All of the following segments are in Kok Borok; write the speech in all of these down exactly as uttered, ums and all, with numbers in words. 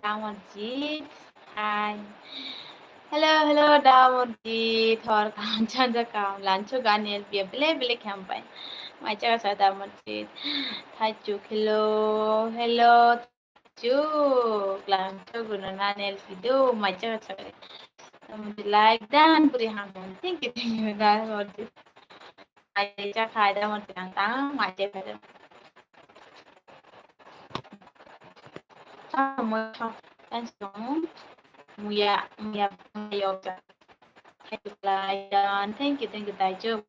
Damarjit. Hi. Hello, hello, Damarjit. Hor kaham, chanja kaham, lancho gani L B bele bele khampai. Mai chaka sa Damarjit. Thaichuk, hello, hello. Chuk, lancho guno nani L B do, mai chaka sa. Damarjit like dan puri ham. Thank you, thank you, Damarjit. Mai chakha da mo tang tang mai chakha da. Tamo mo chong tan song muya muya muya yoga. Thank you, thank you, thank you, thank you.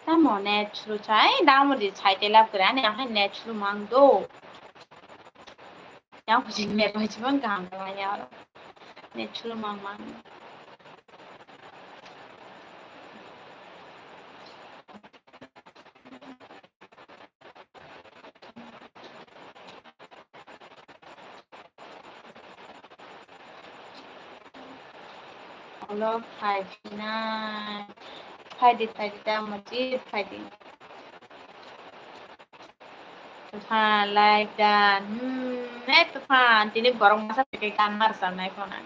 Tamo net suru chai, damo di chai te lab kira, ani ang net suru mang do. Yang kuching net bai chibon kaham kama ya. Net suru mang mang. Olo phai phinai. Phaidi, phaidi, da mojit phaidi. Tufan, like dan. Hmm, eh, Tufan, tini borok masa teke gan mar sanai khona.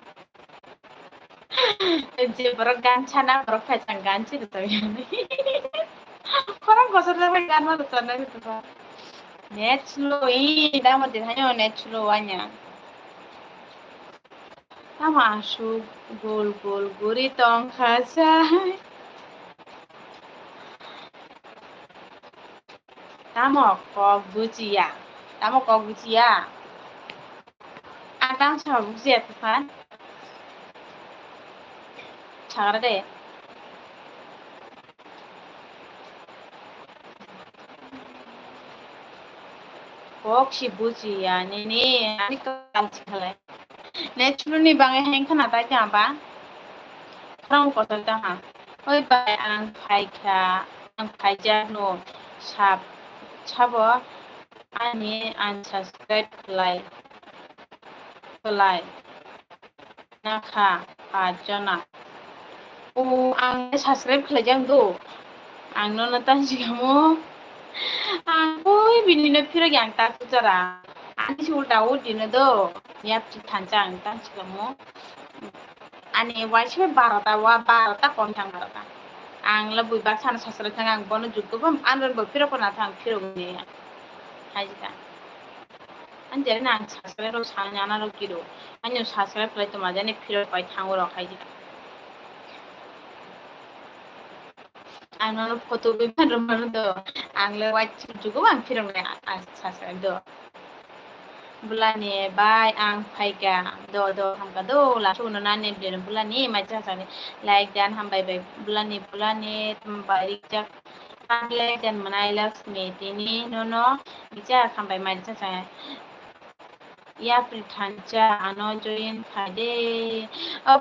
Je borok gan chana, borok phaisang gan chi rwchapyani. Khorang kosor jak bai gan ma rwchapnai rwchapya. Net slow, ee, damo din haino net slow wanya. Tamo aswk gol gol guri tongkha sai. Tamo kok bujiya? Tamo kok bujiya? Ang tamo sa bujiya, Tufan. Sagra de. Kok si bujiya nini, ani kok si khalai. Net slow ni bangai heng khana tai tamo ba. Khorang kotor ta ha. Oi bai, ang phaikha, ang phaijak no sab, sabo ani unsubscribe khlai, khlai nakha pach jona. O, ang subscribe khlaijak do. Ang nono ta sikamo. Ang koi bini no phirok yang ta kuchara. Ani si ulta o dino do. Yapri thansa ang ta sikamo. Ani waisa barota, wa barota kom thang barota. Ang le bui bak sana subscribe thang ang bono jukgo bam an bo phirok na thang phirok ni. Hai jita. Ani jere na ang subscribe rok sana nyana rok kiro. Ani subscribe khlai toma jani phirok pai thango rok hai jita. Ang nono photo bai phan rwmano do. Ang le white jugo ang phirok nai a, a, sasa do. Bulani bai ang phaika do, do hamka do, la chuno nani bini bulani mai cha sani. Like dan hambai bai bulani, bulani bai rijak. Like dan manai Laxmi tini nono bicha hambai mai cha sani. Yapri thansa ano join khai de. O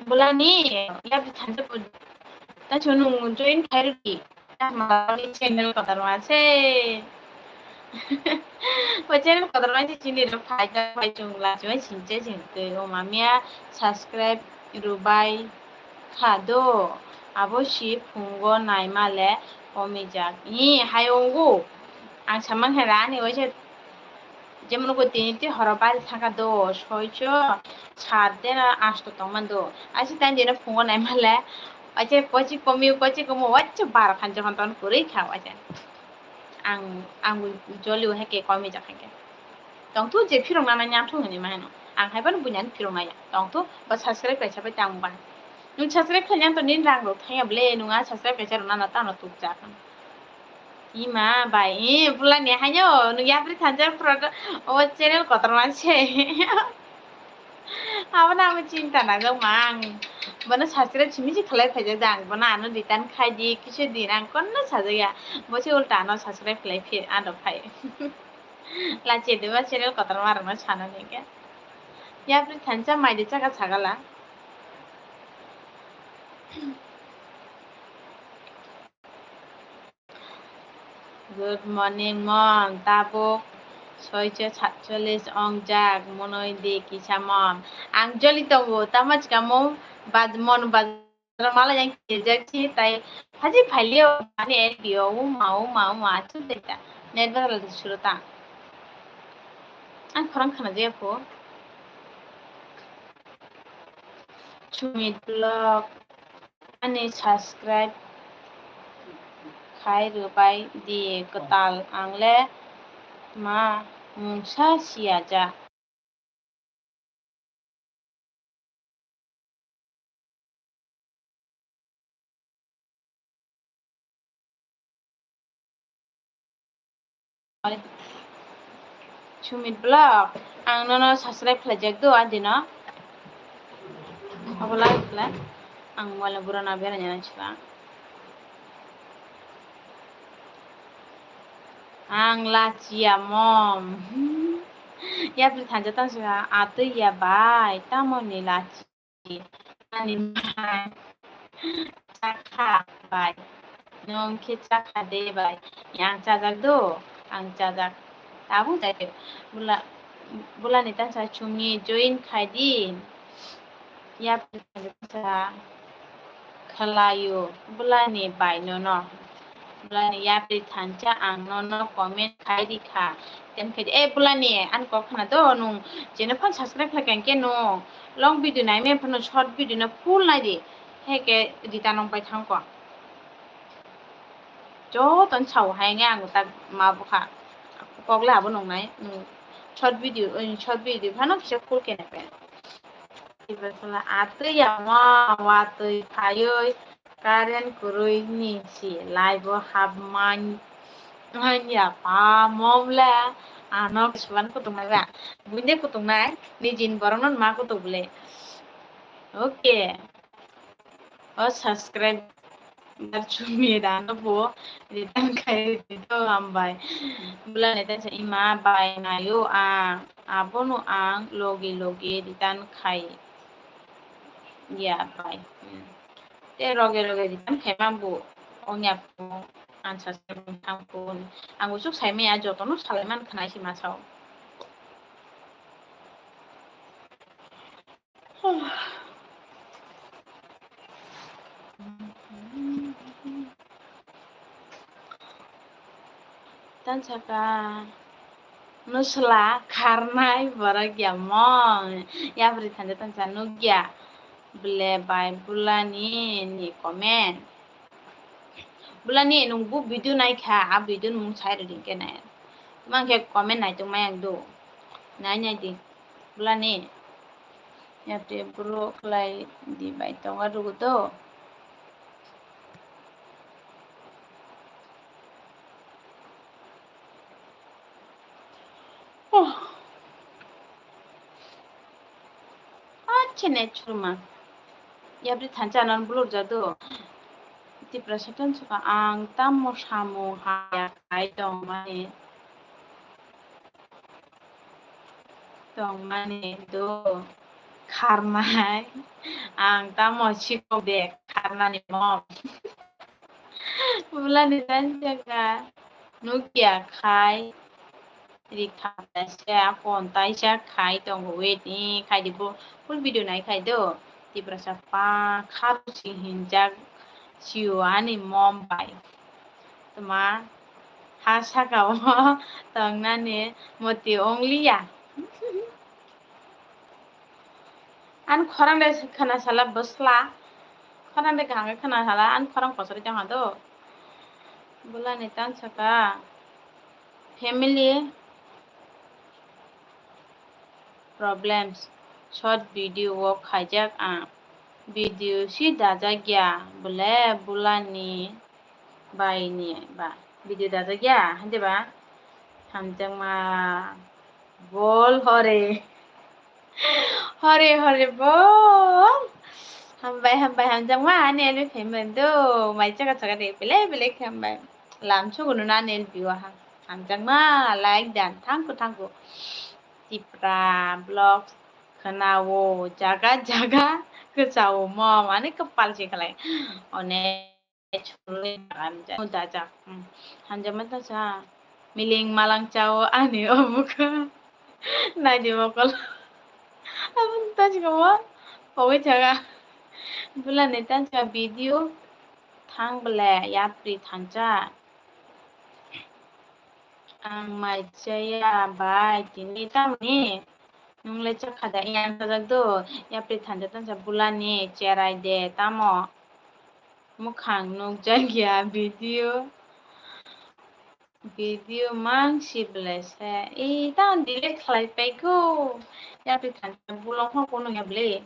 bulani yapri thansa bu-, ta chunu join khai ri. Ta ma ni channel kotor ma se. O channel kotor ma se chini ro khai ta bai chung la chung sinche sinte o mamia subscribe rubai kha do. Abo si phungo naima le komi jak. Ni hai ongo. Ang samang hai rani o se Jemon ko tini ti horo bari thangkha do, soicho, sat dena asto tongman do. Aisi tani dena phungo naima le, aise kochi komi, kochi komo, wacho baro khan jokhon ton kwrwi kha, waise. Ang, ang joli o hai ke komi jak hai ke. Tongthu je phirok nana nyang thung ni ma heno. Ang hai bano bunyani phirok naya. Tongthu ba subscribe kaisa bai tang ba. Nung subscribe khlai nyang to nini rang rok thangya ble, nung a subscribe kaisa rok nana tano tuk jak. Ima bai, i bulani haino nung yapri thansa pura o channel kotorma se. Abono amo chinta nangjak ma ang. Bono subscribe simi se khlai phaijak da ang. Bono ano return khai di, kisu din ang konno sajak ya. Bo se ulta ano subscribe khlai phi ano phai. Lachi deba channel kotorma rokno sana nike. Yapri thansa mai de chaka sagala. Good morning, mom, tabuk. Soicho satcholish ongjak monoi de kisa mon. Ang joli tongo, tamo chika mo baj-, mon baj-, Rwmala yang kijak si tai haji phailio ani N P O uma uma uma achuk deta net bazar suru ta. Ang khorang khana jaya pho. Chumit vlog ani subscribe khai rwbai di kwtal ang le ma mungsa siya ja. Sumit vlog, ang nono subscribe khlaijak do adino. Abo lai khlai, ang wala burana beranya nang sila. Ang lachiya mom. Yapri thanja tang sila atwi ya bai, tamo ni lachi. Ani mai chakha bai. Nwng khe chakha de bai. Ang chajak do, ang chajak. Tabuk chai khe. Bula, bulani tang sa chumni join khai di. Yapri thanja tang sa. Khlaio, bulani bai nono. Bulani yapri thansa ang nono comment khai di kha. Tem khai di, eh, bulani, ani kok khna do, nung jeno phano subscribe khlai kha, hwnkhe nung long video nai maya phano short video no full nai di. Heke rita nong pai thang ko. Joto ni sao hai nge ang tak ma bukha. Kok le abo nung nai, nung short video, short video phano kisa full khe nai pai. Ibrahim atwi ya ma watwi phaiwi current kwrwi ni si live o hap man ya pa mom le ano kisuan kutung nai ba buinde kutung nai nijin borok no ma kutung bole. Okay. O subscribe. Dar chumi rano bo return khai rwdi to hambai. Bulani tei sa ima bai naio ang, abono ang logi logi return khai ya bai. Hmm. Te roge roge return khai ma bo ongya po ang subscribe thang po. Ang usuk sai maya jotono salai man khnai si ma sao. Tansaka nusla kharnai borok ya mong yapri thanja tansa nukya ble bai bulani ni comment. Bulani nung bu video naikha, a video nung sai rwdi khe nai. Tuma khe comment nai tongmai ang do. Nai nai di. Bulani. Yapri bro khlai di bai tonga rwgo do. Oh. Ache ne churma. Yapri thansa anan bulur jadu. Tiprasa thansa ka ang tamo samung haya khai tongmani. Tongmani do kharnai. Ang tamo sikok de kharnani mom. Bulani thansa ka nukya khai. Rikha taisa, phone taisa khai tongo, wait, eh, khai di bo, full video nai khai do. Tiprasa pa, kharo si hinjak, sio ani mom bai. Tuma, ha saka o, tongnani, moti ongliya. Ani khorang de khana sala bwsla. Khorang de kaham khe khana sala, ani khorang kochori tong ha do. Bulani thansa ka. Family problems. Short video o khaijak ang. Video si dajak ya. Bole bulani. Bai ni ba video dajak ya, hande ba? Hamjakma bol hore. Hore, hore, bol. Hambai, hambai, hamjakma, ani elwi payment do. Mai chaka chaka de, belai, belai khe hambai. Lam chugunu na ani elwi wa ha. Hamjakma, like dan, thank you, thank you. Tipra vlogs, khwnao, jaga, jaga, kwchao, mo, mane kwpal se khlai. Onek. Chului hamjak, dajak, hmm. Hamjakma tasa. miling malang chao ani o bwkha. Naidi mokol. Aboni tachika mo pogwi thanga. Bulani tachika video thang bole yapri thansa. Ang mai chaya bai tini tamni nungle chakha da yang sajak do yapri thansa thansa bulani cherai de tamo mukhang nukjak ya video. Video mang si ble se. Ee, ta delete khlai pai kho. Yapri thansa bulong ho kono ya ble.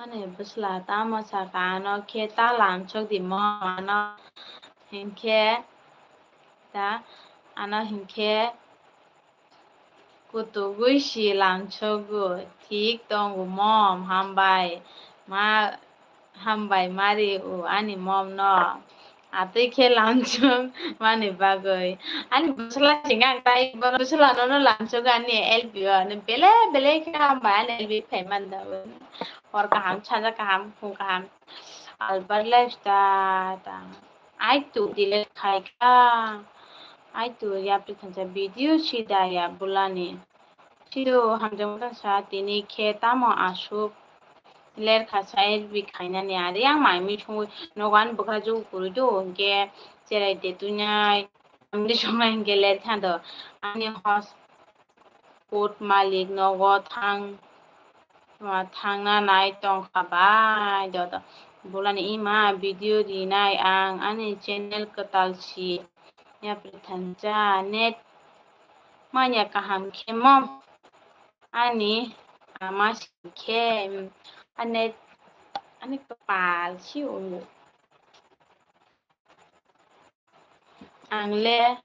Ani bwsla tamo saka ano khe ta lamsok di mo ano hinkhe ta ano hinkhe kutugwi si lamsogo thik tongo mom hambai ma. Hambai mari o ani mom no atwi khe lamsok mani bagwi. Ani bwsla singkha ang tai bono bwsla nono lamsok ani L P o ani bele bele khe hambai ani L P phai man da. Hor kaham sanja kaham phung kaham albar lifestyle ta ai tu delete khai kha ai tu yapri thansa video si da ya bulani. Siro hamjakma sa tini khe tamo aswk lerkha sa L P khainani ari ang mai mui songwi nogo ani bwkha jugo kwrwi do hinkhe cherai de twinai amni songnai hinkhe lerkha do ani hos put malik nogo thang thangna nai tongkha bai joto bulani ima video rinai ang ani channel kwtal si yapri thansa net. Manya kaham khe mom ani ama singkhe ani ani kwpal si o. Ang le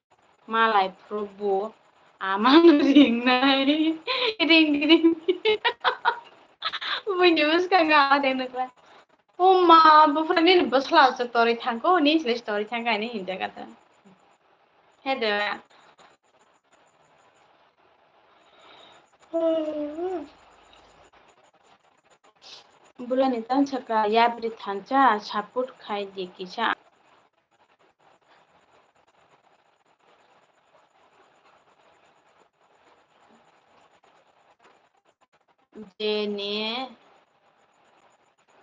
malai phuru bo ama no ringnai ring ring. Buini bwskango ama deng nukla. O ma bufra nini bwsla se tori thangko ni sle tori thangka ni hinjakha ta. He de. Bulani tang saka yapri thansa support khai di kisa. Jeni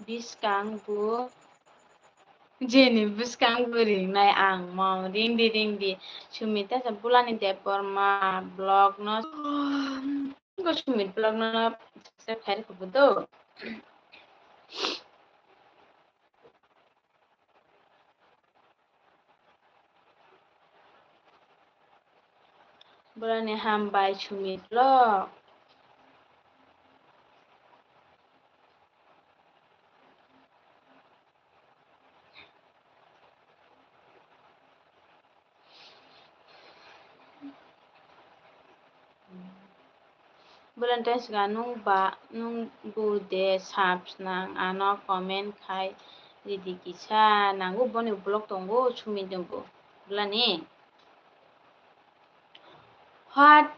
bwskang bo jeni bwskang bo ringnai ang mom ringdi ringdi sumit tesa bulani debbarma vlog no sumit vlog no subscribe khai rwkha bo do. Bulani hambai sumit vlog. Bulani tang saka nung ba nung bu de sap snang ano comment khai ridi kisa nango boni vlog tongo sumit tongo bulani. What,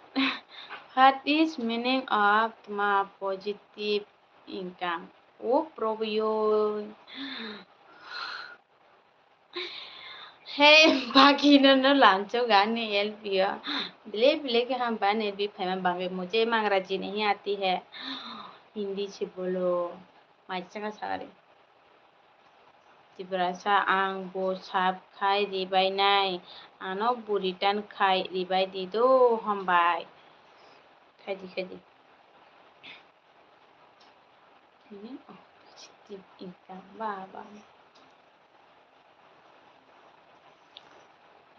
what is meaning of tma positive income? O Prabhu yo. Hey, baki no no lamchok ani L P o. Bile bile ke ham ban L P phaima bangwi mujhe mangra ji nahi aati hai. Hindi se bolo. Mai changa sagari. Tiprasa ang bo sap khai ribai nai, ano bo return khai ribai di do, hambai. Khai di, khai di. Ini, oh, positive income, ba, ba.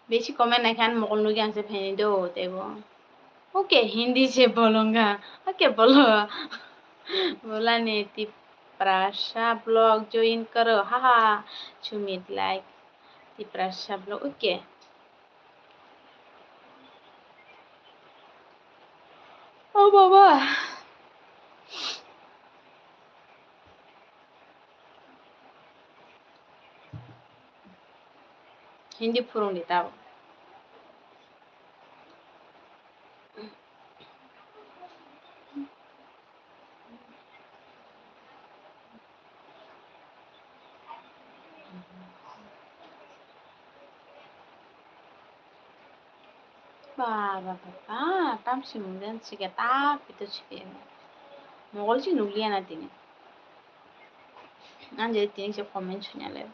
Besi comment naikhe ani mokol nukya ang se phaini do teibo. Okay, Hindi se bolonga. Okay, bolo. Bolani Tiprasa vlog join karo. Haha. Sumit like. Tiprasa vlog. Okay. Oh, baba. Hindi phurungdi tao. Ba, ba, ba, ba, tam simung den sike ta pito sike. Mogol si nukliya na tini. Ang jadi tini se comment sunya le.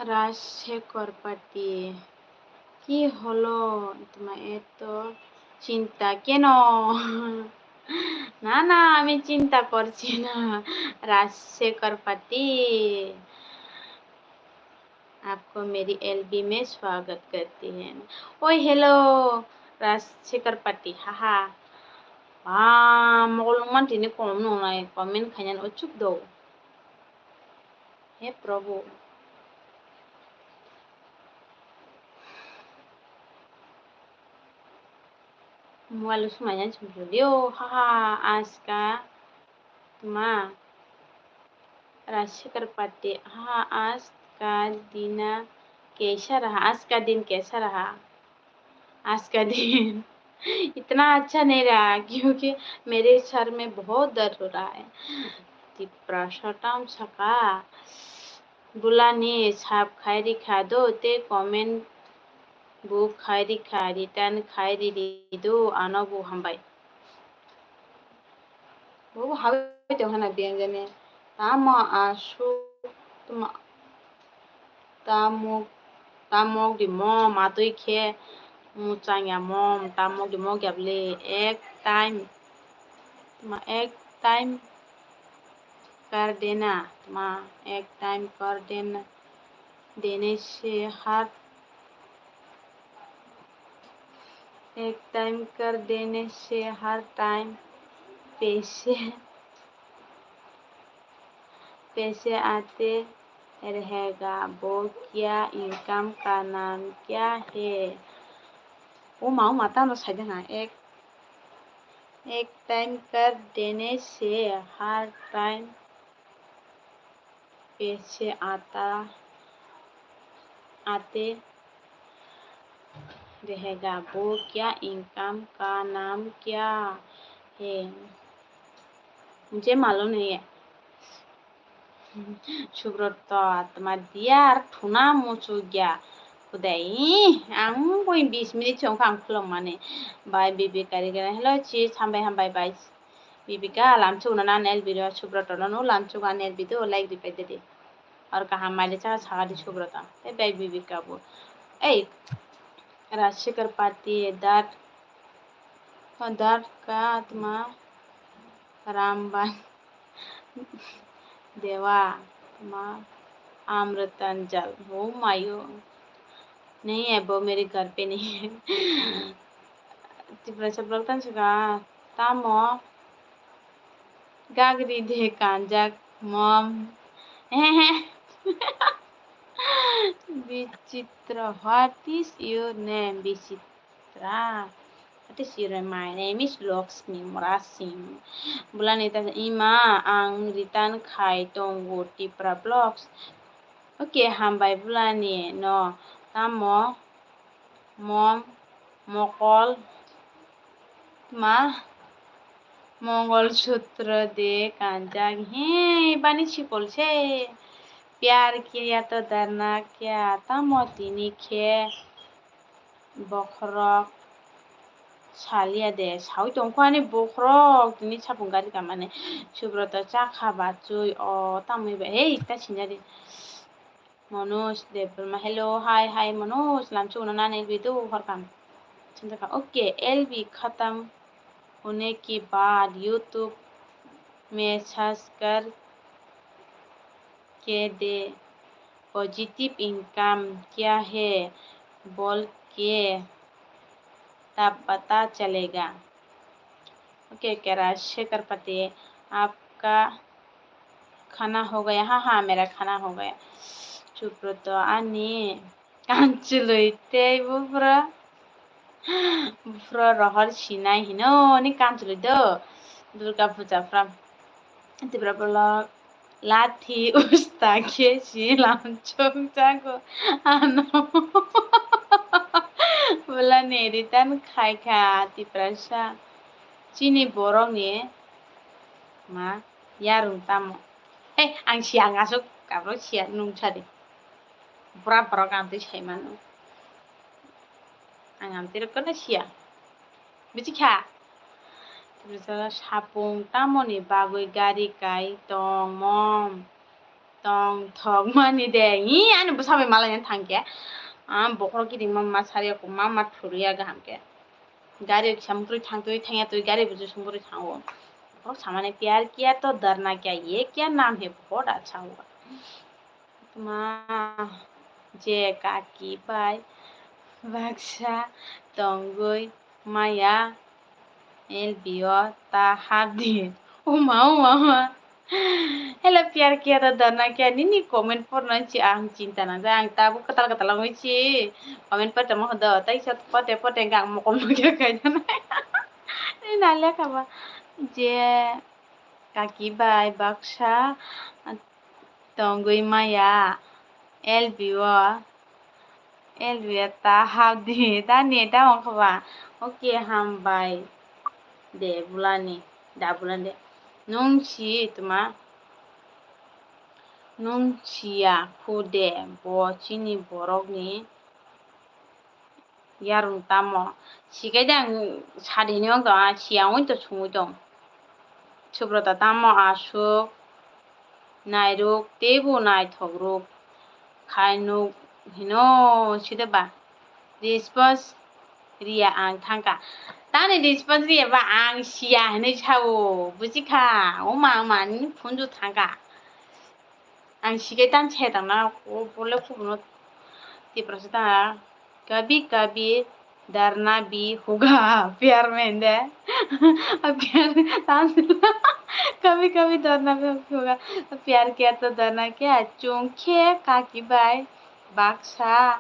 Rajshekhar Pati, ki holo tuma eto chinta keno? না, না, আমি চিন্তা করছি না। রাজশেখর পাতি, आपको मेरी एलबी में स्वागत करती है। Oi, hello, Rajshekhar Pati, haha. Ba, mogol nungman tini kom nungnai, comment khainani o chuk do. He Prabhu. Mobile sumaiya chumchulio, haha, aska, tuma, Rajshekhar Pati, haha, aska dina kesa raha, aska din kesa raha, aska din. इतना अच्छा नहीं रहा, क्योंकि मेरे सर में बहुत दर्द हो रहा है। Tiprasa tam saka, bulani sab khai rikha do, te comment bo khai rikha, return khai ri do, ano bo hambai. Bo habai tong hana biyang jani. Tamo asuk tuma, tamok, tamok di mom atwi khe muchang ya mom, tamok di mok ya bwle ek time, tuma ek time kar dena, tuma ek time kar dena, dene se har एक टाइम कर देने से हर टाइम पैसे, पैसे आते रहेगा। वो क्या, इनकम का नाम क्या है? Uma, uma, tamo saidana. एक, एक टाइम कर देने से हर टाइम पैसे आता, आते रहेगा। वो क्या, इनकम का नाम क्या है? मुझे मालूम नहीं है। Subroto, tma diyar thuna muchugya. Kudai, ang boi bis minute chong kha ang khulong mani. Bai Bibika Regerang, hello sis, hambai hambai bai. Bibika, lamchugno nan el video, Subroto no no lamchug an el video, like ripai didi. Or kaham maile chaka saka di Subroto. Te bai Bibika bo. Ei, Rajshekhar Pati, dar, dar ka tma Ramban. Dewa, tma Amritanjal. Oh mayo. नहीं है, वो मेरे घर पे नहीं है। Tiprasa vlog tan saka, tamo gagri de kanjak mom. Bichitra, what is your name? Bichitra. What is your name? My name is Lakshmi Murasing. Bulani ta ima ang return khai tongo Tipra Vlogs. Okay, hambai bulani no. Tamo mom, mokol, ma, Mongol Sutra de kanjak. He, bani sikol se. Pyar kiya to darna kya? Tamo tini khe bokhorok saliya de. Sawi tongkho ani bokhorok tini sapung gari kamani. Subroto chakha bachui o tamwi bai. Hei, ta sinjari. Manoj Debbarma, hello, hi, hi, Manoj, lamchugno nani video horkam. Chinta kha, okay, L खत्म होने के बाद YouTube में सर्च कर के दे, positive income क्या है बोल के तब पता चलेगा। Okay, okay, Rajshekhar Pati, आपका खाना हो गया? हाँ, हाँ, मेरा खाना हो गया। Subrata ani kanchwlwi tei buphro, buphro rohor sinai hino ni kanchwlwi do. Durga puja phra. Tipra bolok lathi usta khe si lamchok jago ano. Bolani return khai kha Tiprasa. Chini borok ni ma yarung tamo. Hei, ang siya, ang aswk kabrok siya, nwng sadi. Bura borok ang twi sai mano. Ang ang twi rokno siya. Buji kha? Sapung tamoni bagwi gari kai tong mom? Tong thok mani de. Hi, ani bwsa bai malaina thang khe. Ah, bokhorok kiting ma, ma sari ko ma, ma thuriya kaham khe. Gari kisa muktrwi thangtwi thangya twi gari buju sungbrwi thango. Bokhorok samani pyar kiya to darna kya, ye kya naam hai, bahut acha hua. Ma je kaki bai baksa tongwi maya L B o ta hapdi. Oma, oma, oma. Hello, pyar kiya to darna kya, nini comment porna si ang chinta nangjak, ang tabuk kwtal kwtal wngwi si comment portamo hodo, tei sa pote pote ang mokol nugya kaijanai. Nini nalya kha ba je kaki bai baksa tongwi maya L B o, L B o ta hapdi, ta ni ta wngkha ba? Okay, hambai de bulani, da bulani de. Nwng si tuma, nwng siya khu de, bo chini borokni yarung tamo? Sikai de ang sadi hinwi wng tong, ah, siya wngwi to sungwi tong. Subrata tamo aswk nairok teibo naithokrok khai nuk hino side ba? Response riya ang thangkha. Tani response riya ba ang siya hinwi sao, bujikha? Oma, oma, nini phunju thangkha. Ang sikai tan se tangna, o bole kubuno Tiprasa tangna. Kabhi kabhi darna bhi hoga, pyar mein de. Pyar, kabhi kabhi darna bhi hoga, pyar kiya to darna kya, chwng khe kaki bai baksa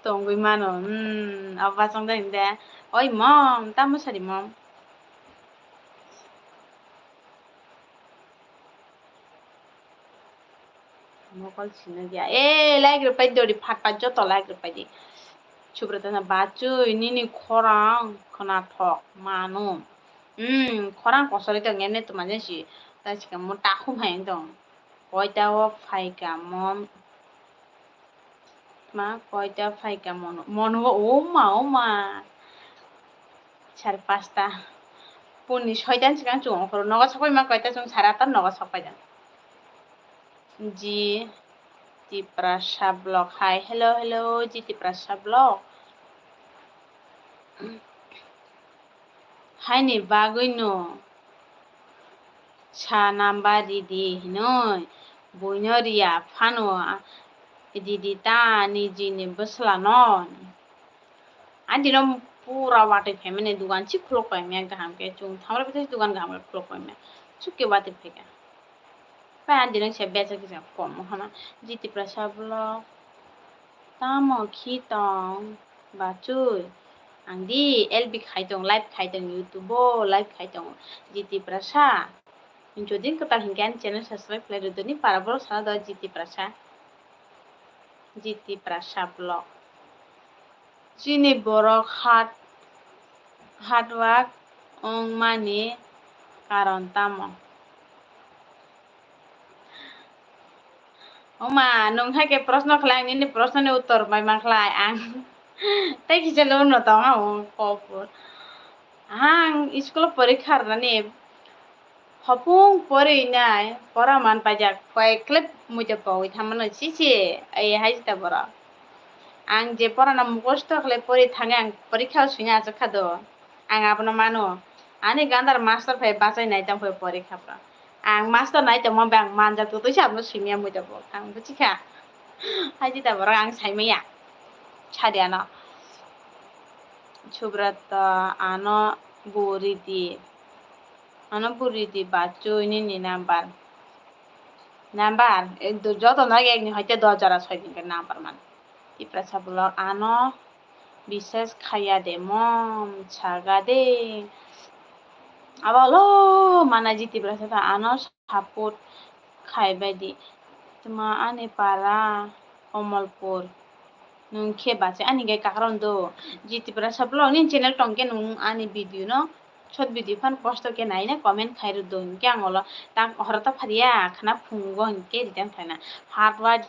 tongwi mano. Hmm, abo bachang da hinde. Oi mom, tamo sadi mom? Mokol sinai ya. Eh, like rwpai di, ori phat phat joto like rwpai di. Subrata na bachwi nini khorang khwnathok mano. Hmm, khorang kosori tong, emne tuma jesi. Ta sikamo takhum hai tong. Koita o phaika mom. Ma koita phaika mono, mono o ma, o ma. Sare pasta. Puni soitan sikang chwng okhoro. Nogo sok pai ma koita chwng sare ata nogo sok pai da. Ji Tiprasa vlog. Hi, hello, hello, Ji Tiprasa vlog. Haini bagwino sa number ridi hinoi buino riya phano ridi ta nijini bwslano. Adino pura watwi phaimani dugan si khulok paimya kaham khe, chwng thamra bwtwi dugan kaham khe khulok paimya, chukhe watwi phaikha. Pai adino se besa kisa kom hana Ji Tiprasa vlog. Tamo khi tong bachwi? Ang di L B khai tong, live khai tong, YouTube o live khai tong. Ji Tiprasa. Jodi kwtal hinkhe ani channel subscribe khlai rwdoni, para borok sana do Ji Tiprasa. Ji Tiprasa vlog. Chini borok hard, hard work wngmani karon tamo? Oma, nwng hai khe proshno khlai, ang nini proshnoni uttor bai mankhlai ang. Tei kisa le uno tong ang kok bo. Ang school o porikha rwnani hopung pori nai pora man paijak, koi klep muita pogwi thamano sisi, ai hai jita borok. Ang je porana mukhosto khlai pori thangwi ang porikha o swina achuk kha do, ang abono mano. Ani gandar master phai bachai nai tong phai porikha pro. Ang master nai tongma bai ang manjak totwi se abono swimya muita bo. Ang buchikha. Hai jita borok ang saimaya. Sadi ano. Subrata ano buri di. Ano buri di bachoi nini number. Number, eh, do-, joto no ek ni hoite dos jora soi din khe number man. Tiprasa vlog ano biswas khaya de mom saga de. Abo lo mana ji Tiprasa ta ano support khai bai di. Tma ani para Komolpur. Nwng khe bacha ani gai kakrang do. Ji Tiprasa vlog ni channel tong khe nwng ani video no short video phan kosto khe nai na comment khai rw do. Hinkhe ang olo tak horo ta phariya khna phungo hinkhe return khaina. Hard work,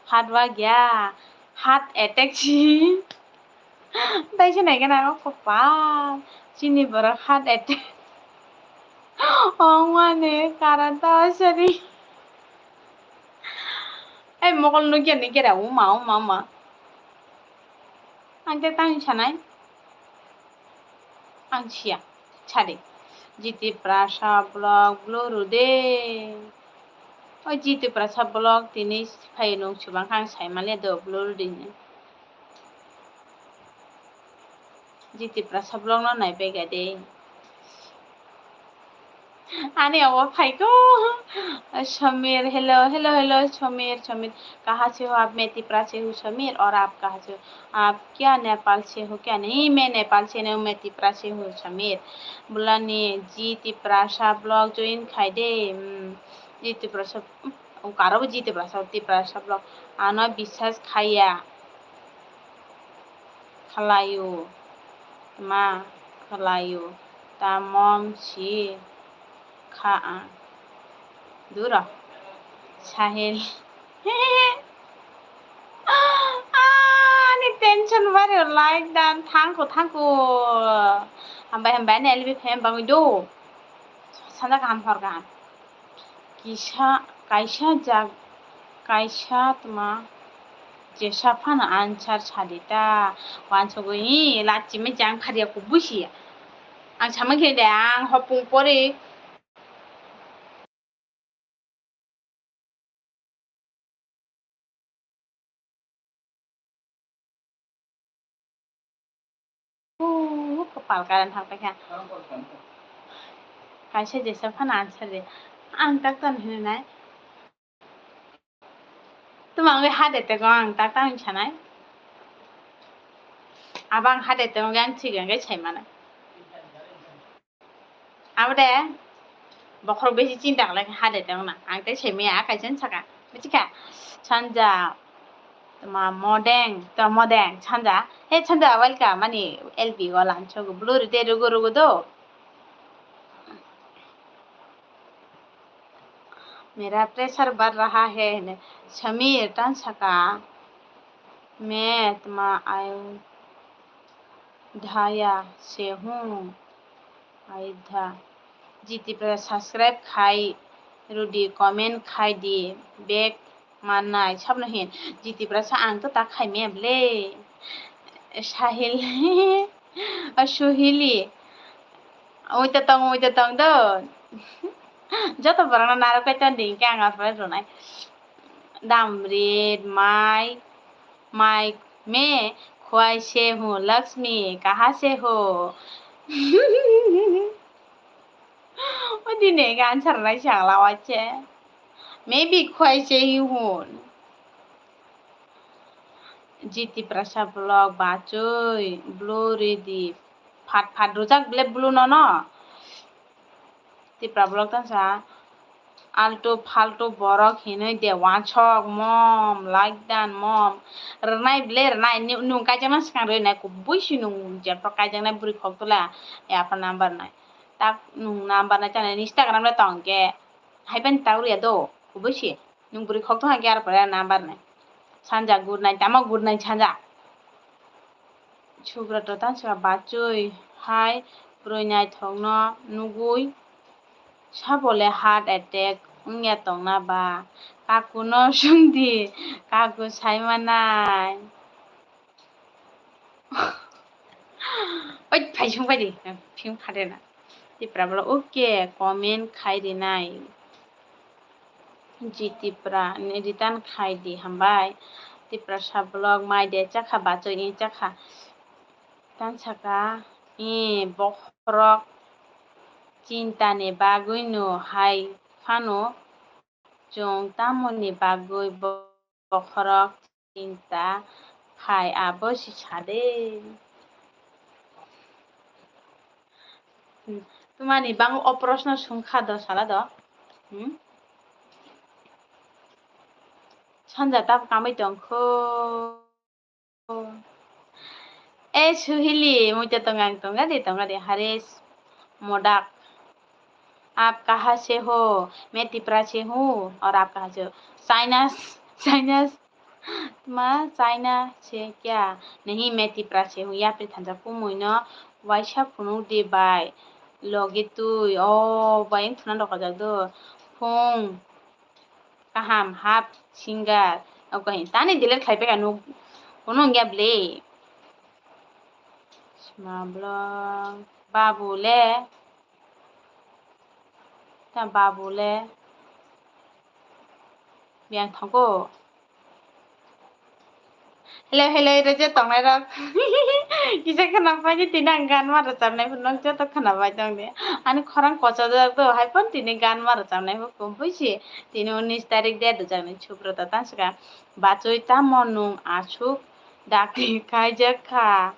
hard work ya. Heart attack si. Taisa nai gana o kopal. Chini borok heart attack. Ong mani karan ta sari. Ei mokol nukya ni kera uma, uma, uma. Ang te tang sanai. Ang siya. Sari. Jiti Prasa vlog blue rude. O Jiti Prasa vlog tini phai nung subang kha ang sai male do blue rude ni. Jiti Prasa vlog no nai bai ga de. Ani obo phaiko. Samir, hello, hello, hello, Samir, Samir. कहाँ से हो आप? मैं तिपरा से हूँ, समीर। और आप कहाँ से हो? आप क्या नेपाल से हो क्या? नहीं, मैं नेपाल से नहीं हूँ, मैं तिपरा से हूँ, Sameer. Bulani Jiti Prasa vlog join khai de. Hmm, Jiti Prasa, hmm, o karo bo Jiti Prasa, Tiprasa vlog. Ano biswas khaiya. Khlaio, ma khlaio, ta mom si kha ang. Dura, Sahil. Ani tension bari like dan thangko, thangko. Hambai, hambai, ani L B fan bangwi do. Sanda kaham, hor kaham. Kisa, kaisa jag-, kaisa tma jesa phano answer sadi ta. Wansugwi, hi, lachimwi jang phariya kubui siya. Ang sama khe de, ang hopung pori. Ooh, kopal karan thang paikha. Kaisa jesa phano answer de. Ang tak tan hinwi nai. Tuma wngwi hade tego ang tak tan hinwi sanai. Abang hade tego ang thik wngwi sai manai. Abo de bokhorok besi chinta khlai khe hade tongna. Ang tei semiya kaisa saka. Michikha? Sanja, tma modeng, tma modeng, Sanja. Hey, Sanja, welcome. Mani L B go lancho go blue rite rugo rugo do. मेरा प्रेशर बढ़ रहा है, hene. Samir, tan saka. मैं, tma, अयोध्या से हूँ. Aidha. Jiti Prasa subscribe khai rwdi, comment khai di, back mannai sabno hin. Jiti Prasa ang to tak khai maya ble. Sahil. O Suhili. Oi to tong, oi to tong do. Joto borokno narwk kai ton di, hingke ang aphano rwnai. Damrit, mai, mai, me, khwai se hu, Lakshmi, kaha se ho? O dine gan sarnai sangla wache. Maybe khwai se hi hun. Jiti Prasa vlog bachoi, blue ridi, phat phat rujak ble blue nono. Tipra vlog tang sa, altu faltu borok hinwi de wansok mom, like dan mom, rwnai ble rwnai, ni-, nung kaijakna swkang rwnai, kubui si nung jepro kaijaknai bwrwi khok tula, ya apa number nai, tak nung number nai chana Instagram le tong khe, hai pen tak rwya do, kubui si, nung bwrwi khok tong hai khe ar pore number nai, Sanja good night, tamo good night Sanja. Subrato tang saka bachoi hai bwrwi naithokno nugui sabole heart attack wngya tongna ba? Kakuno swngdi, kaku saimanai. Oi, phai sung bai di, phim khade na. Tipra bolo, okay, comment khai rinai. Ji Tipra, ni return khai di, hambai. Tiprasa vlog mai de chakha, bachoi ni chakha. Tan saka, e, bokhorok chinta ni bagwi no hai phano. Chwng tamoni bagwi bo-, bokhorok chinta khai abo si sa de. Hmm. Twmani bango o proshno swngkha do sala do. Hmm? Sanja tab kamwi tongkho. E Suhili, muita tong ang tongga de, tongga de, Haris Modak. Aap kaha se ho? Main Tipra se hoon. Aur aap kaha se ho? China, China, ma China se kya? Nahi, main Tipra se hoon. Yapri thansa kumui no waisa phunuk di bai. Logi tui. O bai, wng thuna rok kajak do. Phung. Kaham, hap, singer. Oke, tani delete khai peka nuk. Kono wngya ble. Sma blog. Babu le. Ta babu le. Biyang thango. Hello, hello, iro je tongnai rok. Kisa khwna pai di, tini ang gan ma rwchapnai phano, nok joto khwna pai tong di. Ani khorang kochajak do, hai phano tini gan ma rwchapnai pho kum pui si. Tini unis tarik date rwjaknai Subrata tang swkang. Bachoi tamo nwng aswk dakti kaijak kha?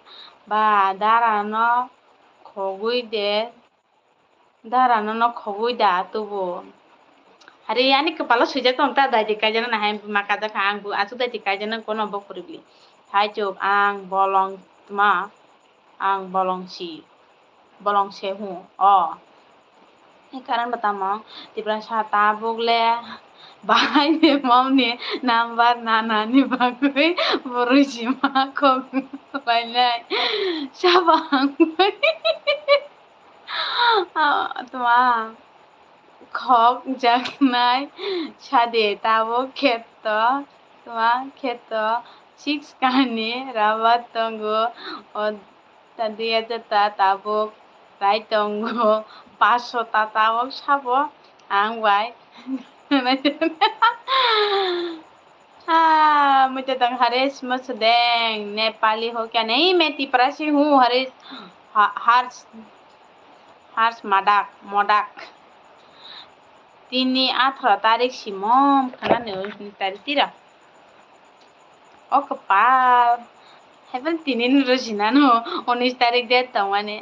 Ba dara no khogwi de. Dara nono khogwi da tubu. Hari ani kwpalo swijak tong ta, daiti kaijana na hai ma kajak kha, ang bo aswk daiti kaijana kono bo khuribli. Hai chuk, ang bolong tma, ang bolong si, bolong se hu, o. Ni karan bo tamo, Tiprasa tabuk le bahai ni mom ni number nana ni bagwi bwrwi si ma khogwi lainai. Sabo ang bai. Ah, tma khok jaknai sade tabuk kheto, tma kheto six kani rabat tongo, o ta dui hajar ta tabuk rai tongo, paso ta tabuk sabo ang bai. Ah, muita tong Haris Mosodeng, Nepali ho kya nahi, main Tiprasi hu, Haris, ha-, Hars, Hars Madak, Modak. Tini atharo tarik si mom khana ni unis tarik tira. O kwpal. Haiphano tini ni rwsinano unis tarik date tongmani.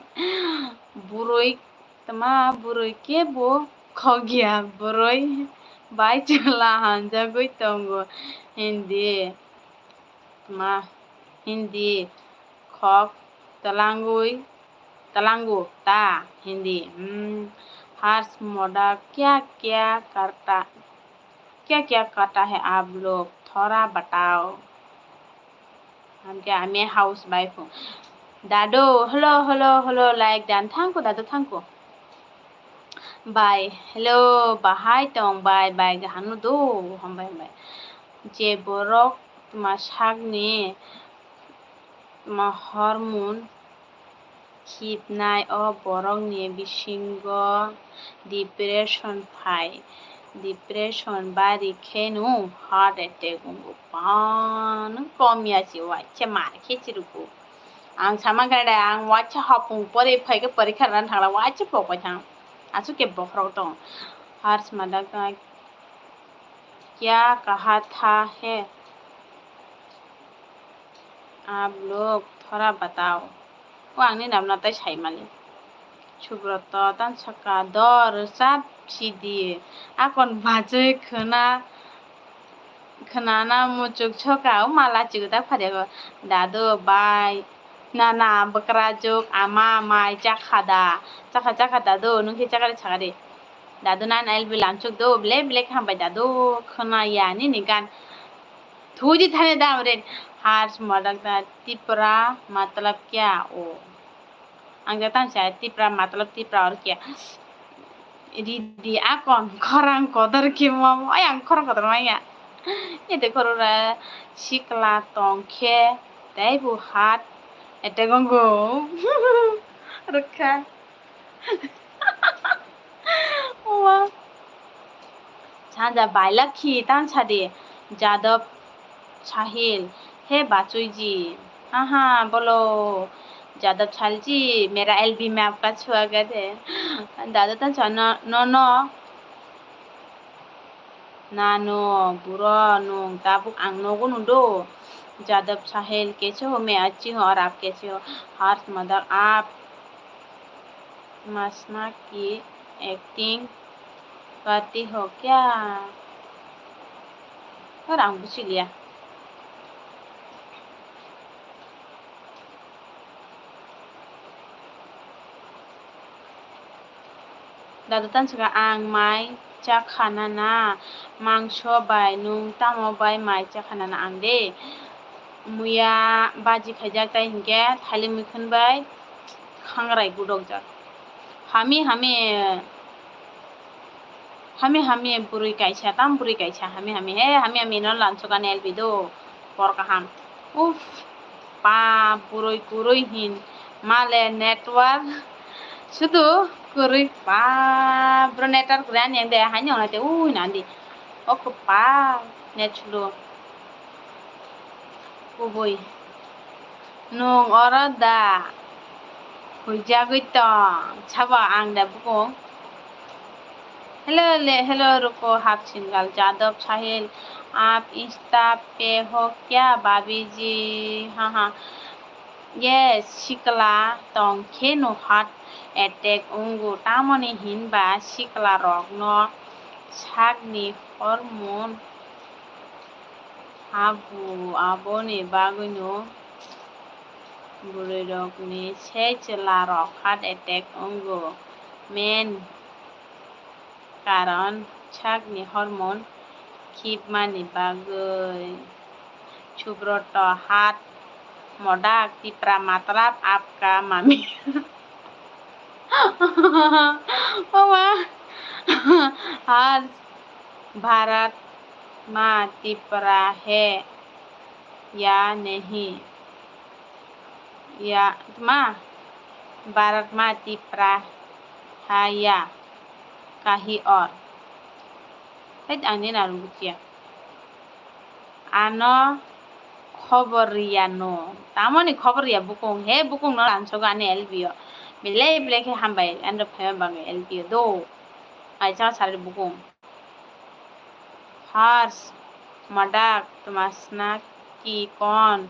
Bwrwi tma bwrwi kebo khogya bwrwi bai chwla hamjagwi tongo. Hindi tma Hindi khok twlangwi, twlango ta Hindi. Hmm. Hars Modak kya kya karta, kya kya karta hai aap log? Thoda batao. Hum kya, main house wife hu. Dadu, hello, hello, hello, like dan. Thank you, dadu, thank you. Bai, hello, bahai tong bai, bai, gaham no do, hambai, hambai. Je borok tma sakni tma hormone khibnai, o borokni bisingo depression phai, depression bari kheno heart attack wngo. Ba, nwng kom ya si waisa mar khe chirugo. Ang sama khe da, ang waisa hapung pore phai khe porikha rwna thangla, waisa pok bai thang. Aswk khe bokhorok tong. Hars Madak kya kaha tha hai? Aap log thoda batao. O ang ni namna tai sai mali. Subrata tang saka dor sat sidi. Akon bachoi khwna, khwnana muchuk soka o mala chigo ta phariago. Dadu bai. Nana, bwkrajwk, ama, mai, chakha da? Chakha, chakha dadu, nwng khe chakha de, chakha de. Dadu nana L B lamchuk do, belek belek hambai dadu, khwna ya nini gan. Thudi thani da amren, Hars Madak da Tipra matlab kya? O. Ang da tang sa Tipra matlab Tipra or kya? Ridi akon khorang kotor khe mom, ai ang khorang kotor manya. Ede khorora sikla tong khe tei bo heart attack wngo. Rwkha. Owa. Sanja bai lakhi tang sadi Jadab Sahil, he bachoi ji, ha ha, bolo, Jadab Sahil ji, mera L B mein aapka swagat hai. Dadu tang sa no, no, no. Nano, buro, nwng tabuk ang nogo nudo. Jadab Sahil, kaise ho main achhi ho aur aap kaise ho? Harsh Madak, aap Masna ki acting karti ho kya? Aur ang buji liya. Dada tan saka ang mai chakha nana, mangso bai, nwng tamo bai mai chakha nana ang de? Muya baji khaijak tai hinkhe thaili muikhun bai khangrai gudokjak. Hami hami, hami hami bwrwi kaisa, tam bwrwi kaisa, hami hami, he hami hami no lansukani L B do, por kaham. Uff, pa bwrwi kwrwi hin male network sudu kwrwi, pa bro network kwrwi ani de haino nai te ui nandi. Ok pa net slow. Kubui. Nwng oro da? Huijagwi tong. Sabo ang da bukung? Hello le, hello ruko, half single. Jadab Sahil, aap Insta pe ho kya, bhabhi ji? Ha ha. Yes, sikla tong khe no heart attack wngo. Tamoni hinba sikla rokno sakni hormone habu, aboni bagwino bwrwirokni sei chwlarok heart attack wngo. Main karon sakni hormone khibmani bagwi. Subroto, hat modak, Tipra matlab apka mami. Oma, har Bharat ma Tipra hai ya nahi? Ya ma, Bharat ma Tipra hai ya, kahi or. Hei, ang ni narwng bujiya. Ano khobor riya no. Tamoni khobor riya bukung? He bukung no ransogo ani L B o. Belai belai khe hambai, ano phaima bagwi L B o do. Ai cha sari bukung. Harsh, madak, tmasna ki kon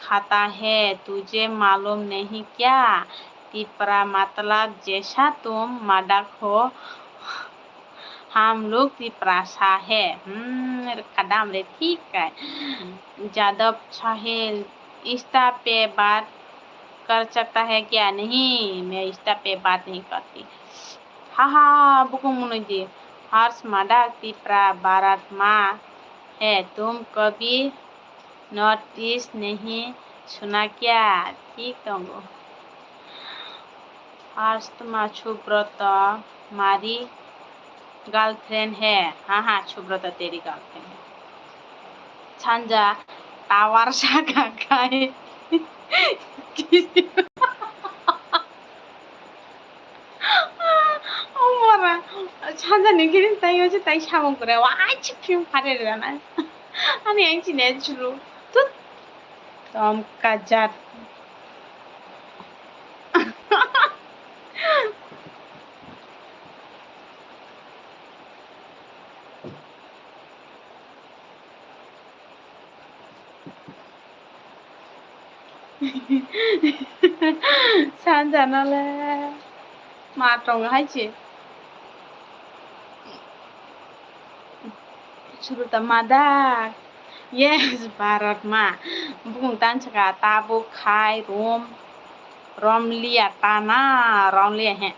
khata hai, tujhe malum nahi kya? Tipra matlab jaisa tum madak ho, hum log Tiprasa hai. Hmm, kadam re, thik hai. Jadab Sahil, Insta pe baat kar sakta hai kya? Nahi, main Insta pe baat nahi karti. Ha ha, bukung munui di. Harsh madak, Tipra Bharat ma hai, tum kabhi North East nahi suna kya? Thik tongo. Harsh tma Subroto mari girlfriend hai? Ha ha, Subroto teri girlfriend hai. Sanja tower saka khai. Omora, sanja ni kiri tai oje tai samung kore. Wai chipim phare rana. Ani ang chine chulu. Tut. Tom kajat. Sanja no le ma tongo hai se. Suruta madak. Yes, Bharat ma. Bukung tan saka tabuk khai rom. Romlia tana, romlia he.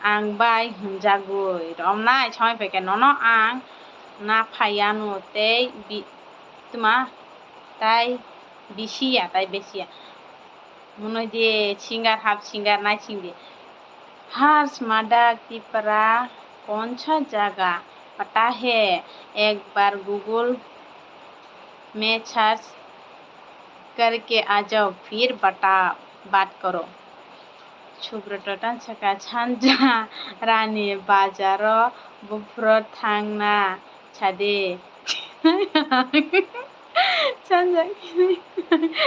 Ang bai hwnjagwi romnai, somai phaikhe nono ang na phaiano tei bi-, tma tai bisiya, tai bisiya. Monoi de singer hap singer naising de. Harsh madak Tipra kaun sa jaga pata hai, ek bar Google mein search karke aa jao, phir bata, baat karo. Subroto tan saka sanja rani bazaro buphro thangna sadi. Sanja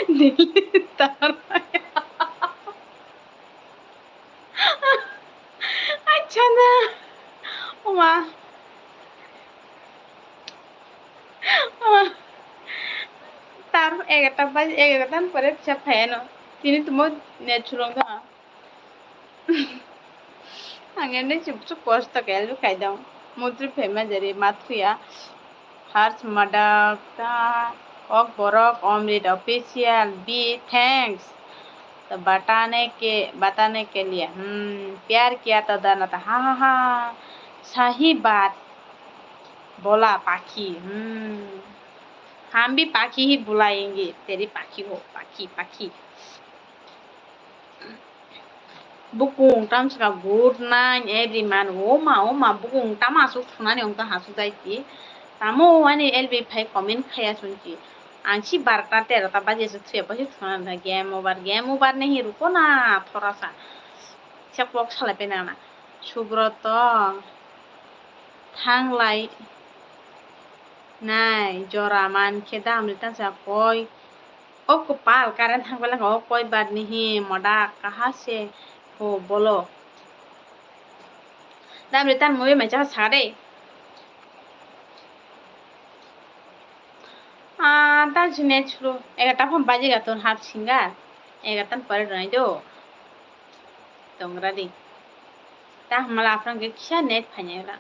Delhi tar. Ai sanja. Oma. Egarta baji, egarta ni pore kisa phaiya no. Tini tumo net chulong tong. Ang ene chuk chuk kosto ke lu kai dong. Mutri phema jeri mathuya. Harsh Madak ta, Kokborok Omrit Official, B, thanks. तो बताने के, बताने के लिए। हम्म, प्यार किया तो दाना था। हाँ, हाँ, हाँ। सही बात बोला पाखी। हम्म। हम भी पाखी ही बुलाएंगे। तेरी पाखी हो, पाखी, पाखी। Bukung tamsaka good night everyone. Oma, oma, bukung tama asuk thunani ongkha hasuk jai ti. Tamo wani L B phai comment khaya sunchi. Ang si barta terota baje se thuya basi thuna na game over, game over nahi ruko na thora sa. Se kok salai pe nana. Subroto thanglai nai jora man khe dam ri tansa koi. O kwpal, current thang belai kha, o koi bar ni hi moda kaha se ho bolo. Dam ri tan mui mai cha sa de. Ah, ta jine chulu, egarta phone baji ga ton hap singa. Egarta pore ronai do. Tongra di. Ta hamala afrang ke kisa net phanya ra.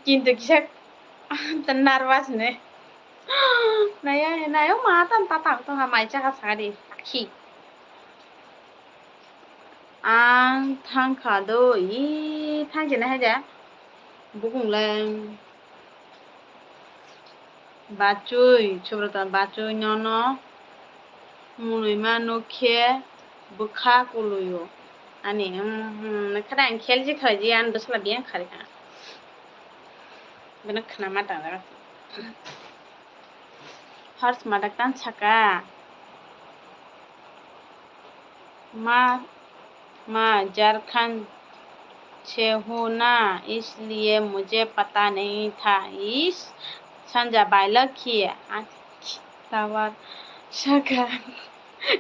Kintu kisa ta nervous ne. Naya, naya, ma tan ta tak to ha mai cha ka sa di. Khi. Ang thang kha do, i thang jena haja. Bukung le. Bachoi, Subrata, bachoi nono munui ma nukhe bwkha kuluio. Ani, mm, mm, khade ang khelji khlaiji, ani bwsla biyang kharikha. Bini khna ma tangjaga. Harsh Madak tan saka. Ma, ma, Jharkhand se hu na, isliye mujhe pata nahi tha. Is, Sanja bailak hi, ah, tawar, saka,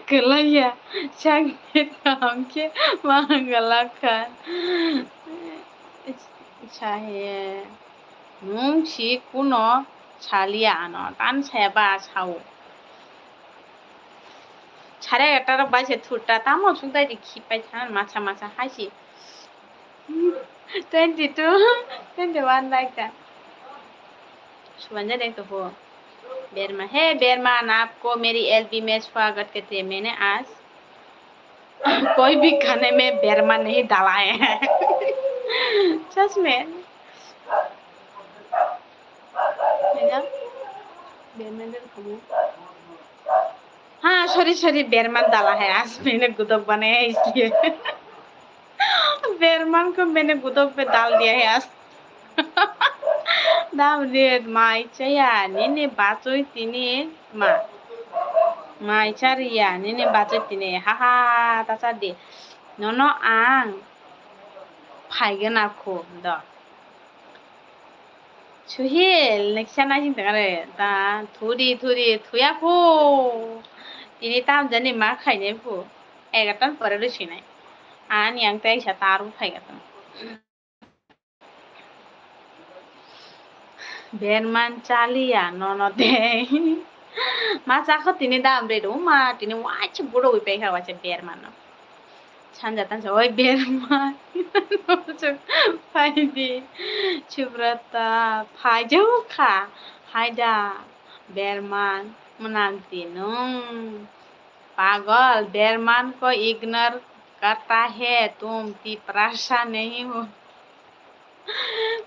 kalaya, sangni thamke, mangalakha. Sahe. Nwng si kuno saliya ano, tan saya ba sao. Sare egarta rok bai se thurta, tamo sukdai di khipai tha, masa masa hai si. Twenty two, twenty one like that. Subanja dek to ho. Berma, hey Berman, aapko meri L B mein swagat karte, maine aaj कोई भी खाने में बेरमन नहीं डाला है। सच में। है ना? बेरमन डाल खाना। हाँ, sorry, sorry, बेरमन डाला है। आज मैंने गुदक बनाया है इसलिए। बेरमन को मैंने गुदक पे डाल दिया है आज। Dam ret mai chaya nini bachoi tini ma. Mai chariya nini bachoi tini. Ha ha, ta cha di. Nono ang phaigen akho do. Suhil, nekisa naising tongare. Da, thudi, thudi, thuya phu. Tini tam jani ma khainai phu. Egartan pore rw sinai. Ani ang tei sa taru phaigatang. Berman chaliya nono de. Ma chakho tini dam re do ma, tini waisa budo wi pekha waisa berman no. Sanja tansa, oi berman. Phai di. Subrata, phai jau kha. Hai da. Berman, mwnam ti nung. Pagal, berman ko ignore karta hai, tum Tiprasa nahi ho.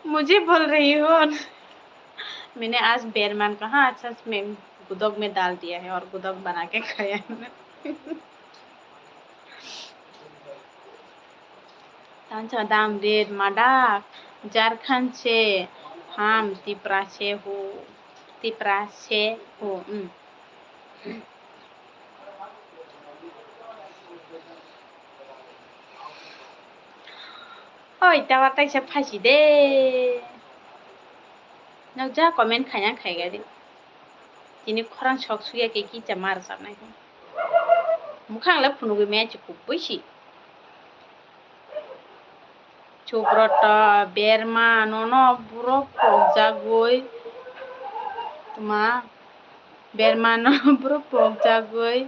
मुझे बोल रही हो। मैंने आज बेरमन कहा, अच्छा, मैं गुदोक में डाल दिया है और गुदोक बना के खाया है। Tansa dam ret madak, Jharkhand se, ham Tipra se ho, Tipra se ho, mm. Oi, tawa kaisa phaisi de. Nok ja comment khaina khaigari. Tini khorang sok suya ke kicha mar sabnai. Mukhang le phunugwi maya chi kubui si. Chubrota berma nono buro phokjagwi. Ma, bermano bro pokjagwi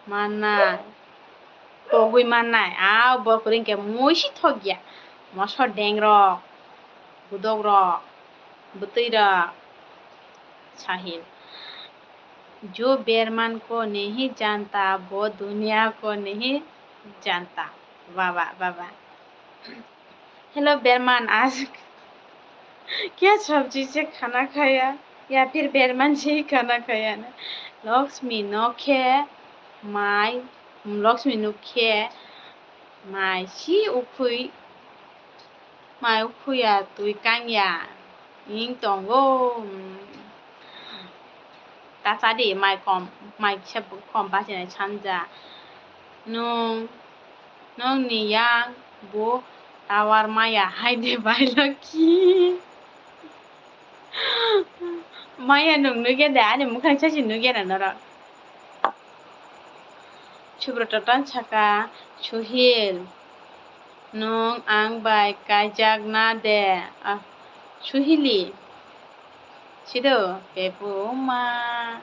mannai. Pogwi mannai. Aw, bo kwrwi hwnkhe muisi thokya. Mosor dengrok, budokrok, bwtwirok. Sahil. Jo berman ko nahi janta, wo duniya ko nahi janta. Baba, baba. Hello berman, aaj kya sabji se khana khaya? Ya phir berman se hi khana khaya na? Lakshmi nokhe mai, Lakshmi nokhe mai si ukhui, mai ukhuya twi kangya ing tongo. Ta chadi mai kom, mai kisa kom bachinai sanja. Nung, nung ni yang bo tower maya hai de bai laki. Maya nung nugya de, ani mukhang sachi nugya na norok. Subrata tan saka, Suhil, nung ang bai kaijak na de? Ah, Suhili. Sido, pepu ma.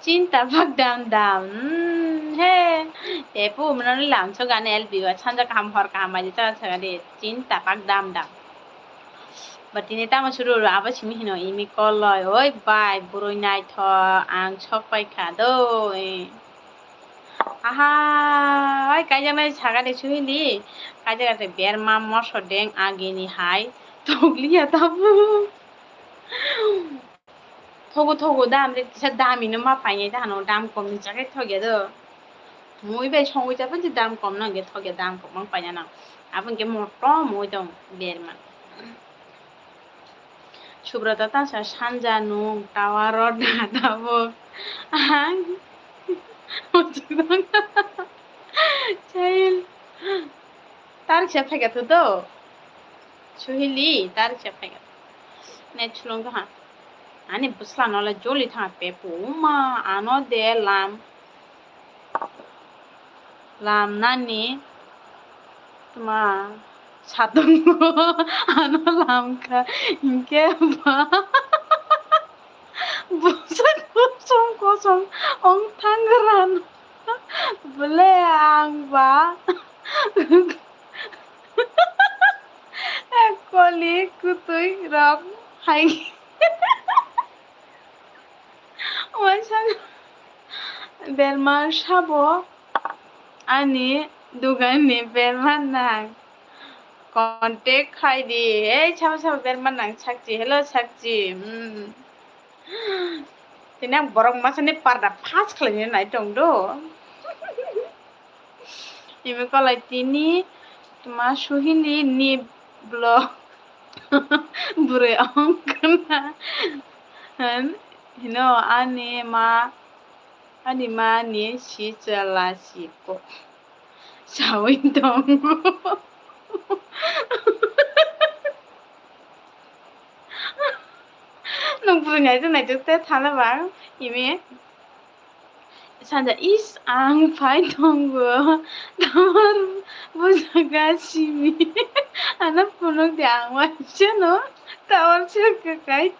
Chinta bak dam dam. Hmm, he. Pepu mano lam so gani L B wa sanja kaham hor kaham aji ta sagade. Chinta bak dam dam. Ba tini tamo suru abo simi hino imi koloi. Oi bai, burui naitho ang sok pai kha do. Aha, oi kaijaknai sagade Suhili. Kaijakate berma moso deng agini hai. Tokliya tabu. Thogo thogo dam de kisa dami no ma painai ta hano dam kom ni jagai thogya do. Mui bai songwi ta panchi dam kom no hwnkhe thogya dam kom mang paina nang. Abo hwnkhe motom mui tong berma. Subrata ta sa sanja nung tower o da tabuk. Ang. Child. Tar kisa phaikha thu do. Suhili, tar kisa phaikha. Ne chulung kha. Ani bwsla no le joli thang pepu. Uma, ano de lam. Lam nani. Tma. Satung ano lam kha. Hinkhe ba. Bwsa kosom kosom ong thang ran. Bole ang ba. Koli kwtwi rok hai. Waisa berma sabo ani dugan ni berma nang contact khai di. Ei sabo sabo berma nang sakchi. Hello sakchi. Hmm. Tini ang borok masa ni parda fast khlai nai tong do. Imi kolai tini tma Suhili ni vlog. Bwrwi ongkhorna. Hino ani ma, ani ma ni si chwla si ko. Sawi tongo. Nung bwrwi naituk naituk te thala bang imi. Sanja is ang phai tongo. Tamar bujaga simi. Ano phunuk de ang waisano. Tamar se kakai.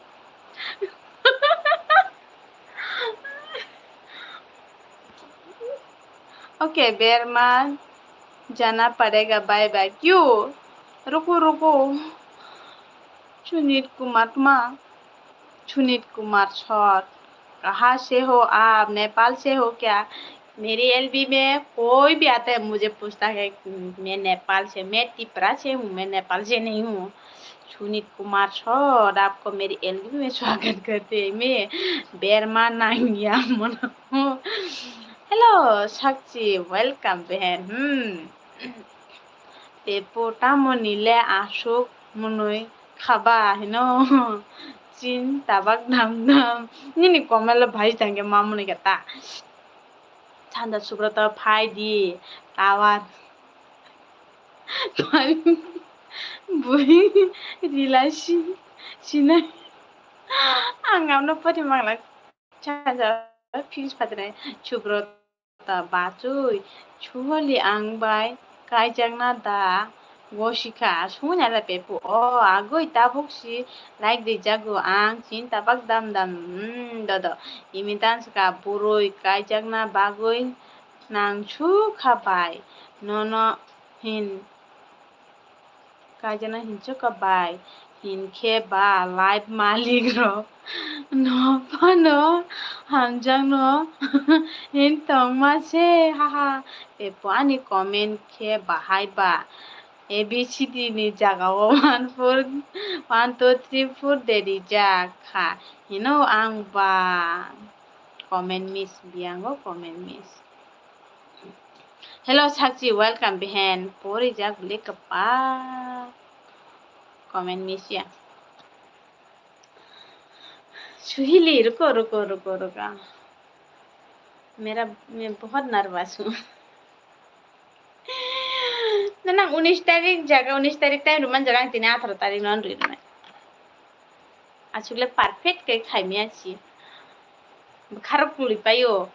Okay, berma jana padega, bye bye. Kyu? Ruko, ruko. Sunit Kumar ma. Sunit Kumar sir, kaha se ho aap? Nepal se ho kya? Meri L B mein koi bhi aata hai, mujhe puchta hai, main Nepal se, main Tipra se hoon, main Nepal se nahi hoon. Sunit Kumar sir, aapko meri L B mein swagat karte hain, main berma nang ya mano. Hello, Sakchi, welcome, behen. Hmm. Pepo, tamoni le aswk mwnwi khaba hino? Chin tabak dam dam. Nini comment le bhai tangke mamuni khe ta. Sanja Subrata phai di, tower. Bui rila si, sinai. Ang amno pati mangla. Sanja finish phatinai Subrata bachwi, Suhili ang bai kaijakna da? Gosika, sungwi naila pepu. O, agwi tabuk si like rijago ang, chin tabak dam dam, hmm, dodo. Imi tanska burui kaijakna bagwi nang sukha bai. Nono hin kaijakna hin sukha bai. Hinkhe ba live malik rok no phano hamjakno hin tongma se, haha. Pepu ani comment khe bahai ba. A B C D ni jaga o one four, one two three four de rijak kha hino ang ba. Comment miss, biyango comment miss. Hello Sakchi, welcome behen. Porijak bile kwpal. Comment miss ya. Suhili, ruko, ruko, ruko, ruko. Mera, main bahut nervous hu. Na, nang unis tarik jaga, unis tarik time rwmani jaga ang tini atharo tarik no rwi rwnai. Aswk le perfect khe khaimya si. Bwkharok tuli paio.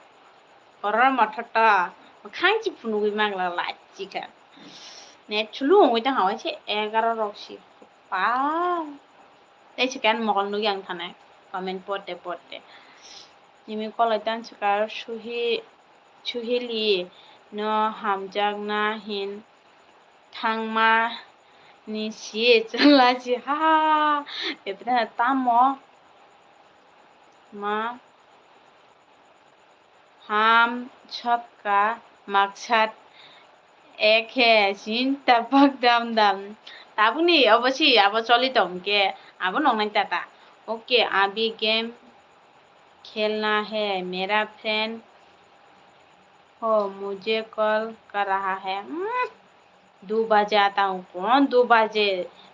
Koror mothoto. Bwkhang si phunugwi mangla lachikha. Net chulu wngwi tongkha waise egaroh rok si. Pa. Tei se kan mokol nugwi ang thanai. Comment porte porte. Nimi kolai tan swkar suhi, suhili no hamjakna hin thangma ni si chwla si ha ha. Bebda tamo ma ham sabka maksad ek hai chin tabak dam dam. Tabukni obo si abo choli tongkhe abo nongnai tata. Okay, abhi game khelna hai, mera friend ho mujhe call kar raha hai. Hmm. दो बजे आता हूँ। कौन दो बजे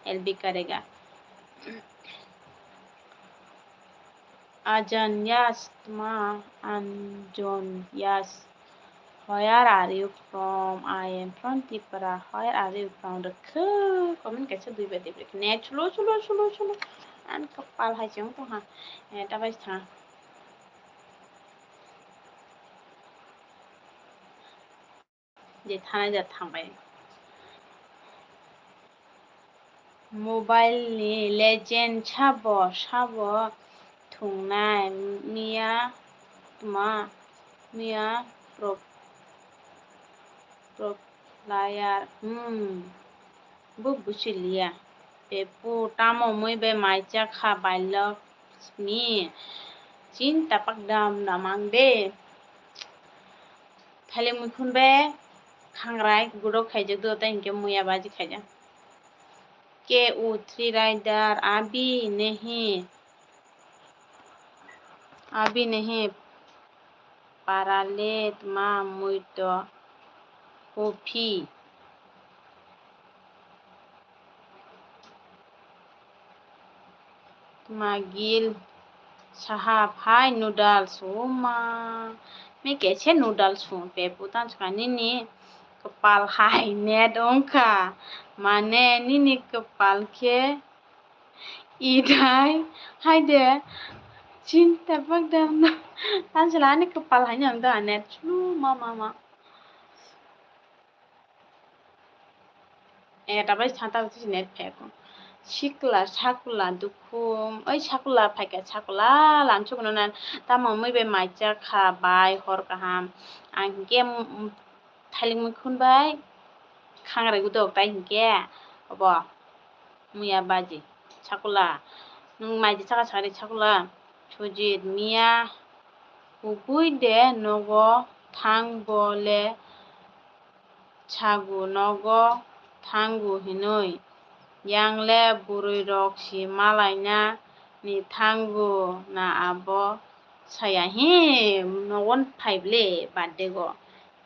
एलबी करेगा? Ajan, yes, tma, Anjon, yes. Where are you from? I am from Tripura. Where are you from? Rwkhe comment kaisa dui bai dui bai. Net slow, slow, slow, slow. Ani kapal hai se wng tong ha. Eh, ta bai se thang. Je thanai ja thang bai. Mobile ni legend sabo, sabo thungnai miya tma, miya pro, pro player, hmm, bo buchiliya. Pepu tamo mui bai mai cha kha bailok ni chin tapak dam dam ang de. Thailik muikhun bai khangrai gudok khaijak do, tei hinkhe muya baji khaijak. K U three rider, abhi nahi, abhi nahi, parale tma mui to kopi. Magil saha phai noodles, o ma. Me kese noodles sung pepu tan saka nini kapal hai net ongkha. Mane nini kapal khe idai hai de. Chinta bagdam no. Tan sala ani kapal hai nang da net chulu ma ma ma. Eh, tabai sa ta si net phek. Sikla, sakula, dukhum. Oi, sakula, phaikha, sakula, lamsok no nan. Tamo mui bai mai cha kha, bai, hor kaham. Ang hinkhe, mm, thailik muikhun bai, khangrai gudok tai hinkhe, obo, muya baji, sakula. Nwng mai di saka sakri sakula. Sujit, miya, kubui de nogo thang bo le. Sago nogo thango hinui, yang le bwrwi rok si malaina ni thango na abo saya hi nogo phai ble birthday go.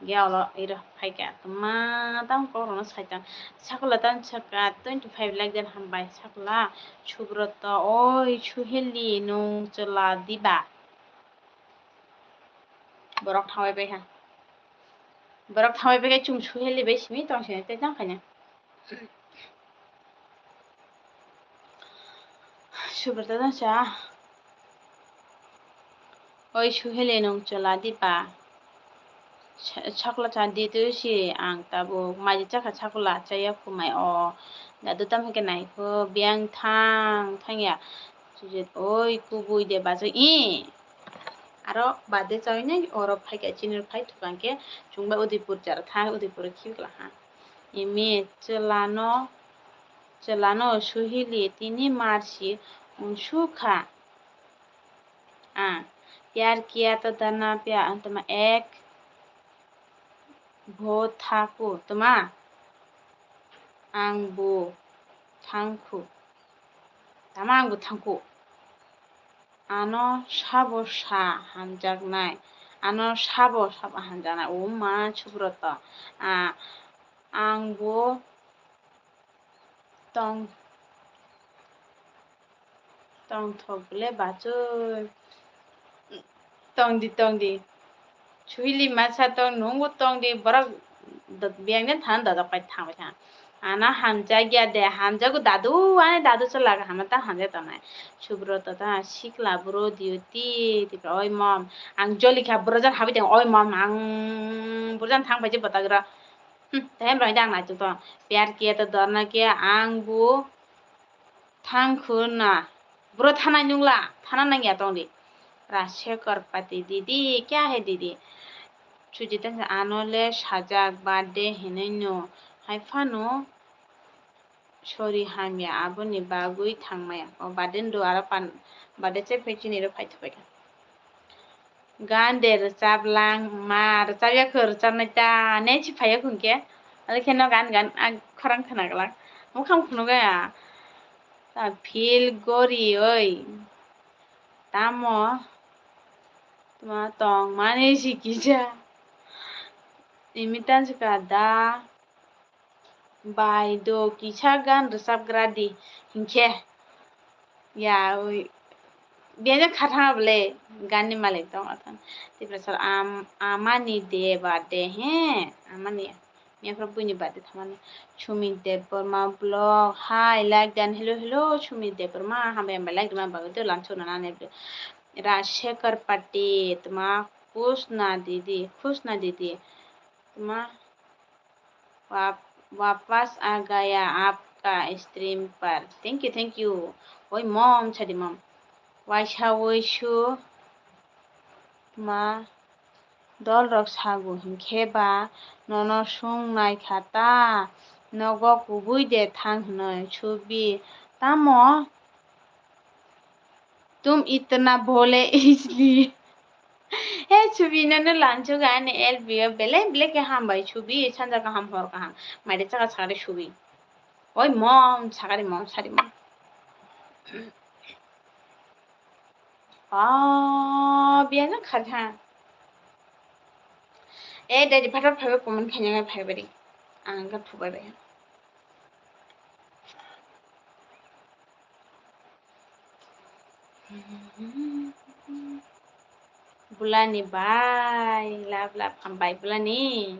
Ge olo iro phaikha tma tamo kok rok no saitang sakula tan saka twenty five lakh den hambai sakula Subroto oi Suheli nung chwla diba. Borok thangbai bai kha. Borok thangbai bai khe chwng Suheli bai simi tong sini tei tang khaina. Subrata tong sa. Oi Suheli nung chwla diba. Sa-, sakla cha di twi si ang tabuk mai chakha sakla chaya khumai o. Dadu tamo khe nai kho biyang thang thang ya. Sujit oi kubui de bachai i. Aro bade chawi nai oro phai kha chini phai thukang khe chwng bai Udaipur chara thang Udaipur khibi kla ha. Imi chwla no, chwla no suhili tini marsi unsukha. Ah, pyar kiya to darna pya antama ek bho thaku tuma ang bo thangkhu. Tama ang bo thangkhu. Ano sabo sa hamjaknai. Ano sabo sabo hamjaknai. O ma Subroto. Ah, ang bo tong tongthok le bachoi. Tongdi, tongdi. Suhili masa tong nungo tongdi. Borok do-, biyang den thang dodok pai thang bai thang. Ana hamjakya de, hamjago dadu, ani dadu chwla kaham ta hamjak tongnai. Subroto ta sikla bro diyo ti, ti oi mom. Ang joli kha bro jan habi tong, oi mom, ang bro jan thang bai je batagra. Hmm, tei bro, ang naituk tong. Pyar kiya to darna kiya, ang bo thang khuna. Bro thanai nungla, thana nangya tongdi. Rajshekhar Pati didi, kya hai didi? Sujita ano le sajak birthday hinui no. Hai phano sorry hamya aboni bagwi thangmaya. O birthday ndo aro pan birthday che phai chini ro phai thupai kha. Gan de rwchap lang ma, rwchap ya kho, rwchapnai ta ne si phai ya kho hwnkhe. Alo khe no gan gan ang khorang khna glak. Mukhang phunuk ya. Ta feel gori oi. Tamo tma tong mani si kisa. Imitan si ka da. Bai do kisa gan rwchapgra di hinkhe. Ya, ui, biyang kha thang bole gan ni malik tong athan. Tiprasa am-, amani de birthday he, amani. Miya phra buini birthday thamani. Sumi Debbarma vlog, hi, like dan, hello, hello, Sumi Debbarma, hambai hambai like rwma bagwi tei lamsok nana ne. Rajshekhar Pati, tma, Khusna didi, Khusna didi, tma, Wap-, wapas aa gaya aapka stream par. Thank you, thank you. Oi mom, sadi mom. Waisa woisu ma dolrok sago hinkhe ba nono sung nai kha ta. Nogo kubui de thang hwnwi subi. Tamo? Tum itna bhole isliye. He Subi, nono lansugo ani L B o belai belai khe hambai Subi, sanja kaham hor kaham. Maide chaka sakari Subi. Oi mom, sakari mom, sari mom. Oh, biyang kha tha. Eh, daddy phatar phaibai comment khaina phaibai ri. Ang kha thubai bai. Bulani bai, love, love, hambai Bulani.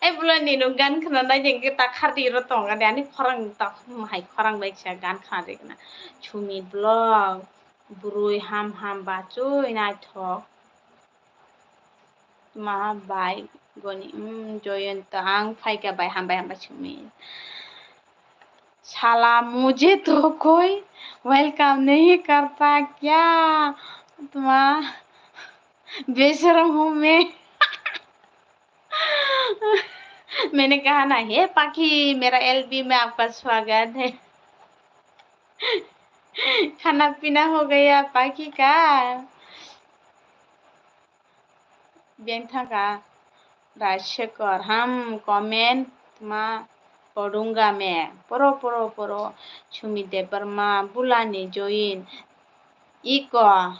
Ei Bulani, nwng gan khna nai de, hwnkhe ta khardi ro tong ani khorang ta hai khorang bai kisa gan khna de khna. Sumi vlog, bwrwi ham ham bachoi naithok. Ma bai goni, mm, Joyonto, ang phaikha bai, hambai, hambai, Sumi. Sala, mujhe to koi welcome nahi karta kya? Tma, besharam hu main. Maine kaha na, he pakhi, mera L B mein aapka swagat hai. Khana pina ho gaya, pakhi ka? Beng thangkha Rajshekhar, ham comment ma podunga me. Poro, poro, poro. Sumi Debbarma, Bulani join. Iko,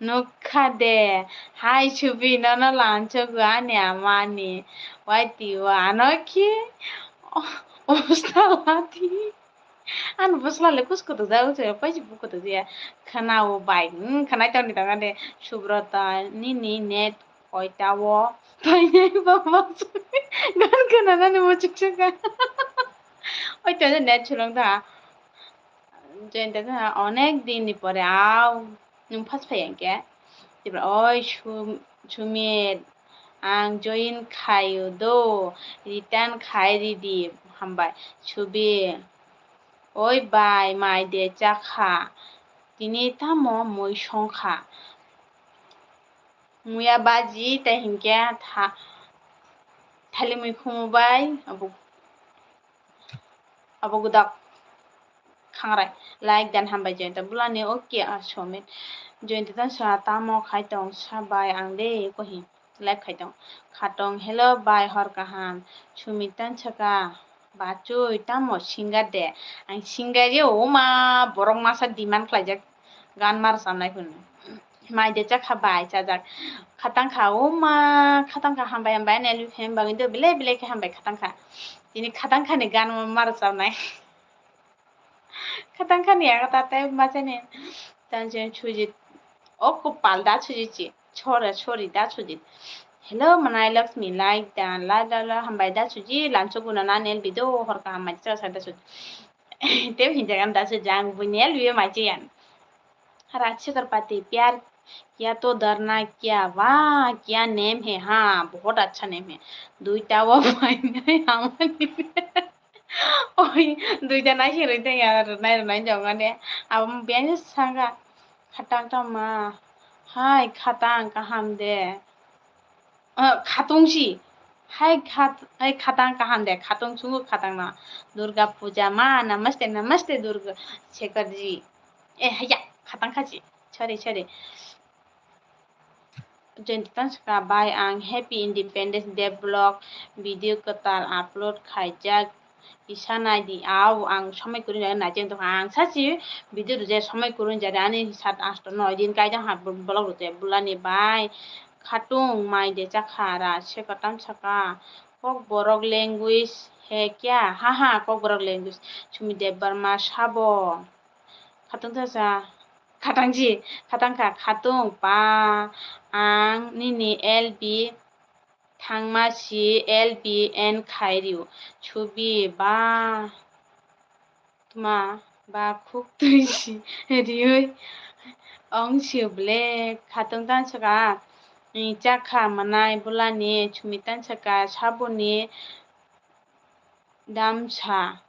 nukha de. Hai Subi, nono lansogo ani amani. Waiti o ano khi? Osta lati. Ani bwsla le kus kutuk jak, wngse paisa bu kutuk ya. Khana o bai, hmm, khana tongni tongna de. Subrata, nini net koita o? Painai baba, gan khana nani muchuk saka. Oi to net sulung da. Join da, onek din ni pore ao. Nwng first phai hwnkhe, tipra oi Sum-, Sumit, ang join khaio do, return khai ridi, hambai. Subi, oi bai, mai de chakha, tini tamo mui songkha. Muya baji tei hinkhe tha-, thali mui khumu bai, abo, abo gwdak khangrai. Like dan hambai Joyanta Bulani, okay, ah, Sumit. Joyanta Tansa tamo khai tong sa bai ang de kohi. Like khai tong. Khatong, hello bai, hor kaham. Sumit Tansa ka, bachoi tamo singer de. Ang singer yo, oma borok masa demand khlaijak. Gan mar samnai hwn. Mai de chakha bai chajak. Khatang kha, oma khatang kha, hambai hambai, ani L B fan bagwi do belai belai khe hambai khatang kha. Tini khatang kha ni gan mar samnai. Khatang kha ni aga ta tei machani. Tanjeng Sujit. O kopal da Sujit chi. Chore chori da Sujit. Hello, manai Lakshmi, like dan, la la la, hambai da Sujit, lanso guna nan L B do, hor kaham mai cha sa da Sujit. Tei hinjagan da Sujit, ang buini L B mai cha yan. Rajshekhar Pati, pyar kiya to darna kya, wah, kya name hai, ha, bahut acha name hai. Duita wo bhai nai hamani. Oi, duita nai sirui teng ya, nai nai jong ane. Abo biyang sanga, khatang tama, hai, khatang kaham de. Ah, khatung si. Hai khat-, hai khatang kaham de, khatung sungo khatang na. Durga Puja ma, namaste, namaste Durga Shekhar ji. Eh, haya, khatang khachi. Sorry, sorry. Joyanta Tansa ka bai ang Happy Independence Day vlog video kwtal upload khaijak. Isa nai di, au, ang somoi kwrwng jani nai jeng tongkha. Ang sachi video rwjak somoi kwrwng jani ani sat asto noi din kai jang ha vlog rwjak bulani bai. Khatung mai de chakha ra se kwtam saka. Kokborok language he kya? Ha ha, Kokborok language. Sumit Debbarma sabo. Khatung Tansa, khatang ji, khatang kha, khatung pa, ang nini L B thangma si L B end khai rio. Subi ba, tma ba khuk twi si riui ong si ble. Khatung Tansa ka, ni chakha manai bulani Sumit Tansa ka saboni damsa.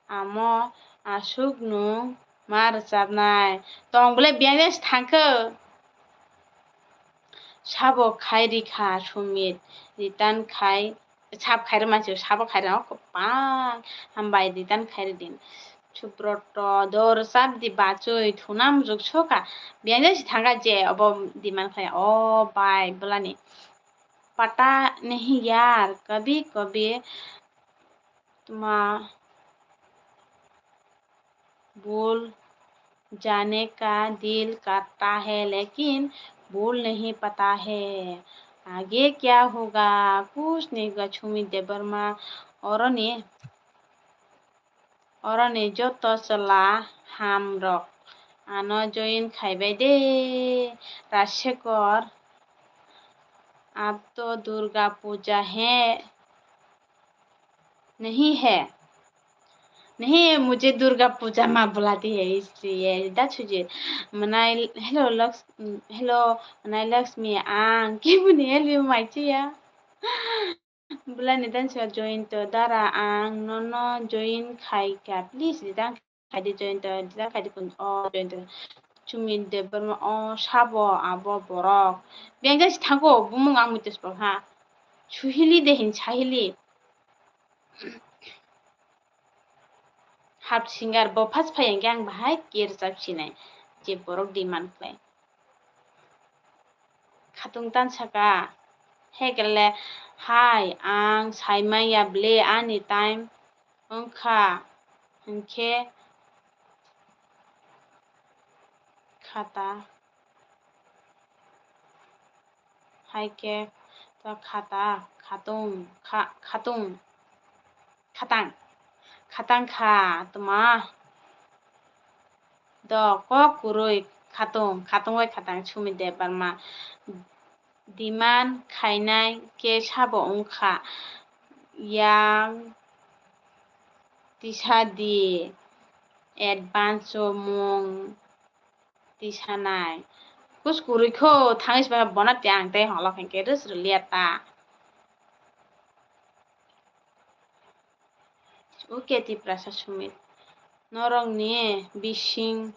Amo aswk nwng ma rwchapnai? Tong bwle biyang jas thangkhe. Sabo khai rikha Sumit, return khai, sab khai rwma se, sabo khai rwma kwbang hambai return khai rwdi. Subroto dor chap di bachoi thuna muchuk soka. Biyang jas thangkha je obo demand khai, o bai bulani. Pata nahi yaar, kabhi kabhi मा भूल जाने का दिल करता है, लेकिन भूल नहीं पाता है। आगे क्या होगा, कुछ नहीं होगा। Sumit Debbarma, oroni, oroni joto chwla ham rok ano join khai bai de, Rajshekhar, ab to Durga Puja hai, नहीं है, नहीं, मुझे दुर्गा पूजा माँ बुलाती है, इसलिए। Da Sujit, manai, hello, Laks-, hello, manai Lakshmi, ang keboni help mai chiya. Bulani Tansa join to dara, ang nono join khai kha, please, dang. Khaidi join to, jila khaidi kun, o join to. Sumit Debbarma, o sabo abo borok. Biyang jasi thango, bumung ang muitos bo ha. Suhili de hin sahili. Hap singer bo first phai yang bahai kir chap sinai. Je borok demand khlai. Khatung Tansa ka, hekele, hai, ang saimaya ble ani time wngkha, hinkhe khata, hai khe to khata, khatung, kha-, khatung, khatang, khatang kha tma. Do kok kwrwi khatung, khatung bai khatang Sumit Debbarma. Demand khainai khe sabo wngkha, yang tisa di, advance o mung tisanai. Kus kwrwi kho thangwi se bono tei ang tei holo khe rwsrw liya ta. Oke, Tiprasa Sumit. Norokni bising,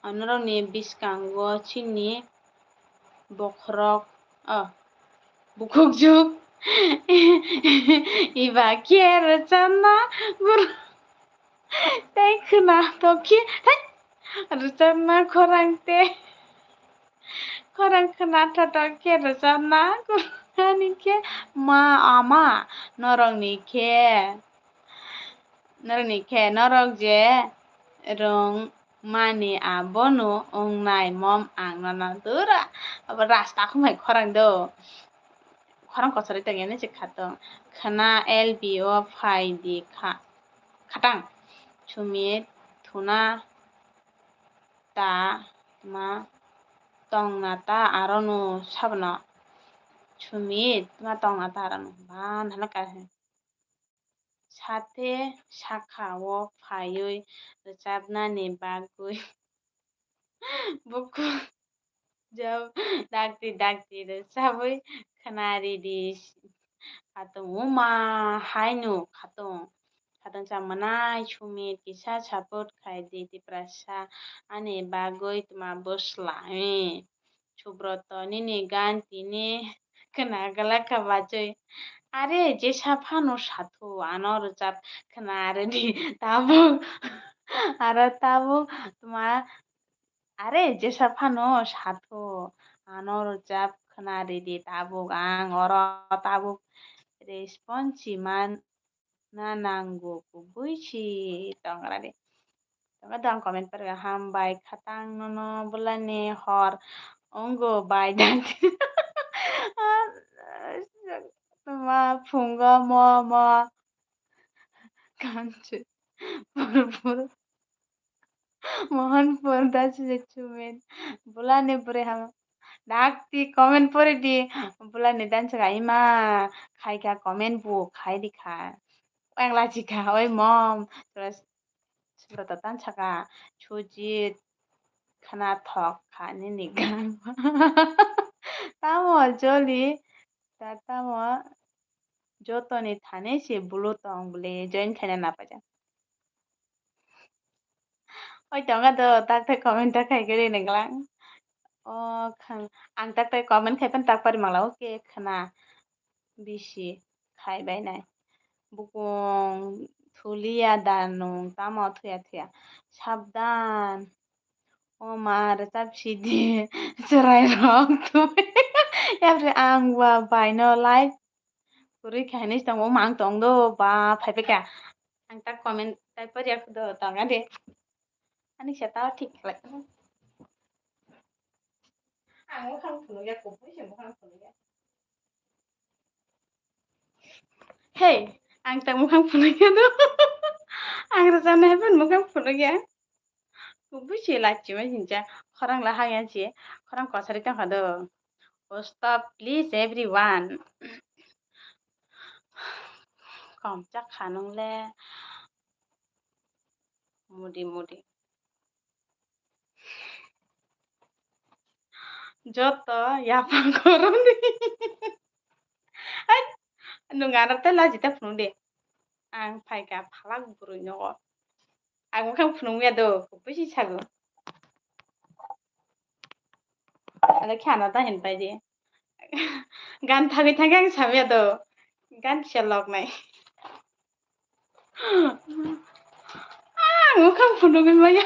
ah, norokni bwskango chini bokhorok, oh, bukhukjwk. Eba khe rwchapna guru tei khwna tokhe, hai, rwchapna khorang tei khorang khwna thathok khe rwchapna guru ani khe ma ama norokni khe. Norokni khe norok je rwng mani abono wngnai mom ang nono dura. Abo rasta khumai khorang do. Khorang kochorwi tongya ni se khatong. Khwna L B O phai di kha. Khatang. Sumit thuna ta ma tongna ta arono sabono. Sumit ma tongna ta arono. Ba nana ka. Sathe sakha-o phaiwi rwchapnani bagwi buku jab dakti dakti rwchabwi khwnaridi khatung. Uma haino khatung. Khatung cha mwnai Sumit kisa support khaidi Tiprasa ani bagwi tma bwsla. Subroto nini gan tini khwna glak kha bachwi. Are jesa phano sathu ano rwchap khwna rwdi tabuk. Aro tabuk tma are jesa phano sathu ano rwchap khwna rwdi tabuk ang oro tabuk response si man. Na nango kubui si tongra de. Tongo dang comment pore hambai khatang nono bulani hor ongo bai dang. Ma phungo mo mo kanchi pur pur. Mohanpur dasi je chumen. Bulani pore ham. Dakti comment pore di. Bulani dan saka ima. Khai kha comment bu khai di kha. Weng lachi kha oi mom. Terus seberapa tan saka. Chujit. Khana thok kha nini gan. Tamo joli. Ta tamo. Jotoni thani se bulu tong bole join khaina napaja. Oi tonga do tak tak comment ta khai khe ri nenglang. O khang ang tak tak comment khai pan tak pari mangla oke khana bisi khai bai nai. Bukung thulia da nung tamo thuya thuya. Sabdan. O ma rwchap sidi chwrai rok twi. Yapri ang ba bai no live kwrwi khe hinwi tong o mang tong do ba phai phaikha. Ang tak comment type pori ya do tong ade. Ani se ta thik khlai. Ang mukhang phunukya kubui se mukhang phunukya. Hey, ang tak mukhang phunukya do. Ang rwchapnai hai phano mukhang phunukya. Kubui se lachimai hincha khorang la haya je khorang kwchari tongkha do. Oh, stop, please, everyone. Komchak kha nung le. Mudi, mudi. Joto yapang koroni. Hai, nung ano tei laji ta phunuk de. Ang phaikha phalak bwrwi nogo. Ang mukhang phunukya do, kubui se sago. Ada khe ano ta hin pai di. Gan thagwi thagwi ang samya do. Gan kisa lok nai. Ah, mukhang phunugwi maya.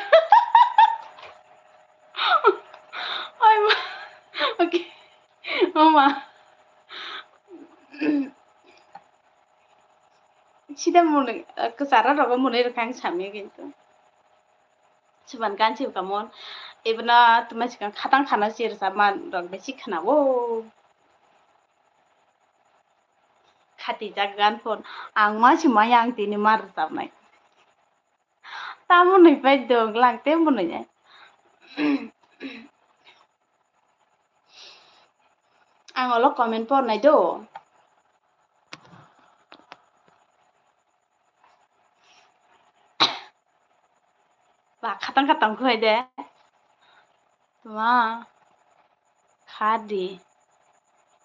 Oi ma. Okay. Oma. Sida mwnwi, kwchara rogo mwnwi rwkha ang samya kintu. Chuban gan chibu kamon. Ibna tuma sikang khatang khana sir saman rok besi khana wo. Khati jak gan phone. Ang ma si maya ang tini mar rwchapnai. Tamo nui pai dong lang te mwnwi ai. Ang olo comment pornai do. Ba khatang khatang khlai de. Tuma kha di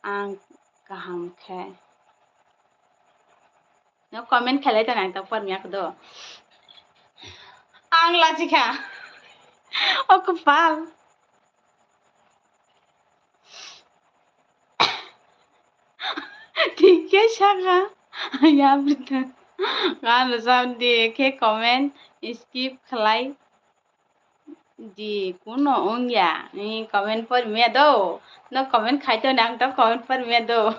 ang kaham khe. No comment khailai tong ang ta por miya kdo. Ang lachikha. O kwpal. Thik khe sakha. Ya bwtha. Gan rwchap di khe comment skip khlai. Di kuno wngya, ni comment por miya do, no comment khai to nang to comment por miya do.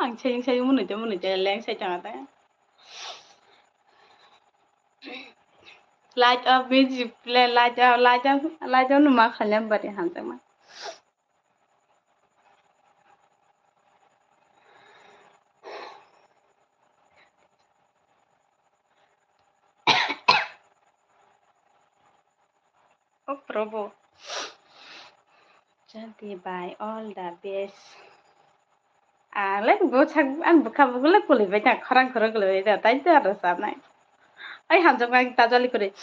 Ang saying saying munui te munui te leng sai tong ata. Light of music play, light of, light of, light of numa khalyam bari hanjak ma. Oh, Prabhu. Janti bhai, all the best. Ah, le, bo sak, ang bwkha bwkha le kulibaicha, khorang khorang kulibaicha, tai to aro sanai. Ai, hamjak nai, tajali kore.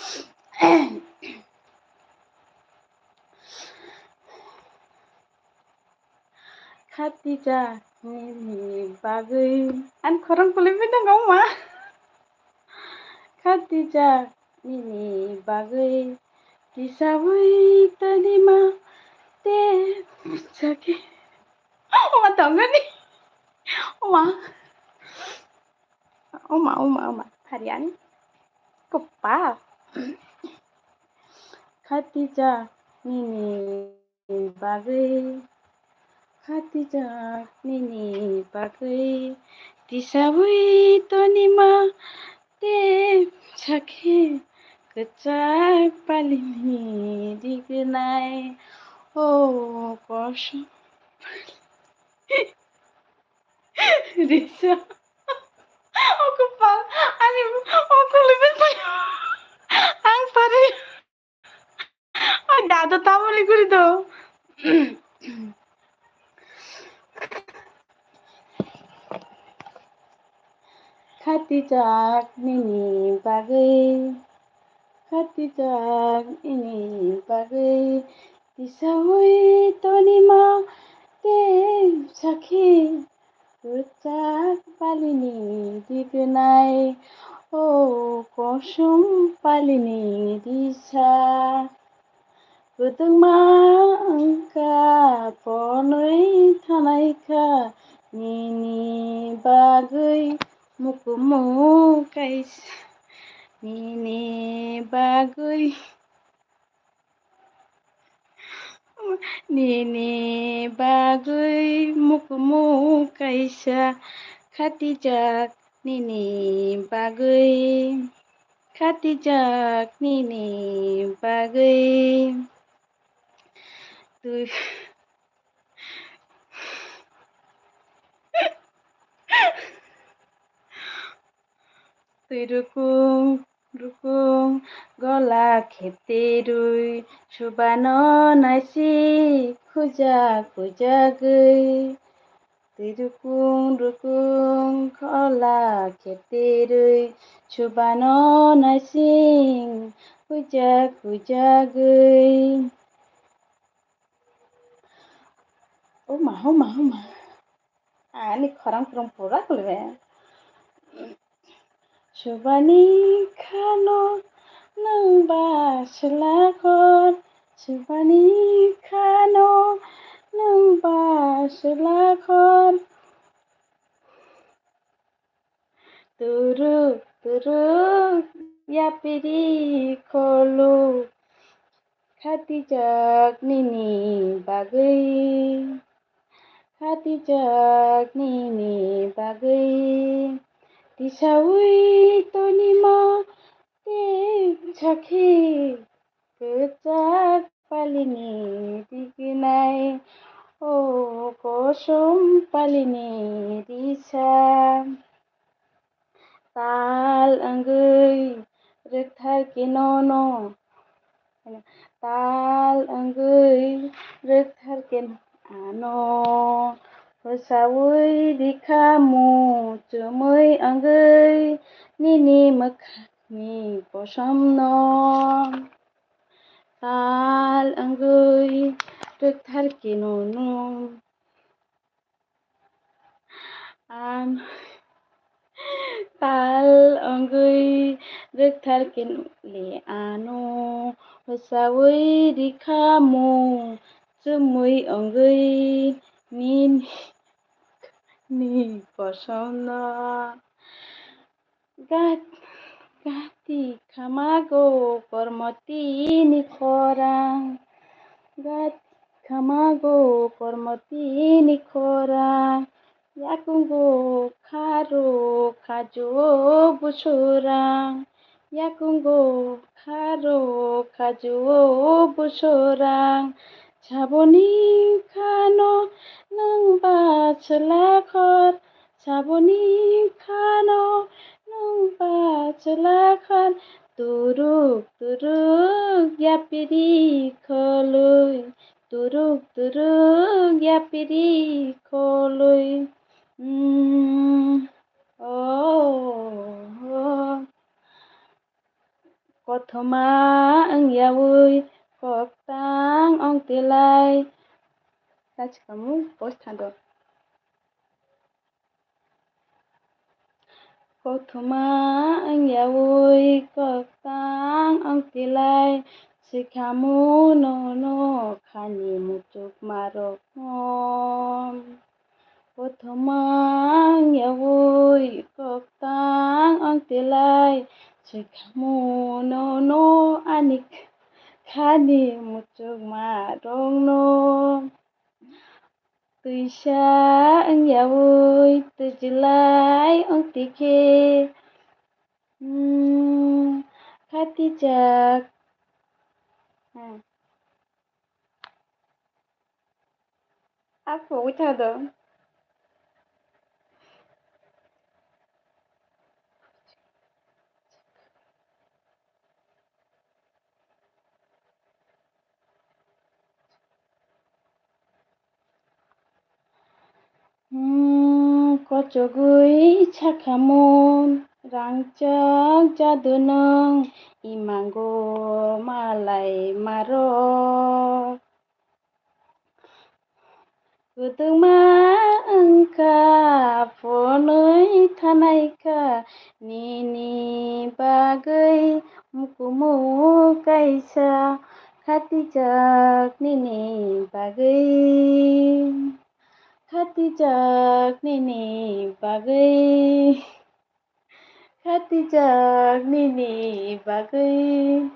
Khatijak nini bagwi. Ang khorang kulibwi tongo, ma. Khatijak nini bagwi. Tisawi tani ma te sakhe. Oma tongani. Oma. Oma, oma, oma. Phariani. Kopa. Khatijak nini bagwi, khatijak nini bagwi, tisawi tonima te sakhe kwchak palini rignai, o kosom risa. O kwpal, ani o kwlwi bai ang pari. Ai, dado tamoni guri do. Khatijak nini bagwi, khatijak nini bagwi, tisawi tonima te sakhi. Kwchak palini rignai, o kosom palini risa. Kwdwkma wngkha, ponwi thanaikha nini bagwi mukumu kaisa, nini bagwi. Nini bagwi mukumu kaisa khatijak, nini bagwi khatijak, nini bagwi. Twi-, twi rukung. Rukung gola khetirwi, subano naisik khuja khujagwi. Twi rukung rukung gola khetirwi, subano naisik khuja khujagwi. Oma, oma, oma. Ani khorang khorang pura khulbe. Subani khano nwng ba selakhor, subani khano nwng ba selakhor. Turuk turuk yapiri kholu, khatijak nini bagwi, khatijak nini bagwi, tisawi tonima te sakhi. Kwchak palini rignai, o kosom palini risa. Tal wngwi rwkthar khe nono, tal wngwi rwkthar khe ano, bwsaui rikha muchumui wngwi nini mwkhang ni kosom no tal wngwi rwktharkhe nono. Ang tal wngwi rwktharkhe le ano rwchaui rikha mung chumui wngwi nini kosomno. Gat-, gati khamago kormoti ni khorang, gati khamago kormoti ni khorang, yakungo kharo khajo busurang, yakungo kharo khajo busurang, saboni khano nwng ba chwla khor, saboni khano nwng ba chwla khor, turuk turuk yapiri kholwi, turuk turuk yapiri kholwi. Mm, oh, oh. Kothoma wngyaui koktang wng tilai. Tachikamu post thando. Kothoma wngyaui koktang wng tilai, swikhamu nono khani muchukmarokno. Kothoma wngyaui koktang wng tilai, swikhamu nono ani khani muchukmarokno. Twisa wngyaui twijlai wng tikhe, hmm, khatijak. Hmm. Aphuru wngwi thangdo. Hmm, kochogwi sakhamu rangchak jadu nwng imango malai maro. Kwdwkma wngkha phunwi thanaikha nini bagwi mukumu kaisa khatijak nini bagwi khatijak nini bagwi. Khatijak nini bagwi.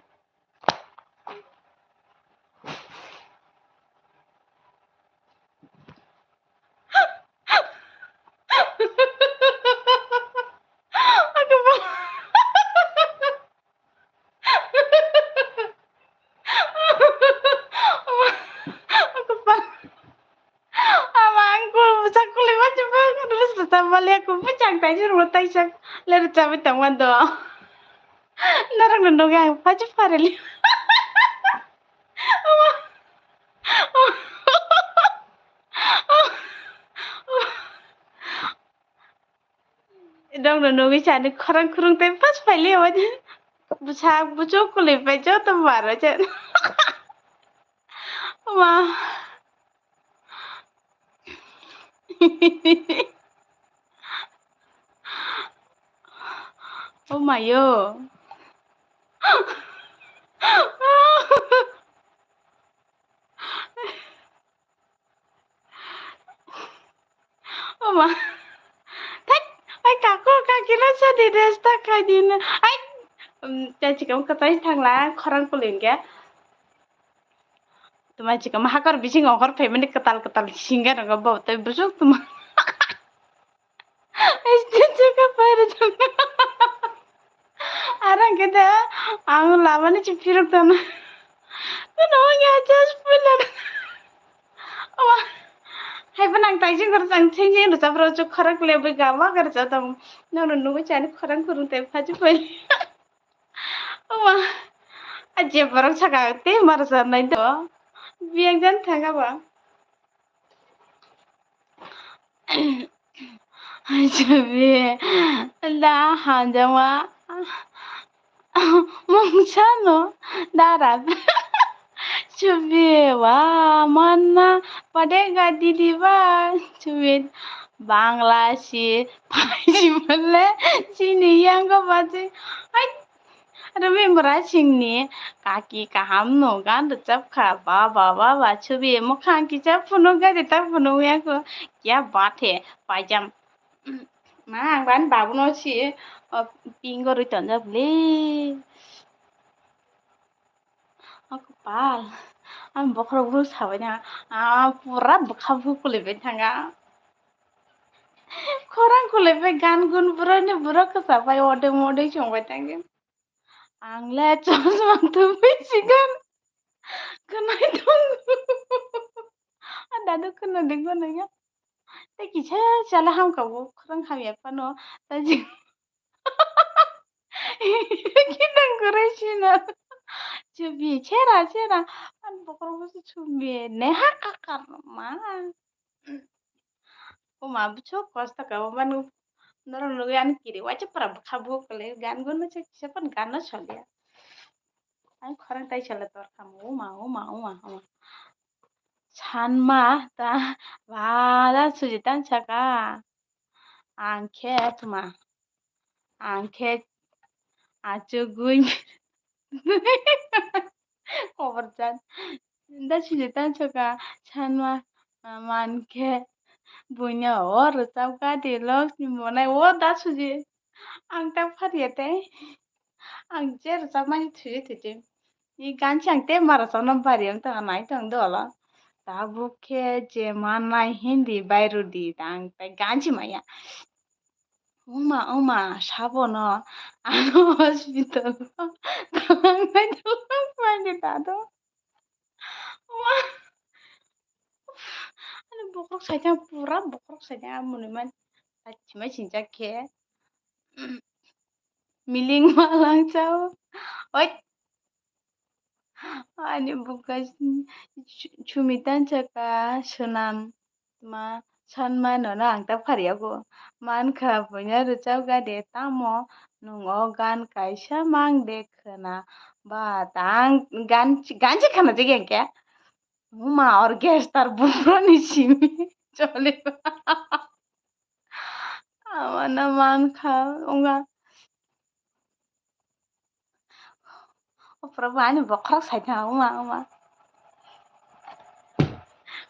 Ama, ang kul bwsa kulima chwng rwchap rwchap maliya, kung bwchang taisir bo taisa le rwchapwi tongma do. Norokno nugwi ang phachi phareli. Ama. Nokno nugwi chani khorang khurung tei pas paili obo bwsak bwswk kwlwi pai joto maro cha. Oma. Oma yo. Oma. Thek, ai kako kakila sa di resta khai di na. Ai, um, cha chikam katai thangla khorang kulin kya. Tuma chikam hakor bising ongkhor phaimani katal katal singa rang bo tai busuk tuma. Este cheka paira cheka. Arang kete ang lamani chi phirok tana. Kono ya just pulan. Awa. Hai pa nang tai jing kar sang ching jing ru chapro chu kharak le bui gama kar cha tong. Nang nu nu chani kharang kurung te phaji pai. Awa. Aje borok saka te mar sa nai do. Biang jan thanga ba. Chubi, da hanjama mungsano dara Chubi, wa, manna, padega didi ba, chubi, Bangla si, paisi mole, sini yang ko baji. Hai, Rabi Mura singni kaki kaham no gan rwchap kha. Ba, ba, ba, ba, chubi, mukhang kicha phunuk ga de ta phunuk ya ko. Kya baat hai, pajam. Ma, ang ban babu no si, o, pingo rwi tonjak le. Ako pal. Ang bokhorok bwrwi sabai na. Ah, pura bwkha bukuli bai thanga. Khorang kulai bai gan gun bwrwi ni bwrwi kwsa bai odeng modeng song bai thangdi. Ang le chosma tubui sigan. Kwnai thong. Ah, dadu kwnai dengbo nangya. Tei kisa chala hamkha bo khorang hamya phano. Tei jing-, kidang kwrwi sino. Chubi, chera, chera. Ani bokhorok bo se chubi. Neha kakar ma. O ma, bwswk kosto kha, o manu norok nugwi ani kiri waisa pura bwkha buk kwlwi, gan gun no se kisa phano gan no soliya. Ani khorang tai sala tor kha, o ma, o ma, o ma, o ma. Sanma ta, ba, da suji tan saka. Ang khe tuma. Ang khe achugwi koborjan. Da suji tan saka, sanma, ah, man khe buino o rwchapka di lok ni monai o da suji. Ang ta phariya tei. Ang je rwchapmani thwiji thwiji. I ganchi ang tei ma rwchapna bari ang tongkha nai tong dolo. Tabuk khe je manai Hindi bai rwdi tang tei ganchi maya. Oma, oma, sabono ano hospital o thangnai tongmani dado. Oma. Ani bokhorok saitha pura bokhorok saitha mwnwi man. Achimai sinjak khe. Miling ma lang chao. Oi. Ani buka chu-, chumi tan saka sonam ma sanma nono ang ta phariyago. Man kha buino rwchapga de tamo nwng o gan kaisa mang de khwna ba tang gan, gan se khwna jagya khe. Uma orchestra bubroni simi chole. Amana man kha onga. O probo ani bokhorok saitha uma uma.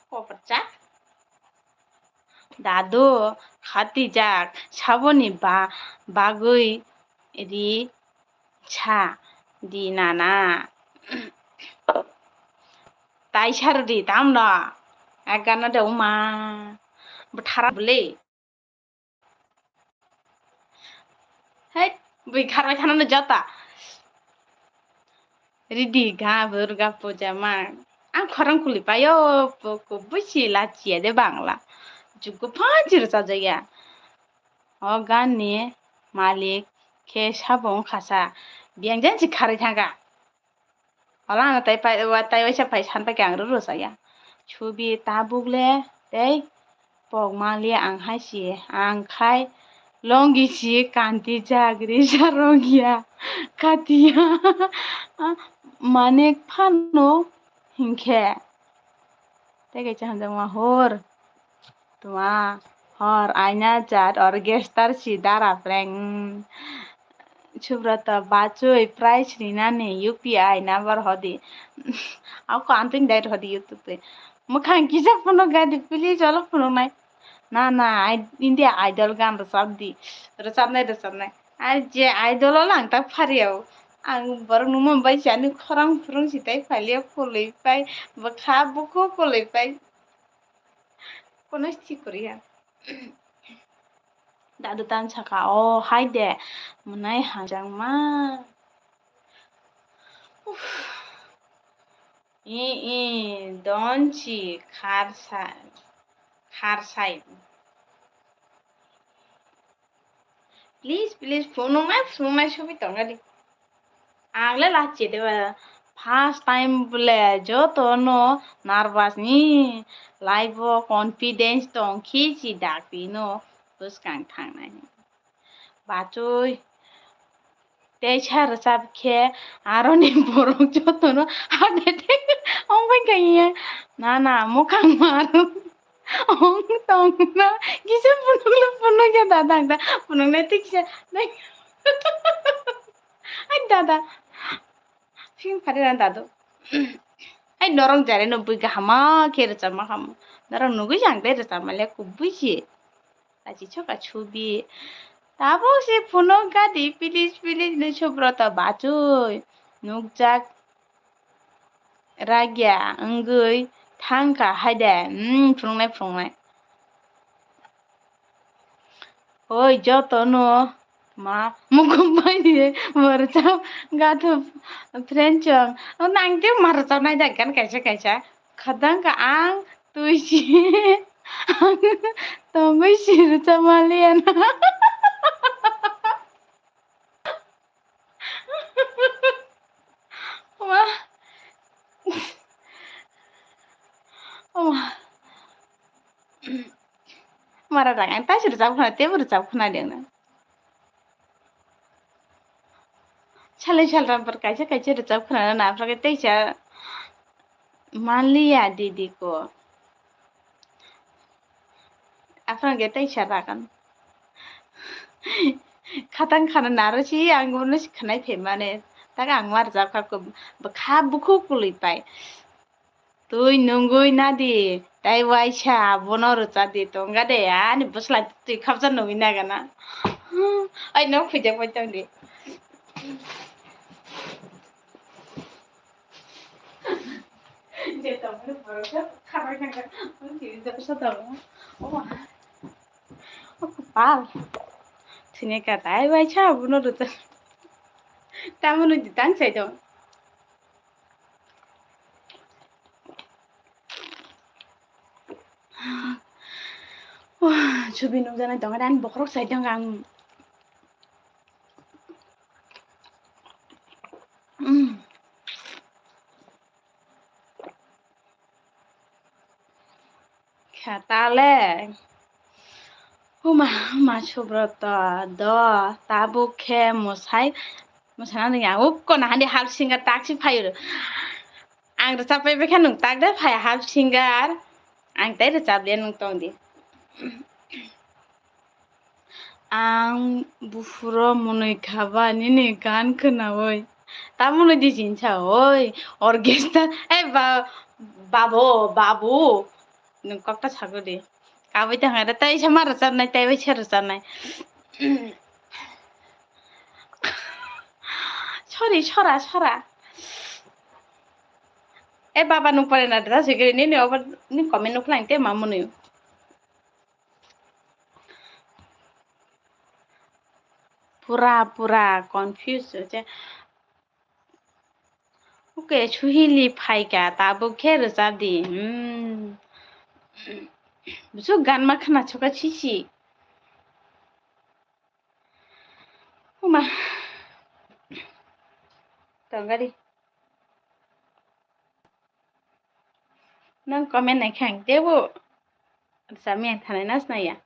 Koporcha. Dadu khatijak saboni ba bagwi ri sa di nana. Tai sar di tamno. Agana de uma. Bwthara bwle. Hei, bui kharbai thanano jota. Ridi ga burga puja mang. Ang khorang kuli payo, poko busi la chia de bangla. Jugo phanchir sajaya. O gan ni malik khe sabo wngkha sa. Biyang jan si kharwi thangkha. Ola ano tai pai, wa-, tai waisa pai san pai khe ang rw rw saya. Chubi tabuk le tei pok mali ang hai si ang khai longi si kanti jak ri sa rok ya kati ya. Manik phano hinkhe tei kaisa hamjakma hor. Tuma hor aina chat orchestra si dara prank. Subrata bachoi price rinani U P I number hodi. Ako anting dai hodi YouTube pe. Mukhang kisa phunuk gadi please olo phunuk nai. Na na, ai-, India Idol gan rwchap di. Rwchapnai rwchapnai. Ai je Idol o lang tak phariya o. Ang borok numa bai si ani khorang phurung si tai phalia koloi pai. Bwkha bukhu koloi pai. Kono si koriya. Dadu tan saka, "O hai de, mwnai hajangma." Uff. I, i, don si khar sa-, khar sai. Please, please, phunuknai, phunuknai sugwi tongkha di. Ang le lachi de ba, first time bole joto no nervous ni life o confidence tong khe si dakti no bwskang thangnai. Bachoi, Teisa rwchap khe aroni borok jotono heart attack wngwi kaiya. Na, na, mwkhang mar wng tongna kisa phunuklo phunukya dada ang da phunuknai tei kisa. Ai dada. Phim phari na dadu. Ai norok jare no bui kahama khe rwchapma khamu. Norok nugui jang tei rwchapma le kubui se. Kachi choka chubi. Tabuk se phunuk gadi pilis pilis ni Subrata bachoi. Nukjak ragya wngwi thangkha haide. Hmm, phunuknai phunuknai. Oi, jotono ma mukum bai di borjak gatho friend chong. O nang te ma rwchapnai da gan kaisa kaisa. Khadang ka ang twi si ang tongwi si rwchapmaliya na. Oma. Oma. Mara rang ang taisi rwchap khna, tebo rwchap khna de na. Salai salram par kaisa kaisa rwchap khna na, aphra khe teisa manliya didi ko. Aphra khe teisa ragan. Khatang khana naro si ang bono si khwnai phaimani. Tak ang ma rwchap kha ko, kha bukhuk kwlwi pai. Twi nungwi nadi, tai waisa abono rwchadi tongga de, ani bwsla twi khapsa nungwi nagana. Ai nok phijak pai tongdi. Je tongmani borok khe khabai nangkha, twi jabsa tongo. O ma. O kwpal. Thwini ka tai waisa abono rwchadi. Tamoni di tang sai tong. Wah, chubi nukjaknai tongkha de, ani bokhorok sai tongkha ang. Mm. Kha tale. Huma, huma, Subrata, do, tabuk khe mwsai, mwsana nungya, ukko nahani half singer taksi phaio. Ang rwchap pai bekha nung tak de phai half singer. Ang tei rwchap le nung tong di. Ang buphuro mwnwi kha ba nini gan khwnaui. Tamoni di jinsa oi orchestra, eh, ba-, babo, babu. Nung kokta sago di. Kabui tang ada tai sama rwchapnai, tai bai se rwchapnai. Sorry, sora, sora. Eh, baba nung pore na da sigiri nini obo ni comment nuklang te mamuni. Pura, pura confuse je. Okay, Suhili phaikha, tabuk khe rwchap di. Hmm. Busu gan ma khna chokha sisi. Uma. Tongari. Nang comment nai khang tebo. Sami ang thanai nas na ya.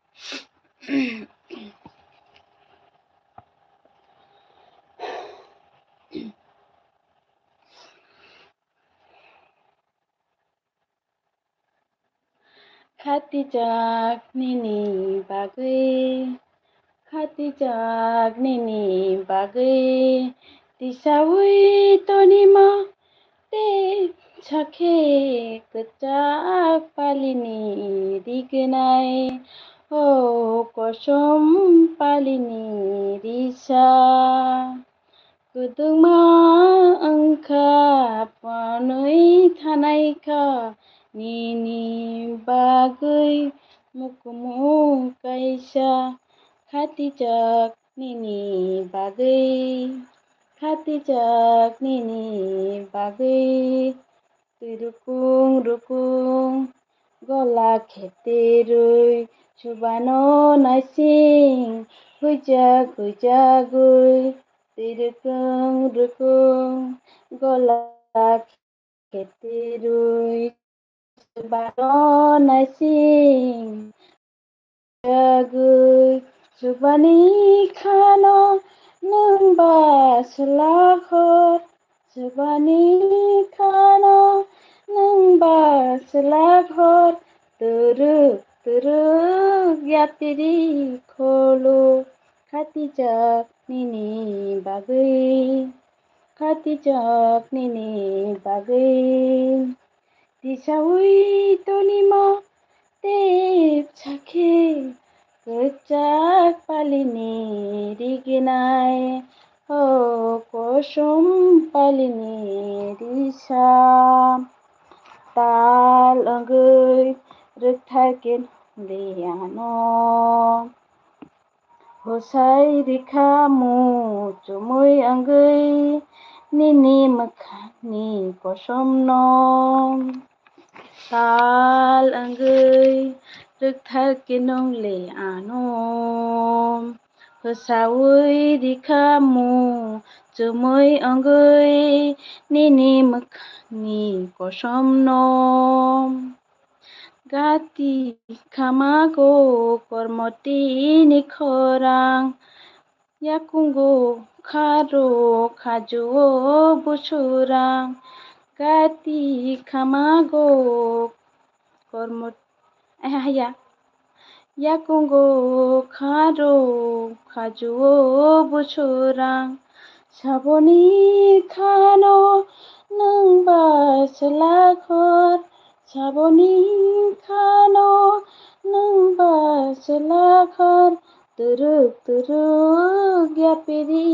Khatijak nini bagwi, khatijak nini bagwi, tisaui tonima tei sakhe kwchak palini rignai, o kosom palini risa. Kwdwkma wngkha phanwi thanai kha nini bagwi mukumu kaisa khatijak nini bagwi, khatijak nini bagwi. Twi rukung rukung gola khetirwi chubano naising huijak huijagwi. Twi rukung rukung gola khetirwi chubano naising jagwi chubani khano Nwng ba swlak hor chwbani khano, nwng ba swlak hor twrwk twrwk yapiri kholo, khatijak nini bagwi, khatijak nini bagwi. Tisaui tonima tei sakhe kwchak palini riginai, o kosom palini risa. Tal wngwi rwkthar khe nung liya no. Bwsai rikha muchumui wngwi nini mwkhangni kosomno. Tal wngwi rwkthar khe nung le ano. Bwsaui rikha muchumui wngwi nini mwkhangni kosomno. Gati khamago kormoti ni khorang, yakungo kharo khajuo busurang. Gati khamago kormoti, eh, haya. Yakungo kharo khajuo busurang. Saboni khano nwng ba swlak hor, saboni khano nwng ba swlak hor. Twrwk twrwk yapiri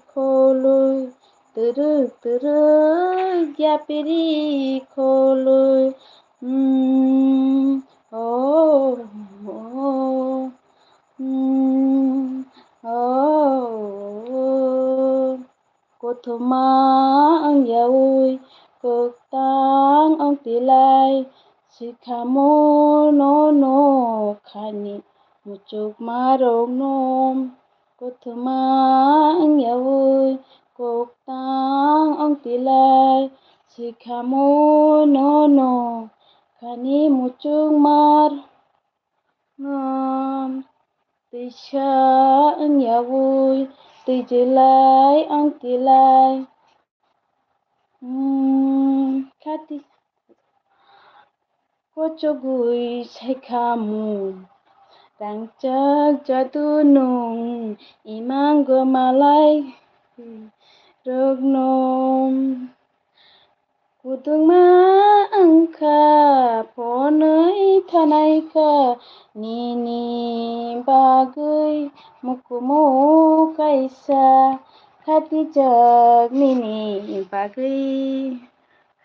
kholoi, twrwk twrwk yapiri kholoi. Mm, oh, oh, mm, oh, oh. Kothoma wngyaui koktang wngtilai, sikhamo nono khani muchukmarokno. Kothoma wngyaui koktang wngtilai, sikhamo nono khani muchukmar. Ngam twisa wngyaui twijlai wngtilai. Hmm, khati kochogwi saikhamu, rangchak jadu nung imang gomalai rokno. Kudungma wngkha phonwi thanaikha nini bagwi mukumu kaisa, khatijak nini bagwi,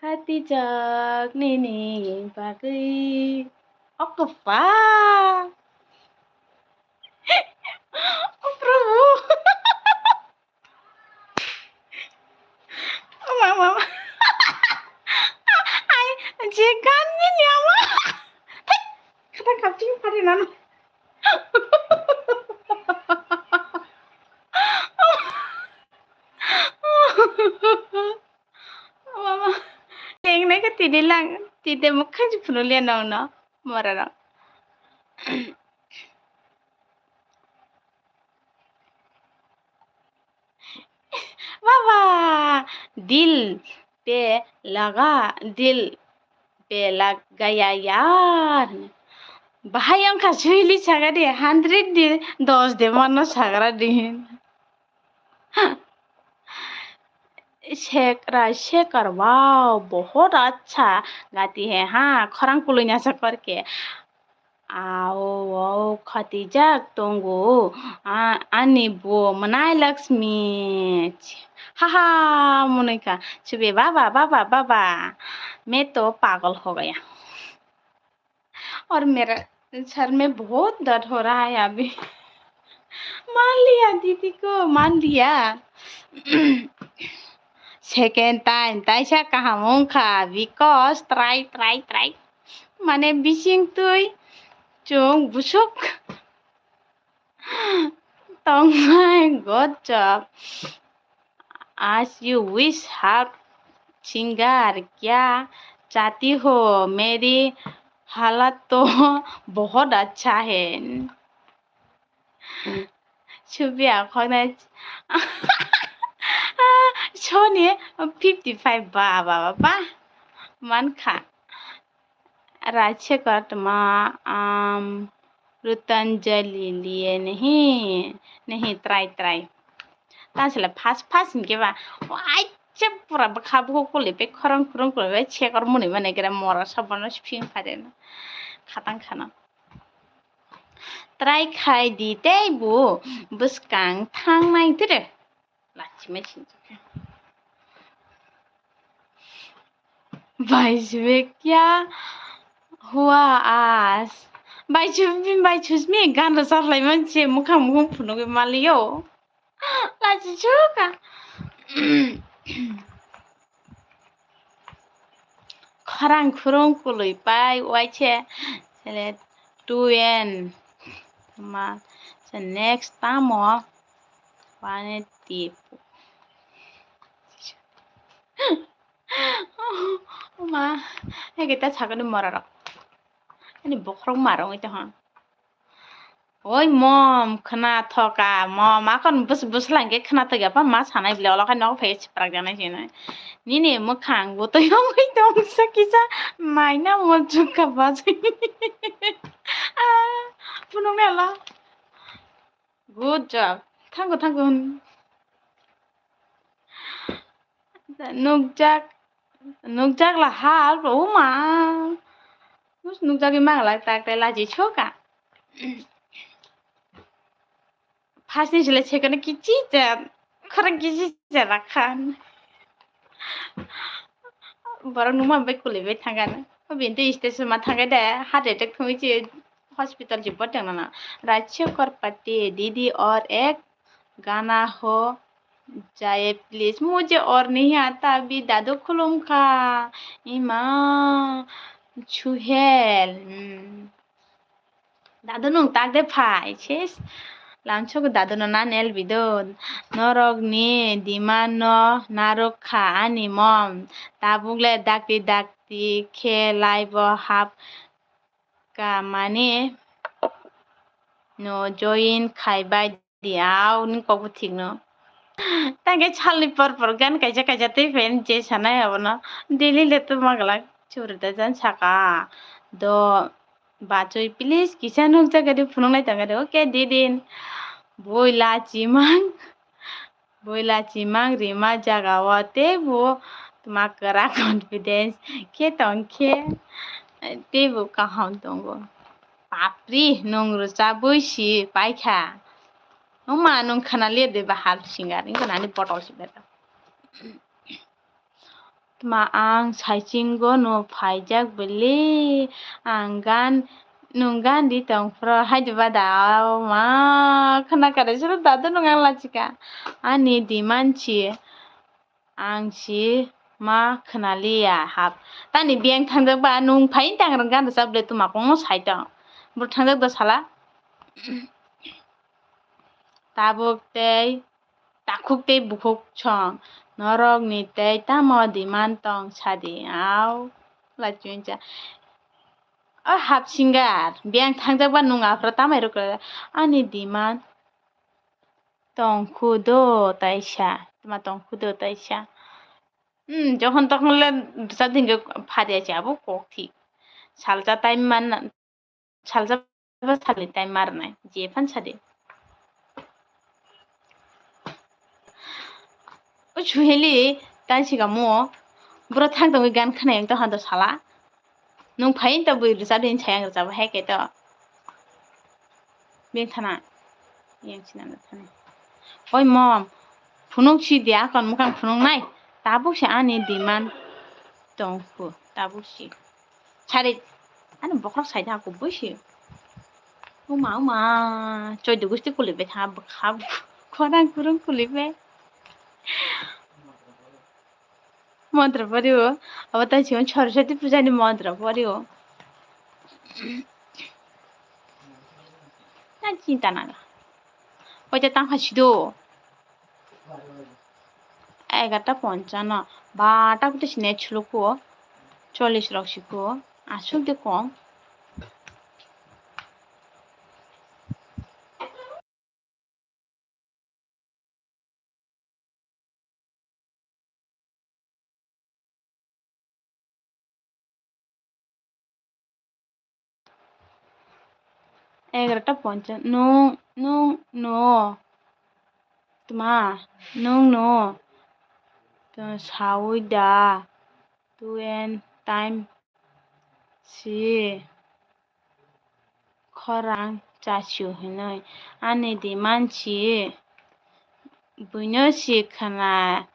khatijak nini bagwi. O kwpha! O Prabhu! Mama, mama. Ai, je gan ni nyama. Thek, kata kapting pare nanu. Mama. Tengnai ka tidi lang, tide mukha ji phunu liya nong no. Mora nong. Baba, dil pe laga, dil pe lag gaya yaar. Bahai wngkha suili sagadi, hundred di dos de mano sagradi. Shekar, Shekar, wow, bahut acha gati hai, ha, khorang kului nasa karke. Ao, ao, khatijak tongo, a, ani bo mwnai Lakshmi. Haha, monika, sube baba, baba, baba. Main to pagol ho gaya. और मेरा सर में बहुत दर्द हो रहा है अभी। मान लिया दीदी को, मान लिया। Second time, taisa kaham wngkha, because try, try, try. Mane bising twi chwng busuk tongnai, good job. आज यू विश हार्ट सिंगर क्या चाहती हो? मेरी हालत तो बहुत अच्छा है। Subiya khoknai. Soni fifty five ba, ba, ba, ba. Mankha. Rachekar tma, um, Rutanjali liye nahi, nahi, try, try. Tansile fast, fast hinkhe ba. Acha pura bwkha bukhuk kuli pe khorang khurung kuli pe chekor muni mane kere mora sabano sphing phare na. Khatang khana. Try khai di tei bu bwskang thangnai tire. Lachimai sinjak khe. Bhai sube kya hua aaj? Bhai sube, bhai sube gan rwchap lai manse mukhang mukhung phunugwi maliyo. Lachi chuka. Khorang khurung kului pai uaise, sele two N. Ma, se next tamo, one tip. Ma, hai kita sakani morarok. Ani bokhorok marong ito ha. Oi mom, khna thoka, mom, akon bus-, bwsla hwnkhe khna thokya pha, ma sanai bile, olo khai nogo phai siprak janai sinai. Nini mwkhang bo twi wngwi tongsa kisa, naina mo jukha bajwi. Ah, phunuknai olo. Good job. Thank you, thank you. Nukjak, nukjak la hal, o ma. Nukjagwi manglak tak tei lachi soka. First ni sile second ni kichi ja, khorang kichi ja rakhan. Borok numa bai kuli bai thangana. Bini tei station ma thangai de, heart attack thungwi chi hospital chi boteng nana. Rachya Korpati, didi aur ek gana ho jaye please. Mujhe aur nahi aata, abhi dadu khulum kha. Ima, Suhel. Hmm. Dadu nung tak de phai, ses. Lamsok dadu no na nel bido. Norok ni demand no narwk kha ani mom. Tabuk le dakti dakti khe live o hap ka mani no join khai bai di, au ni kok bo thik no. Tangke salni por por gan kaisa kaisa tei pen je sanai abono daily le tuma glak churi da jan saka do. Bachoi, please kisa nukjagadi phunuknai tongkha de. Okay, didin. Boila chimang. Boila chimang rima jaga o tei bo tma kwrak confidence khe tongkhe tei bo kaham tongo. Papri, nung rwchabwi si paikha. Nungma nung khwnaliya de bahal singer, wngkha nani botol si beto. Tma ang saiching go no phaijak bwle, ang gan, nung gan di tong phro hai de ba da, o ma, khna kare suru dadu nung ang lachika. Ani demand si, ang si ma khwnaliya hap. Tani biyang thangjak ba nung phai tang rang gan rwchap le tuma kong no sai tong. Bro thangjak da sala. Tabuk tei takhuk tei bukhuk song, norok ni tei tamo demand tong sadi, au, lachuncha. O hap singer, biyang thangjak ba nung aphro tamai rwkra, ani demand tong khu do taisa, tma tong khu do taisa. Hmm, jokhon tokhon le bwsa dingke phariya se abo kok thik. Salsa time man, salsa ba salni time marnai, je phan sadi. O Suheli, tan sikamo, bro thang tongwi gan khwnai wng tong hando sala. Nung phai ta bui rwchap din sayang rwchap hai khe to. Bini thana. Yang sinana thani. Oi mom, phunuk si dia kon mukang phunuk nai. Tabuk si ani demand tong khu. Tabuk si. Sari, ani bokrok sai da kubui si. Uma, uma, choidu gusti kuli betha bwkha khorang kurung kuli be. Mantra pori o, abo tai chikon Saraswati puja ni mantra pori o. Nang chinta naga. Oita tangkha sido. Egarta ponchano, bata kuti sine chuluko, chollis rok siko, asuk de kom. Egarota ponchas. Nwng, nwng no. Tma, nwng no. Tma sawi da. Twin time si khorang chasio hinwi. Ani demand si buino si khwna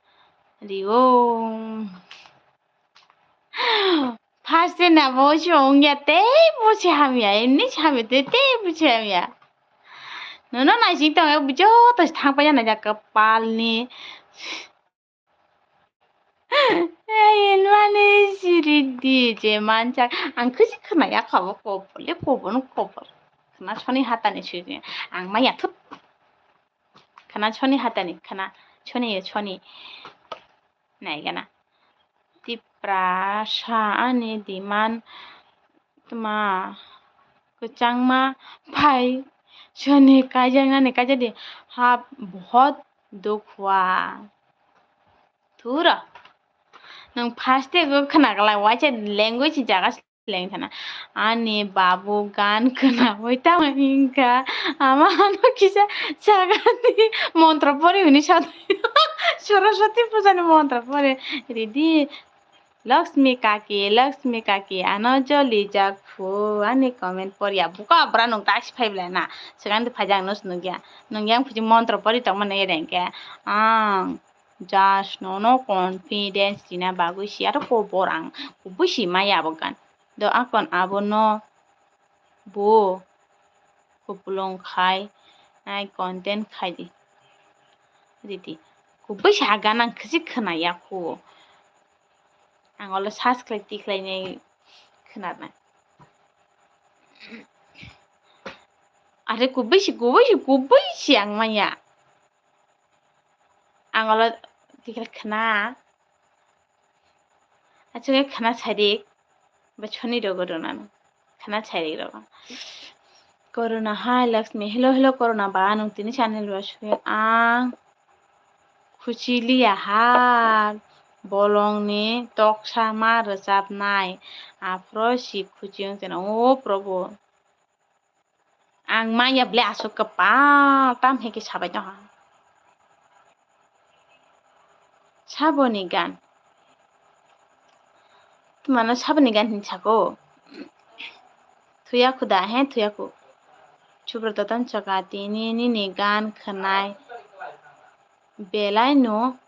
rio. First day na bo se ongya, tei bo se hamya, emni se hamya, tei, tei bo se hamya. Nono naising tong, joto se thang paina naijak kwpal ni. Ai, mane siri di je manchak, ang khusi khwnaya khabo, kobole, kobono kobol. Khwna soni hatani siri, ang maya thut. Khwna soni hatani, khwna soni, soni. Naigana. Tiprasa ani demand tma kwchangma phai soni kaijaknani kaijadi ha bahut dukh hua. Thura. Nwng first day go khwnaglai waisa language jaga leng thana. Ani babu gan khwnawi tamo hinkha ama ano kisa sagani montro pori hwnwi sa Saraswati puja ni montro pori ridi. Lakshmi kaki, Lakshmi kaki, ano joli jak phu, ani comment pori ya. Buka abra nwng taksi phai belai na. Sagani phai jak nus nugya. Nwng yang phuji montro pori tongma nai rengke. Ang just nono confidence rina bagwi si aro kobor ang kubui si maya abo gan. Do akon abono bo kupulung khai nai content khai di. Ridi. Kubui si ha gan ang khisi khwna ya khu. Ang olo search khlai tikhlai nai khwna nai. Are kubui si, kubui si, kubui si ang maya. Ang olo tikhlai khwna. Achukhe khwna sairik. Ba chhoni rogo rwnano. Khwna sairik rogo. Corona hai Lakshmi. Hello, hello, Corona ba. Nwng tini channel ba sui ang khuchi liya ha. Bolongni toksa ma rwchapnai. Aphro si khuchi wng tene. O Prabhu. Ang manya ble aswk kwpal tam hai khe sabai tongkha. Saboni gan. Twmano saboni gan hin sako. Thuya khu da, he thuya khu. Subrata tong chwkha tini nini gan khwnai. Belai no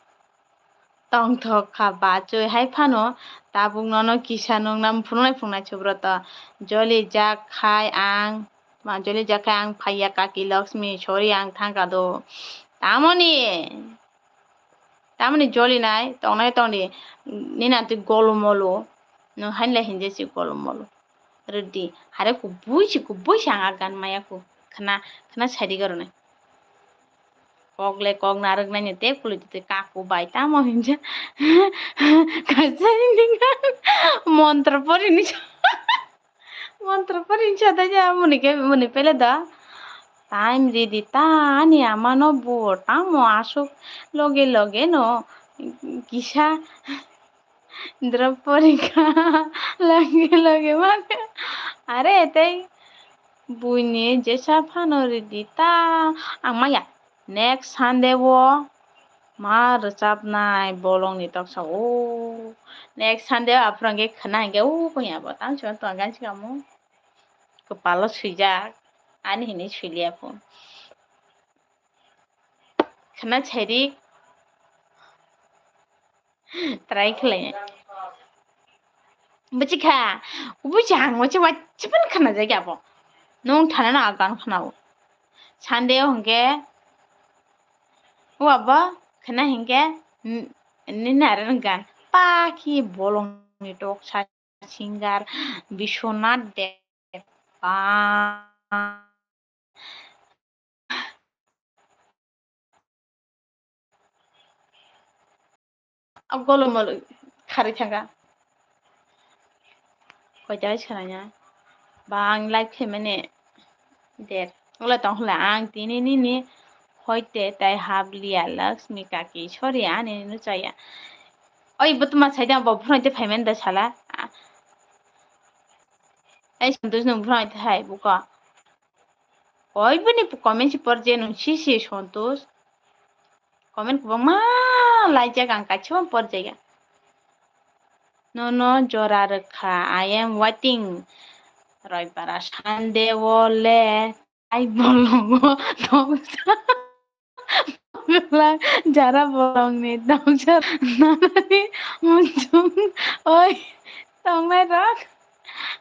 tongthok kha bachoi hai phano tabuk nono kisa nungna phunuknai phunuknai Subrata. Joli jak khai ang, ma joli jak khai ang phaiya kaki Lakshmi, sorry ang thangkha do. Tamoni, tamoni joli nai, tongnai tongdi, nini atwi golomolo, nwng hainle hinjesi golomolo. Rwdi, hare kubui si, kubui si ang a gan maya khu. Khna, khna saidi goroni. Kok le kok narwk nai te kului te kaku bai tamo hinja. Kaisa ni gan montro pori ni sa-, montro pori ni sa da ja muni ke muni pele da. Time ridi ta ani ama no bo tamo asuk loge loge no kisa. Draporika lage lage mane. Are tei buini jesa phano ridi ta ang maya. Next Sunday o ma rwchapnai bolongni toksa o. Next Sunday o aphuru hwnkhe khwna hinkhe o kanya bo tamo se tong gansi kamo. Kwpalo swijak ani hinwi swiliya pho. Khwna sairik. Try khlai. Buji kha, buji ang wacha wacha ban khna jai abo. Nung thana na agan khna o. Sunday o hwnkhe, o abo khna hinkhe, n-, nini are gan. Pakhi bolong ni tok sa singer Biswanath Deb. Pa. Golomolo kharwi thangkha. Koita bai swlaina. Ba ang live khaimani der. Wngla tong hwla ang tini nini hoite tai hap liya Lakshmi kaki. Sorry ani no chaya. Oi bo tuma saida bo phone te phaimani da sala. Ei Santosh nung phone te hai buko. Koi bini comment si porje nung si si Santosh. Comment kwbangma laijak ang kaisa porjaya. Nono jora rwkha, I am waiting. Roibara Sunday o le ai bolongo tongsa. Jara bolongni tongsa nanani muchung oi tongnai rok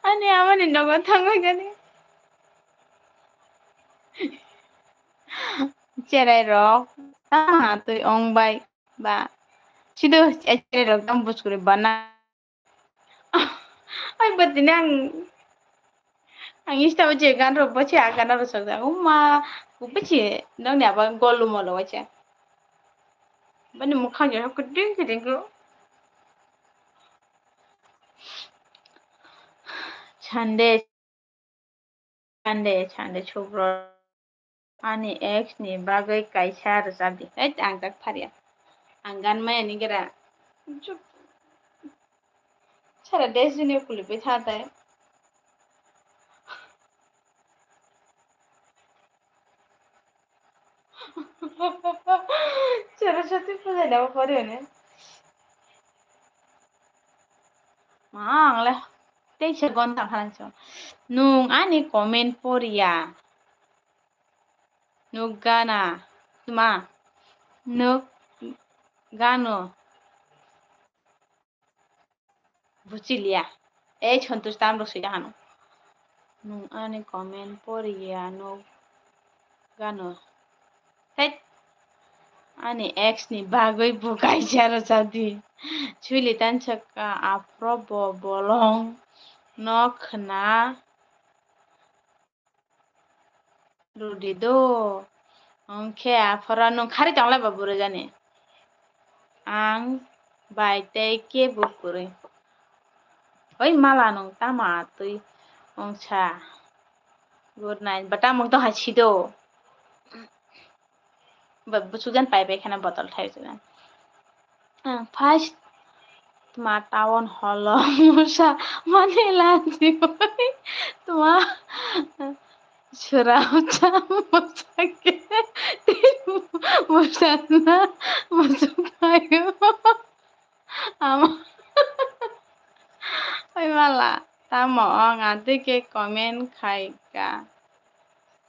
ani amani nogo thangwi gani. Cherai rok tama twi ong bai ba. Sido cherai rok tamo buskuri bana. Ai bwtini ang ang Insta o je gan rok bacha a gan rok sajak. Uma bacha nokni abo golumo lo bacha. Bani mukhang je kuding kuding ko. Chande. Chande, chande, chubro. Ani ex ni bagwi kaisa rwchapdi. Hei, ang tak pharya. Ang gan maya ni gira. Chup. Sara desh juni kulibwi tha tai. Saraswati puja da pori ne. Ma, ang le teisa gon ta khan so. Nung ani comment poriya. Nuk gana. Ma. Nuk gano. Buchiliya. Ei Santosh tam rok sui hano. Nung ani comment poriya nuk gano. Hei. Ani ex ni bagwi bo kaisa rwchapdi. Chuli tan saka aphro bo bolong no khna. Rudi do. Ongkhe aphora nung khari tonglai ba bwrwi jani. Ang bai tei kebo kwrwi. Oi mala nung tama twi ongsa. Good night. Ba tamung to hai sido. Ba buchuk jan pai pai khana botol thai jan. Ang first tma town hall o musa mani lansi bai tma srao cha musa khe tei musa na musa paio ama oi mala tamo ong atwi khe comment khai ka.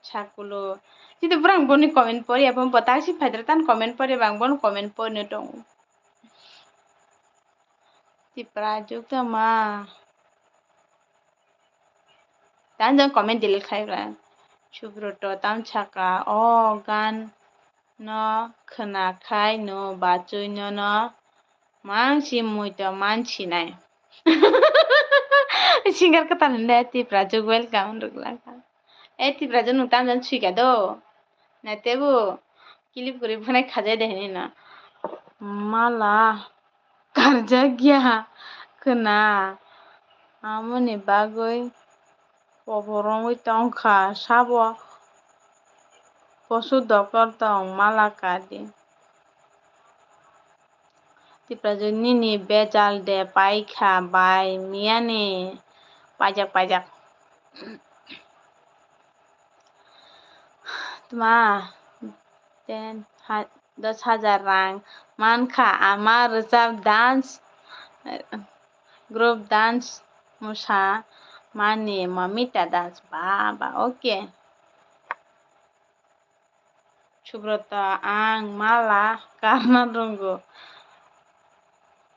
Sakulo. Chini borang boni comment pori abo bo taksi phaidra tan comment pori bang bon comment pori no tong. Tipra juk ta ma. Tan jang comment delete khai bra. Subroto tam saka o gan no khna khai no bachoi no no. Mangsi mui to mansi nai. Singer kwtal hwnde Tipra juk welcome rwglak. E Tipra juk nung tamjani swika do. Natebu kilip guri phunai khajai de hinwi no. Mala karjak ya khna. Amoni bagwi. Pobo romwi tongkha sabo posu doktor tong mala kadi. Tipra juk nini bejal de paikha bai miyani paijak paijak. Tma ten ha dos hajar rang mankha ama rwchap dance group dance musa mani Mamita dance ba ba okay. Subrata ang mala karna rwngo.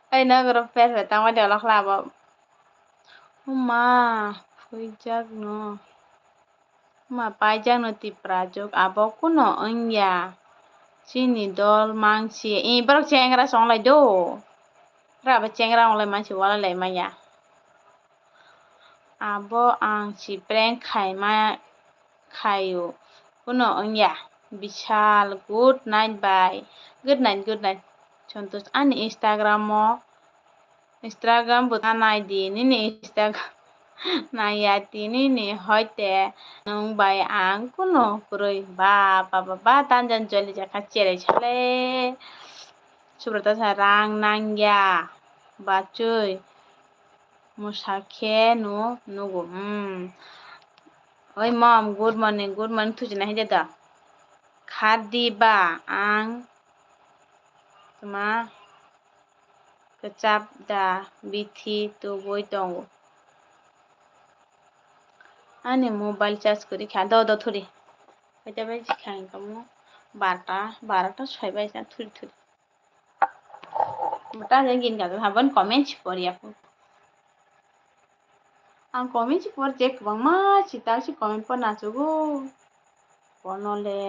Ai nogoro per per tangmani olok labo. Uma phuijak no. Uma paijak no Tipra juk abo kuno wngya. Chini dol mangsi. I borok chengra songlai do. Ora abo chengra onglai mansi wala lai manya. Abo ang si prank khaima khaio. Kuno wngya. Bishal good night bye. Good night, good night. Santosh ani Instagram o Instagram bo ta nai di nini Instagram naiya tini ni hoite nwng bai ang kuno kwrwi ba ba ba ba tanjan joli jakha cherai sale Subrata sa rang nangya bachwi musa khe no nugo hmm. Oi mom, good morning, good morning thuchina hai de da. Khadi ba ang tma kwchap da bithi tubui tongo. Ani mobile charge kwrwi kha, do, do, thuri. Kaita bai sikha hwnkha mo barota, barota soi bai sa thuri, thuri. Bota je gin gajak habon comment si por ya pho. Ang comment si por je kwbangma si ta si comment por nachugo. Bono le.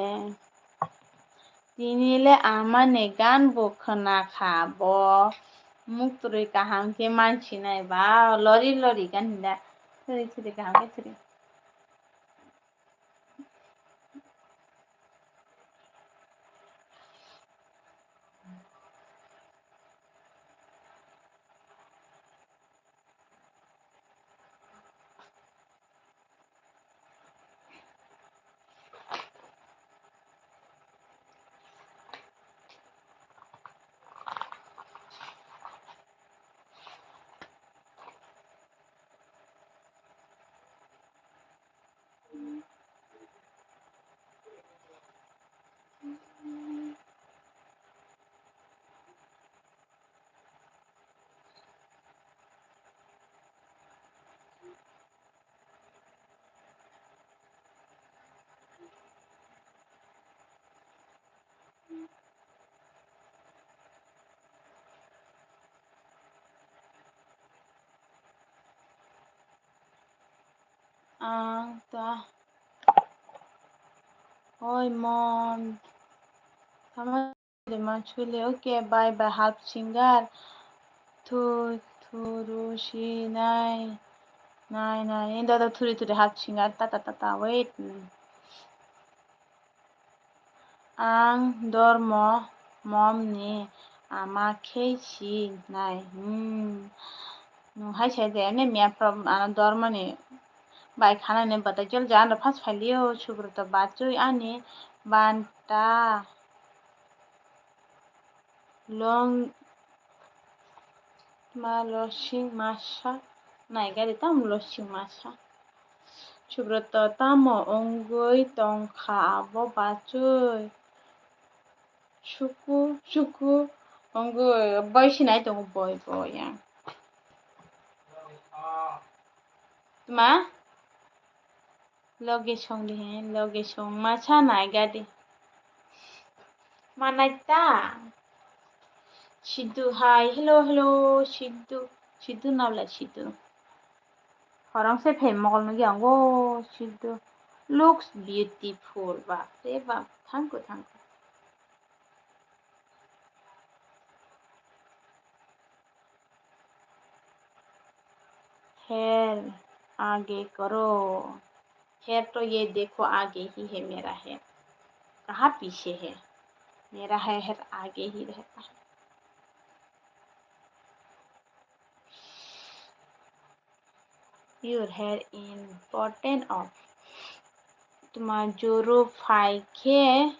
Tini le amani gan bo khwna kha bo. Muk twi kaham khe mansinai ba lori lori gan hinda. Thuri thuri kaham khe thuri. Ang ta. Oi, mom. Tama de ma chule. Okay, bye bye, half singer. Thu, thuru, si, nai. Nai, nai. Inda da thuri, thuri, half singer. Ta, ta, ta, ta. Wait. Ang Dormo momni ama khe si nai. Hmm. Nwng hai sai de, ani mia phrok ano Dormoni bai khanani bwtai jol ja ano phas phailio, Subrata bachwi ani banta long. Ma losing masa naigari tamo losing masa. Subrata tamo wngwi tongkha abo bachwi? Suku, suku wngwi boi sinai tongo boi, boi ang. Tma? Loge song de he, loge song masa nai gadi. Manai ta. Sidhu hai, hello, hello, Sidhu. Sidhu nabla Sidhu. Horong se phe mokol nugi ango, Sidhu. Looks beautiful, bap re bap, thank you, thank you. Hair आगे करो। Hair तो ये देखो आगे ही है मेरा hair। कहाँ पीछे है? मेरा hair आगे ही रहता है। Your hair important of. Tma joro phai khe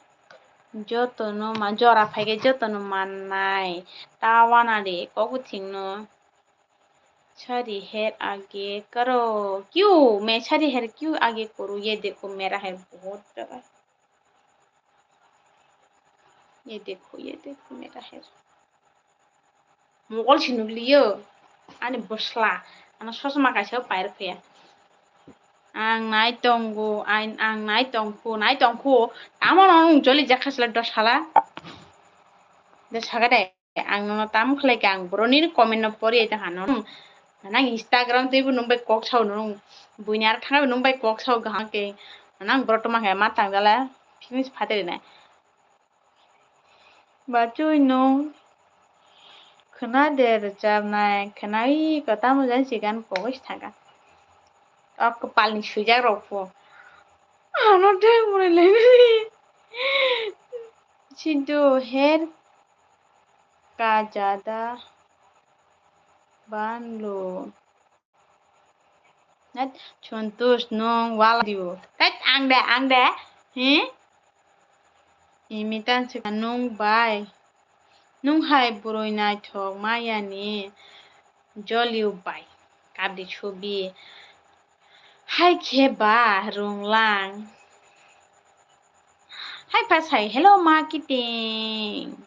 jotono ma, jora phai khe jotono mannai. Ta wana de kok bwthwng no. Sari hair आगे करो। क्यों? मैं sari hair क्यों आगे करूँ? ये देखो मेरा hair बहुत बड़ा है। ये देखो, ये देखो मेरा hair। Mokol si nukliyo. Ani bwsla. Ano sosma kaisa pair phuya. Ang nai tongo, ang, ang nai tongkhu, nai tongkhu. Tamo no nwng joli jakha sila dos hala. Dos haga de. Ang nono tam khlai kha, ang boroni comment no pori ai tongkha no. Nang Instagram twi bo nwng bai kok sao, nwng buini aro thangwi bo nwng bai kok sao kaham khe. Nang borok tongma khe ma tang jala, feelings phatri nai. Bachwi nwng khwna de rwchapnai, khwnawi khe tamo jani se gan kogwi se thangkha. O kwpalni swijak rok pho. Ano de mwnwi lai. Sidhu hair ka jada ban lo. Nat Santosh nwng wala dibo. Tat ang de, ang de. He? Imitan se nwng bai. Nwng hai bwrwi naithok mayani joliu bai. Kapdi subi. Hai khe ba runglang. Hai pha sai, "Hello, ma kiting."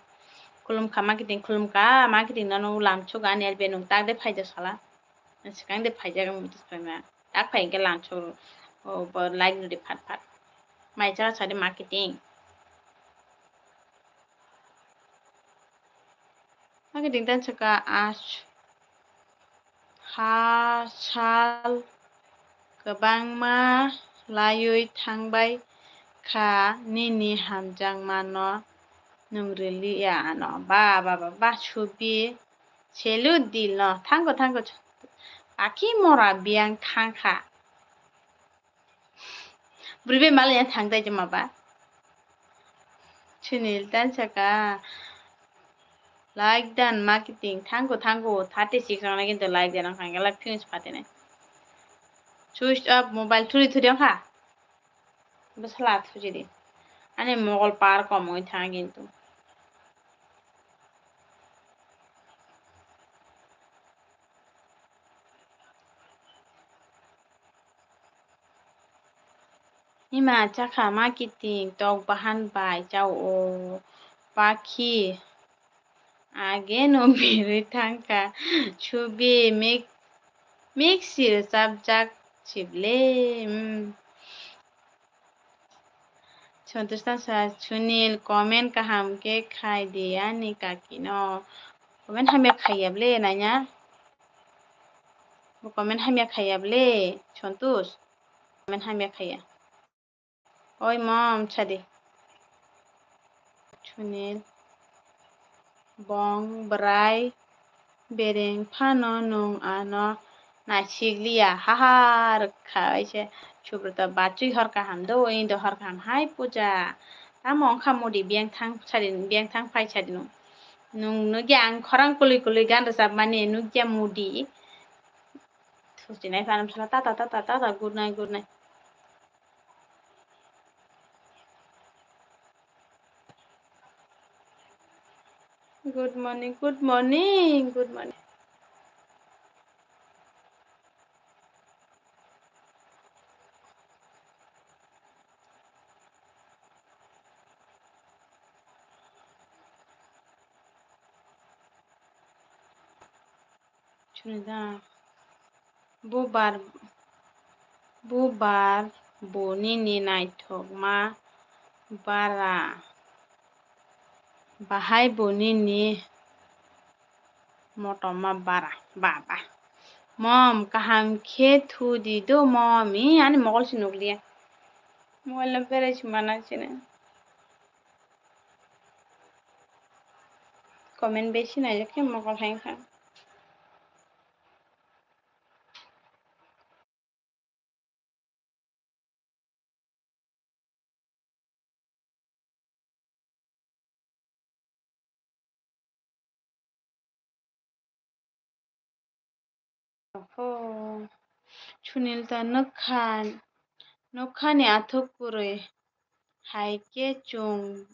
Khulumkha, ma kiting, khulumkha, ma kiting nono lamchuk ani elbe nung tak de phaijak sala. Swkang de phaijak ang mutus phaima. Tak phai hwnkhe lamchuk, o, bo like rwdi phat phat. Mai cha sadi ma kiting. Ma kiting tan saka as. Ha sal kwbangma laiwi thangbai kha, nini hamjakmano nwng rwliya ano. Ba, ba, ba, ba, Subi, salute dil no, thango, thango, pakhi mora biyang thangkha. Bwrwi bai malaya thang tai jema ba. Sunil tan saka. Like dan ma kiting thango thango thirty six ongna kintu like dan ang hangala finish phatinai. Switch off mobile thuri thuri ongkha. Bwsala thujidi. Ani mogol power kom oi thang kintu. Ima chakha ma kiting tok bahan bai chao o pakhi. Age no birwi thangkha. Subi mik-, miksi rwchapjak sible. Hmm. Santosh Tansa, Sunil, comment kaham khe khai di ani kaki no. Comment hamya khaiya ble nanya. Bo comment hamya khaiya ble, Santosh. Comment hamya khaiya. Oi mom, sadi. Sunil. Bong, bwrai, bereng phano nwng ano naisikliya, haha rwkha, oise Subrata bachwi hor kaham do, ini do hor kaham, hai puja, tamo wngkha mudi biyang thang sadi, biyang thang phai sadi nwng, nwng nukya ang khorang kwlwi kwlwi gan rwchapmani nukya mudi, thusinai phano bwsala tata tata tata good night good night. Good morning, good morning, good morning. Chwng da. Bubar, bubar bo nini naithokma bara, bahai bo nini motoma bara, ba, ba. Mom, kaham khe thudi do, mom, i ani mokol se nukliya. Mobile no berai se mana sini. Comment besi naijak khe mokol hai wngkha. Oho, Sunil ta nokha, nokhani athuk kwrwi hai khe chwng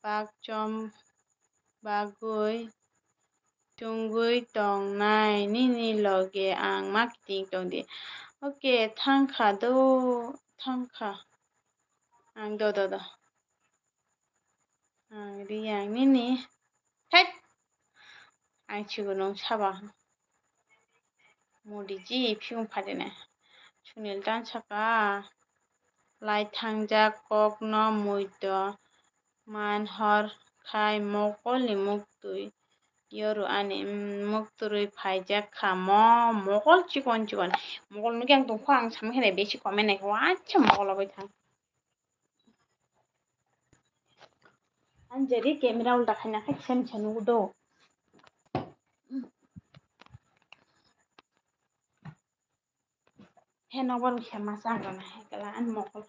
bakchom bagwi chungwi tongnai nini loge ang ma kiting tongdi. Oke, thangkha do, thangkha. Ang do, do, do. Ang ri ang nini. Thek! Ang sigo nung saba. Modi ji phiyung phatinai. Sunil tan saka. Lai thangjak kokno muito man hor khai mokolni muktwi yoru ani, mm, mukturwi phaijak kha mo mokol chikon chikon. Mokol nukhe ang tongkho ang samkhe besi comment naikhe waisa mokol logoi thang. Anjali camera ulta khaina khe kisa misa nugo do. He nokbar khe ma chagrana he kala ani mokol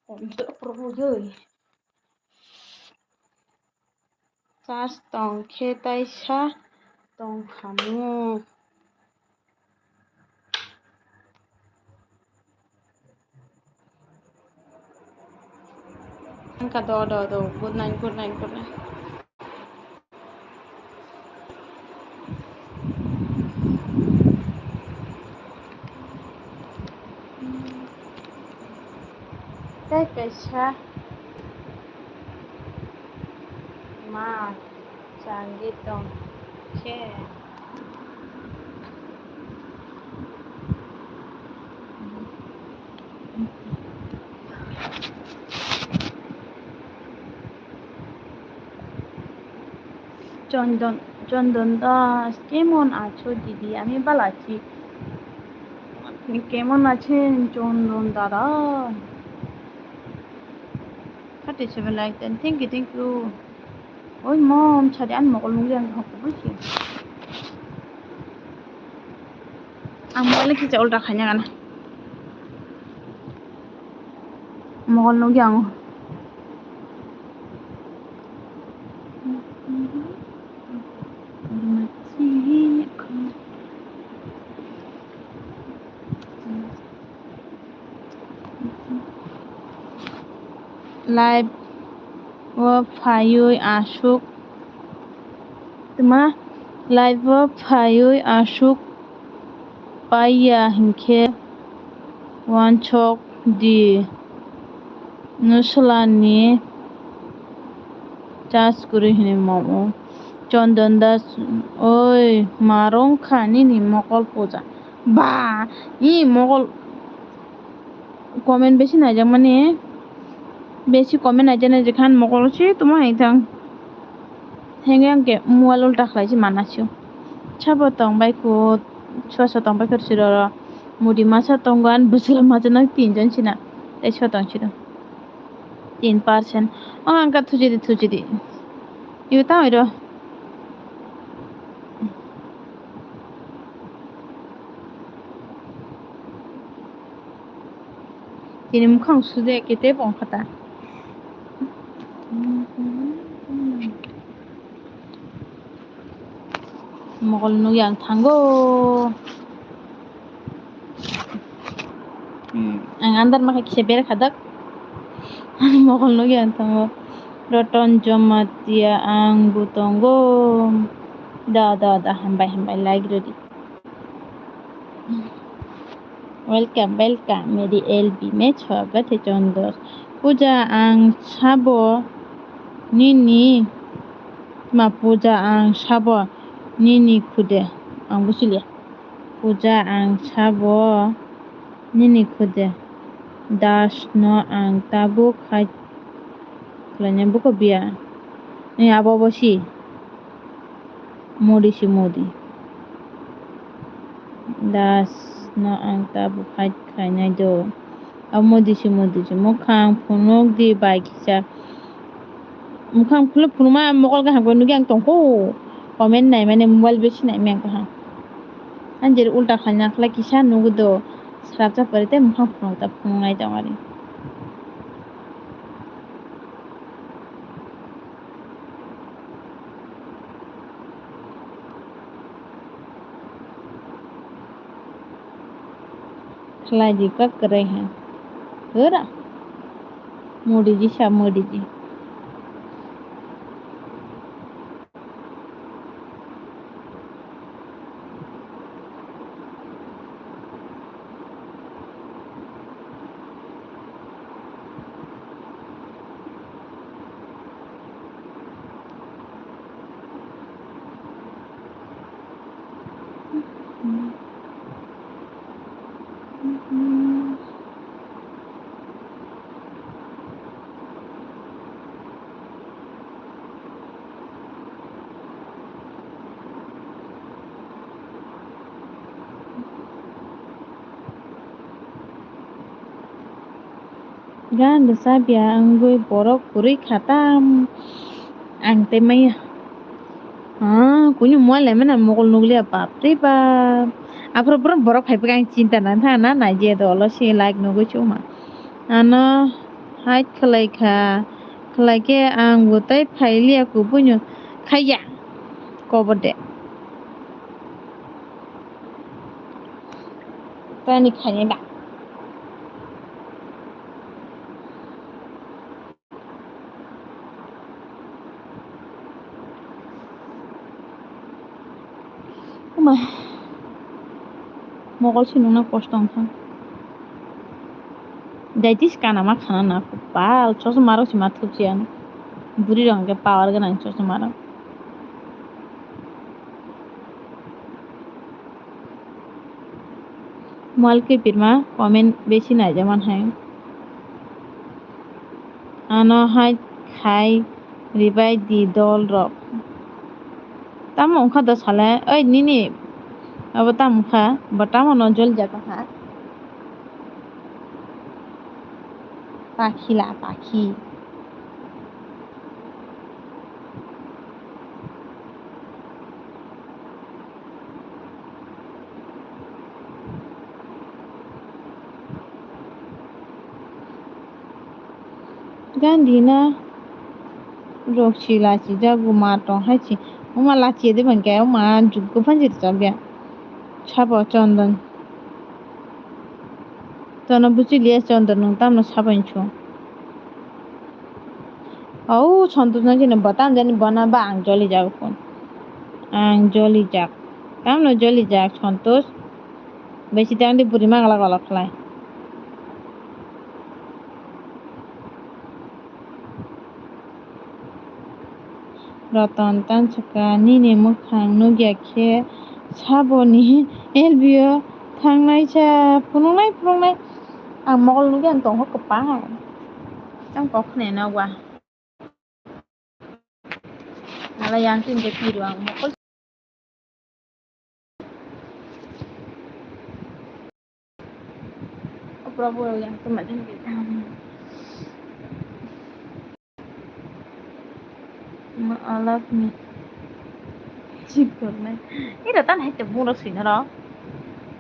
kom to probo joi. Charge tong khe taisa tong khamu. Angka do, do, do. Good night, good night, good night. Kaisa ma changwi tong khe. Chondon, Chondon Das, kemon acho didi? Ami bala achi. Kemon achen Chondon dada? Thirty seven like, then thank you, thank you. Oi mom, sadi ani mokol nukya ang hokko busi. Ang mobile kisa ulta khaina gana. Mokol nukya ang. Live o phaiwi aswk, tma, live o phaiwi aswk paiya hinkhe wansok di, nwswlani charge kwrwi hinwi mamo. Chondon Das, oi, ma rwngkha nini mokol puja. Ba, i mokol comment besi naijakmani, besi comment naijaknai jekhan mokol se tuma hai thang. Henge ang ke mobile ulta khlai se mana sio. Sabo tong bai kho, soso tong bai kho siro ro. Mudi masa tongo, ani bwswla masa nang tinjon sina. Tei so tong siro. Tin percent. O ang ka thujidi, thujidi. Ibo tamo iro. Tini mukhang sude kete bongkha ta. Mokol nukya ang thango. Hmm, ang andar ma khe kisa bera khadak. Mokol nukya ang thango. Roton Jomatia ang bo tongo. Da, da, da, hambai, hambai, like rwdi. Welcome, welcome, meri L B me swagat hai Chondon Das. Puja ang sabo nini, ma puja ang sabo nini khude, ang buchiliya. Puja ang sabo nini khude. Das no ang tabuk hai khlaina buko biya. Ni abo bo si. Modi se modi. Das no ang tabuk hai khlainai do. Abo modi se modi se. Mukhang phunuk di bai kisa. Mukhang phunuk phunukma mokol kaham khe nukya ang tongkho. Comment naimani mobile besi naimani ang kaham. Ang jeri ulta khlaina khlai kisa nugo do. Srapsa pore tei mukhang phunuk ta phunuknai tong ari. Khlai di kok kwrwi ha. Hura. Modi ji sa modi ji. Gan rwchapya wngwi borok kwrwi kha tam ang tei maya. Ah, kunu mobile naimani mokol nukliya bapre bap. Aphuru borok phaiphikha ang chinta nang thang na naidi do olo se like nugwi chuma. Ano hide khlai kha, khlai khe ang bo tei phailiya kubuino khaiya kobor de. Tani khaini ba. Uma. Mokol sinungna kosto wngkha. Daitis kana ma khana na, pal chosma rok se ma thupsi ano. Buri rok hwnkhe power gwnang chosma rok. Mwal kwpirma comment besi naijak man hai. Ano hai khai ribai di dol rok. Tamo wngkha do sale, oi nini abo tamo wngkha, bo tamo no jol jak ha. Pakhi la pakhi. Gandhi na rok si lachi jago ma tong hai si. Oma lachi de bang khe oma jukgo phan jit chabya. Sabo chondon. Tono buchiliya chondon nwng tamno sabai chu. Au Santosh no jini bo tam jani bona ba ang joli jak phun. Ang joli jak. Tamno joli jak Santosh. Besi tang di buri mangla gala khlai. Roton tansukha nini mwkhang nukya khe saboni L B o thangnai sa phunuknai phunuknai. Ang mokol nukya ang tongkha kwpal. Tang kok khna nokba. Nala yang tin de piro ang mokol. O Prabhu, yang tu macam ni. Ma alak ni. Chik kornai. Ira tan hai te bung rok sui naro.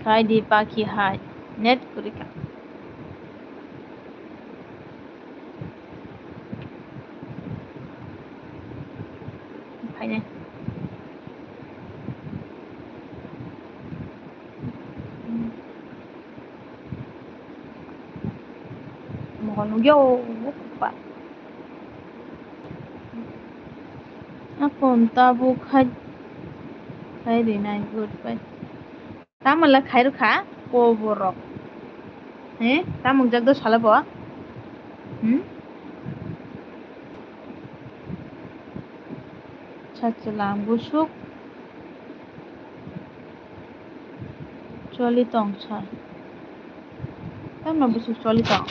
Khai di pakhi hai. Net kurika. Phainai. Mohor nugya o, o, pa. Akon tabuk khai, khai rinai, good bye. Tamo le khai rwkha, koborok. He, tamo wngjak do sala bo? Hmm? Sachwlang busuk. Choli tong sa. Tamno busuk choli tong.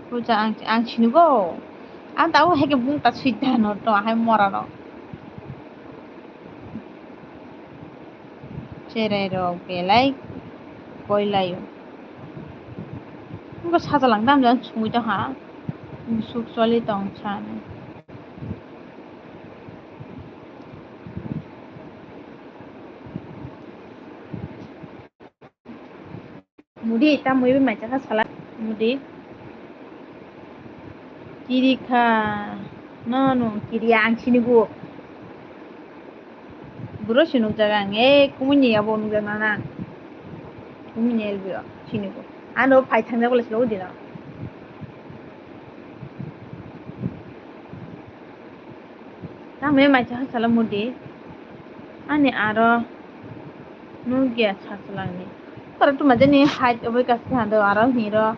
Puja ang, ang sinigo. Ang tau heke bung ta sui da no to hai mora no. Cherai rok belai koi laio. Nokho sajalang dam jang sumui tongkha. Suk choli tong sani. Mudi, tamo ibe mai chakha sala. Mudi. Kiri kha. No, no, kiri ang sini bu. Buro si nukjak ang. Eh, kumuni abo nukjak nana. Kumuni L B o sini bu. Ano phai thangjak bole silo udino. Tamo mai cha sala mudi. Ani aro nugya sasalangni. Para tu majani hai obai kas hando aro hiro.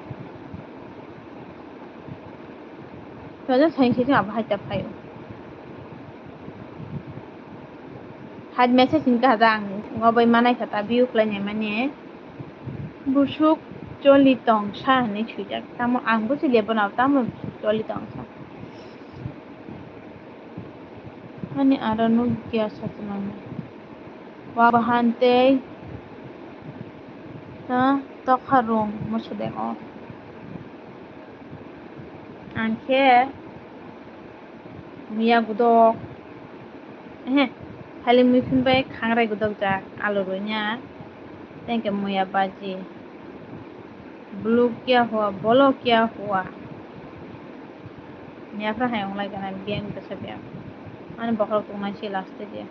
Saja sai sai abo hai ta phayo. Hai message ni kahada ang obai manai kha ta view khlai nai mani. Busuk choli tong sa hinwi swijak. Tamo ang busi le bono tamo busuk choli tong sa. Ani aro nukya satunani. Wa bahan tei ta tokha rung musudeng o. Ang khe Muya gudok. Ehe. Thailik muiphun bai khangrai gudok jak. Alu ruina. Tengke muya baji. Bulu kya hua, bolo kya hua. Niya phra hai onglai gana biang kasa biang. Ani bokhorok tongnai se last dia.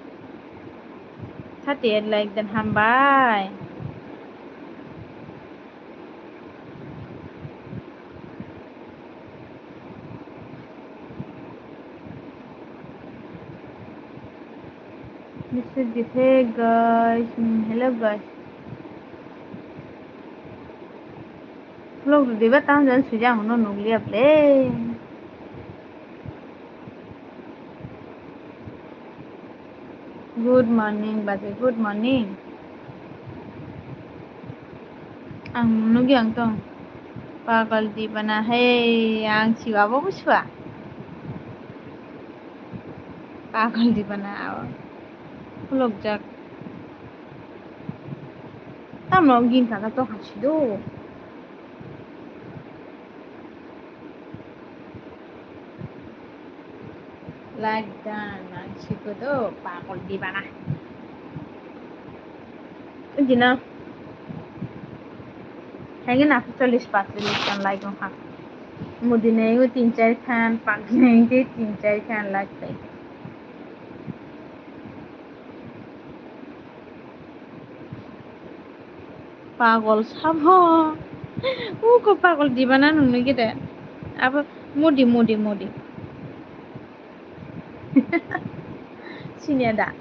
Thirty eight like den hambai. Message di the guys, hmm, hello guys. Vlog rwdi ba tamo jani swijak ang no nukliya ble. Good morning, bajai, good morning. Ang nugwi ang tong. Pagal dibana, hey, ang siwa bo buswa. Pagal dibana, aw. Khulokjak. Tamo gin kaka to hasido. Like dan, ang siko do, pagal dibana. Dina. Haini na chollish patrish kan like ha. Mudi nei tin char khan, pagni nei tin char khan like tai. Pagol sabo. Uko pagol dibana nungni gede. Abo mudi, mudi, mudi. Siniya da.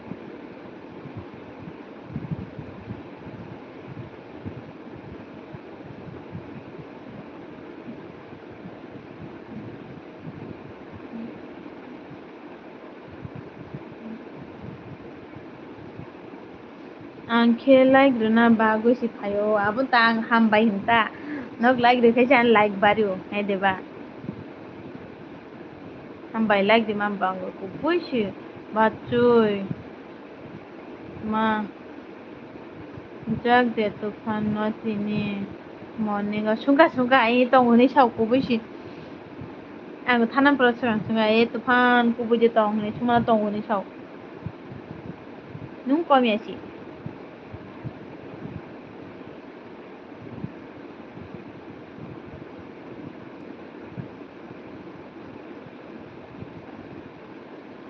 Ang khe like rwna bagwi se phaio, abo ta ang hambai hwn ta. Nok like rwkhe se ang like bario, hai de ba? Hambai like rwma bagwi kubui se bachwi ma. Jak de tuphan no tini morning o sungkha sungkha ai tong hwnwi sao kubui se. Ang thanam pro sung sung ai tuphan kubui de tong hwnwi suma tong hwnwi sao. Nung kom ya si.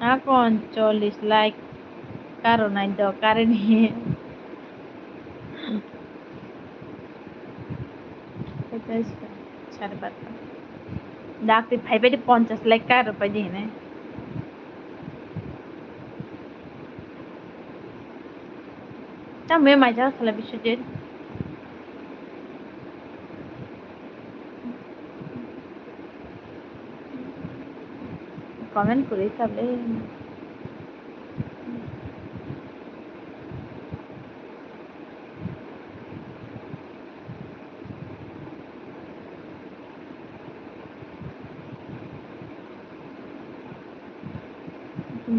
Akon chollish like karo nai do kare ni. Sare barta. Dakti phai bai di ponchas like karo pai di hene. Tamo mai ja khala Biswajit. Comment kwrwi kha le.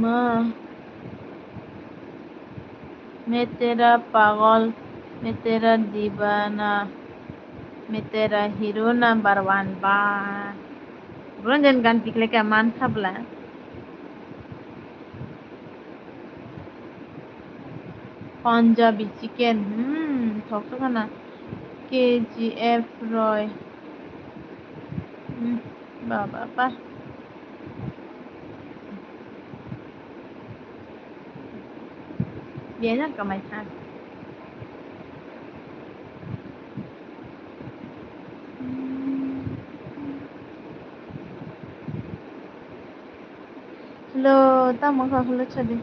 Ma, मैं तेरा पागल, मैं तेरा दीवाना, मैं तेरा hero number one बा. Bronzen gan tikleka man khabla. Punjabi chicken, hmm, thok thok khana. K G F roi. Hmm, ba, ba, ba. Biasa kamai khan. Hello, tamo kha hello chadi.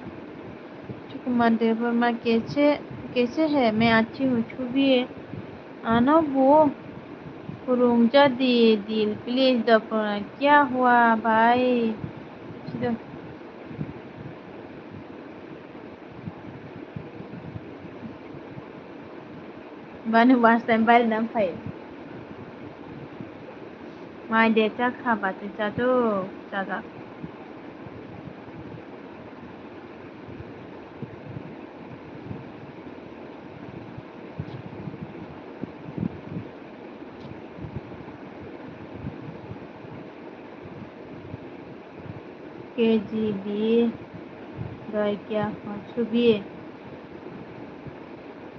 Sukumar Debbarma, kaise, kaise hai? Main achhi hu, chhu bhi hai. Ano bo, kurung jadi dil, please, dopona kya hua bhai? Sido. Bani was time bari nam phai. Mai de cha kha ba te cha do cha ga. K G B doi kya ho chubi.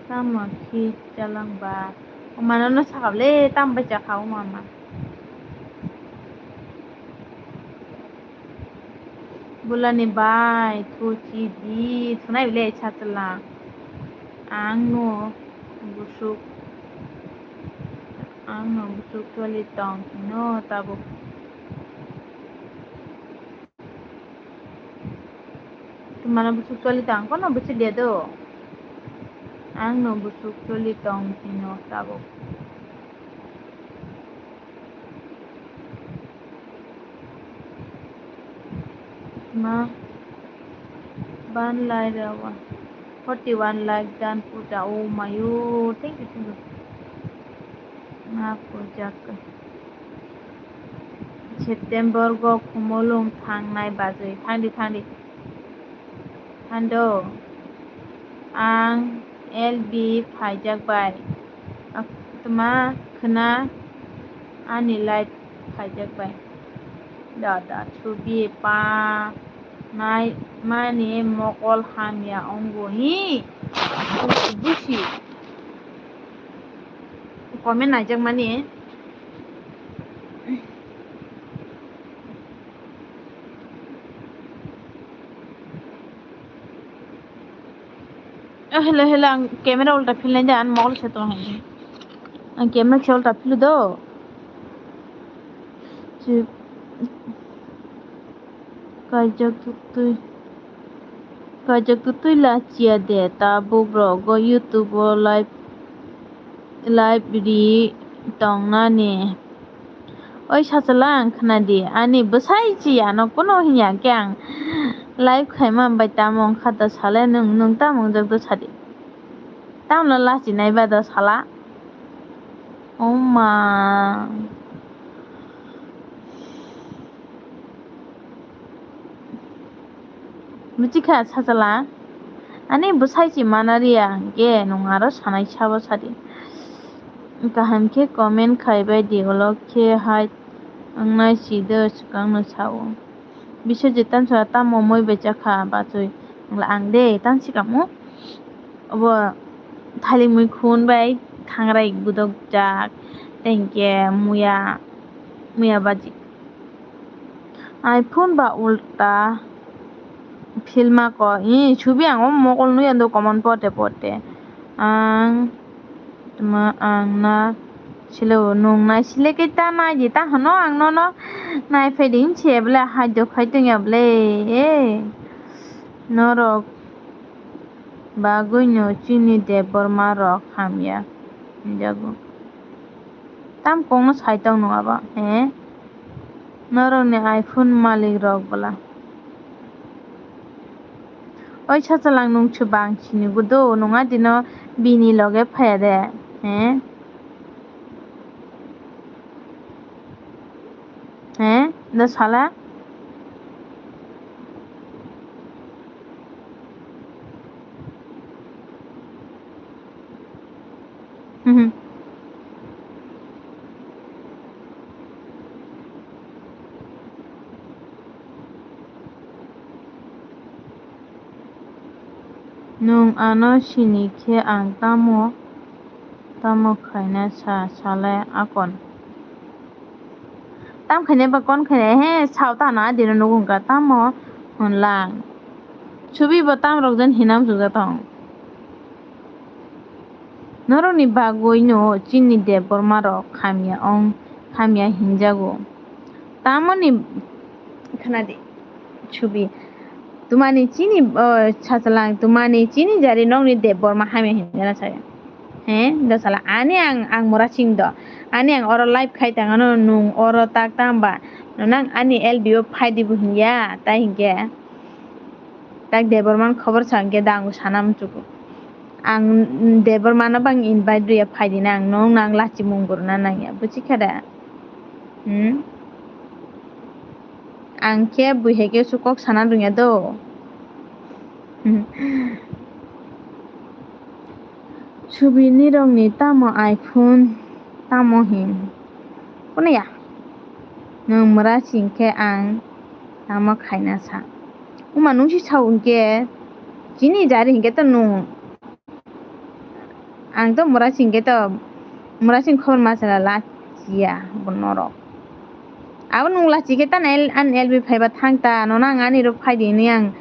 Tamo khi chalang ba. O mano no sakap le tam bai cha kha o mama. Bulani bai thu chi di thunai bile cha chalang. Ang no busuk. Ang no busuk choli tong hino tabuk. Mano bwswk choli tong, kono bwswk de do. Ang no bwswk choli tong hino tabuk. Ma ban lai rawa. Forty one like dan puja, oh mayo. Thank you, thank you. Ma puja ka. September go Khumulwng thangnai bajwi. Thangdi, thangdi. Hando, ang L B phaijak bai. Ak-, tma khna ani live phaijak bai. Dada, chubi pa nai mani mokol hamya ongo hi. Busi. Comment naijak mani. Eh, hello, hello, ang camera ulta philnai de, ang mokol se tong hai. Ang camera se ulta philu do. Kaijak twi, kaijak twi la chia de, tabuk rok go YouTube o live, live ri tong nani. Oi sachwla, ang khna di, ani bwsai chi ano kuno hinya khe ang live khaima bai tamo wngkha da sale nwng, nwng tamo wngjak do sadi. Tamno lachinai ba da sala. O ma. Buchikha sachwla. Ani bwsai chi mana riya hwnkhe nwng aro sanai sabo sadi. Kaham khe comment khai bai di, ulo khe hai wngnai si do swkang no sao. Biswajit tamsa tamo moi bai chakha bachoi. Wngla ang de tang sikamo. Obo thailik mui khun bai thangrai gudok jak. Tei hwnkhe muya, muya baji. iPhone ba ulta philma ko. Ih, chubi ang o mokol nui ando common pote pote. Ang tma ang na silo nung nai sile ke ta nai di ta hano ang nono nai phaidi hinse bole hai do khai tongya bole. Eh, norok bagwino chini Debbarma rok hamya hinjago. Tam kongno sai tong nung abo, he? Norokni iPhone malik rok bwla. Oi sachwlang, nung se bang sini gudo, nung adino bini loge phaya de, he? He? Da sala? Mhm. Nwng ano sini khe ang tamo, tamo khaina sa, salai akon. Tam khainai ba kon khainai he sao ta na adino nugo wngkha tamo hwnlang. Chubi bo tam rok jen hinam chuja tong. Norokni bagwino chini Debbarma rok hamya ong, hamya hinjago. Tamoni khwnadi chubi. Tumani chini, o, sachwlang, tumani chini jari nokni Debbarma hamya hinjana saya. He, dosala, ani ang, ang mura sing do. Ani ang oro live khai tangano, nung oro tak tang ba. Nang ani L B o phai di bo hinya, tai hinkhe. Tak Debbarman khobor sa hinkhe da ang sana muchugo. Ang Debbarmano bang invite riya phai di nang, nung nang lachi mung gurna nang ya. Buchi kha da? Hmm? Ang khe bui hai khe su kok sana rwngya do. Subini rokni tamo iPhone tamo hin. Kono ya? Nwng mura sing khe ang tamo khaina sa. Uma nung si sao hinkhe chini jari hinkhe to nung. Ang to mura sing khe to, mura sing khobor ma chwla lachiya bo norok. Abo nung lachi khe tana el-, ani L B phaiba thang ta, nono ang ani rok phai di hinwi ang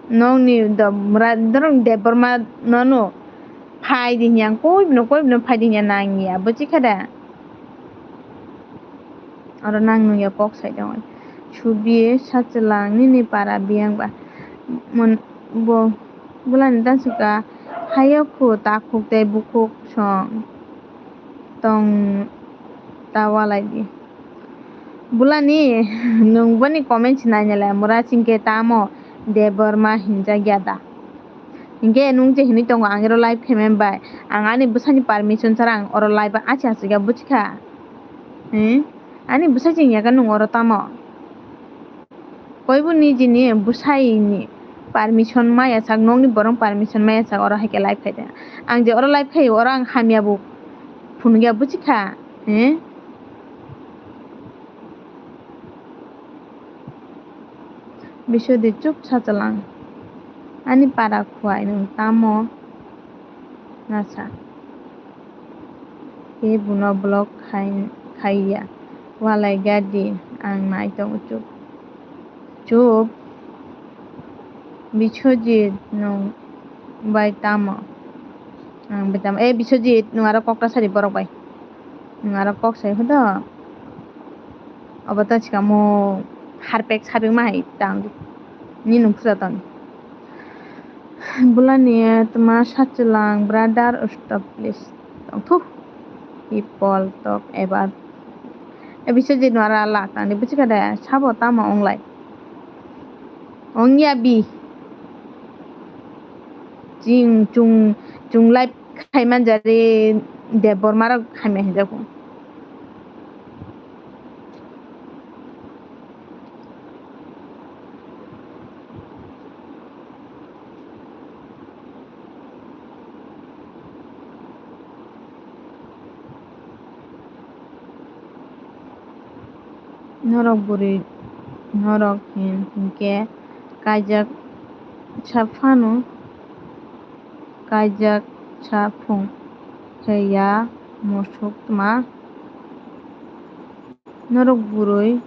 nokni do mura dorong Debbarma nono phai di hinwi ang koi bino, koi bino phai di hinwi nang ya, buchi kha da? Oro nang nung ya kok sai tong. Chubi sachwlang nini para biyang ba. Mon-, Bo bulani dansika hayo khu takhuk tei bukhuk song tong ta walai di. Bulani nwng boni comment sinai nele mura chingke tamo Debbarma hinjak ya da. Hinkhe nwng je hinwi tongo ang ero live khaimani bai ang ani bwsani permission chara ang oro live achai achai ya buchikha. Hmm? Ani bwsai ching ya khe nwng oro tamo? Koi bo nijini bwsai ni permission maya sak, nokni borok permission maya sak, oro hai khe live khai de. Ang je oro live khai, oro ang hamya bo phunukya buchikha, eh? Biswadi chuk sachalang. Ani para khuai nwng tamo nasa. Khe buno block khai, khaiya. Walai gadi ang nai tongo chup. Chup. Biswajit nwng bai tamo? Ang bai tamo? Eh, Biswajit, nwng aro kok ta sadi borok bai. Nwng aro kok sai hodo. Obo ta sikamo harpek sabik ma hai tang. Ni nwng puja tong. Bulani tma sachulang brother stop please. Tongthu. People talk about. E Biswajit nwng aro lak tangdi buchikha de sabo tamo onglai. Ongya bi. Ching chung chung live khai manjari Debbarma rok hamya hinjago. Norok bwrwi norok hin hinkhe kaijak sa phano kaijak sa phung khe ya musuk tma. Norok bwrwi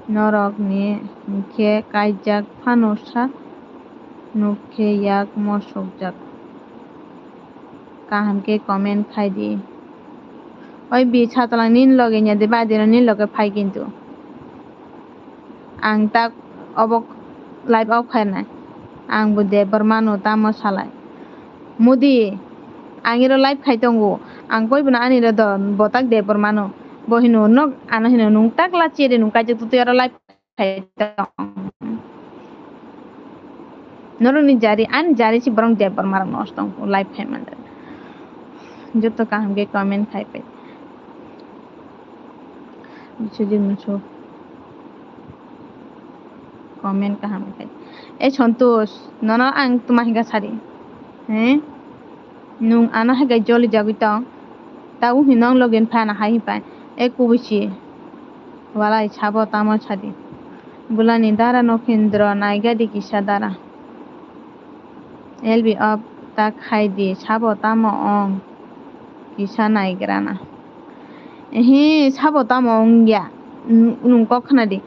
norokni hinkhe kaijak phano sa nuk khe yak mosokjak. Kaham khe comment khai di. Oi bi satalang nini loge nya de bai de nini loge phai kintu. Ang tak obo live off khainai. Ang bo Debbarma no tamo salai. Mudi, ang iro live khai tongo. Ang koi bono ani ro do botak Debbarma no. Bo hino nok ano hino nung tak la chere nung kaijak tutui aro live khai tong. Norokni jari, ani jari si borok Debbarma rok nosto wng live khai manjak. Joto kaham khe comment khai pai. Biswajit musu comment kaham khai. E Santosh, nono ang tuma hinga sari. He? Nwng ano hai khe joli jagwi tong. Tabuk hino nwng logi phana hai hinpai. E kubui si. Walai sabo tamo sadi. Bulani dara Nokhindro naigadi kisa dara. L B off ta khai di sabo tamo ong kisa naigrana. Ehe sabo tamo ongya. Nwng kok khna di.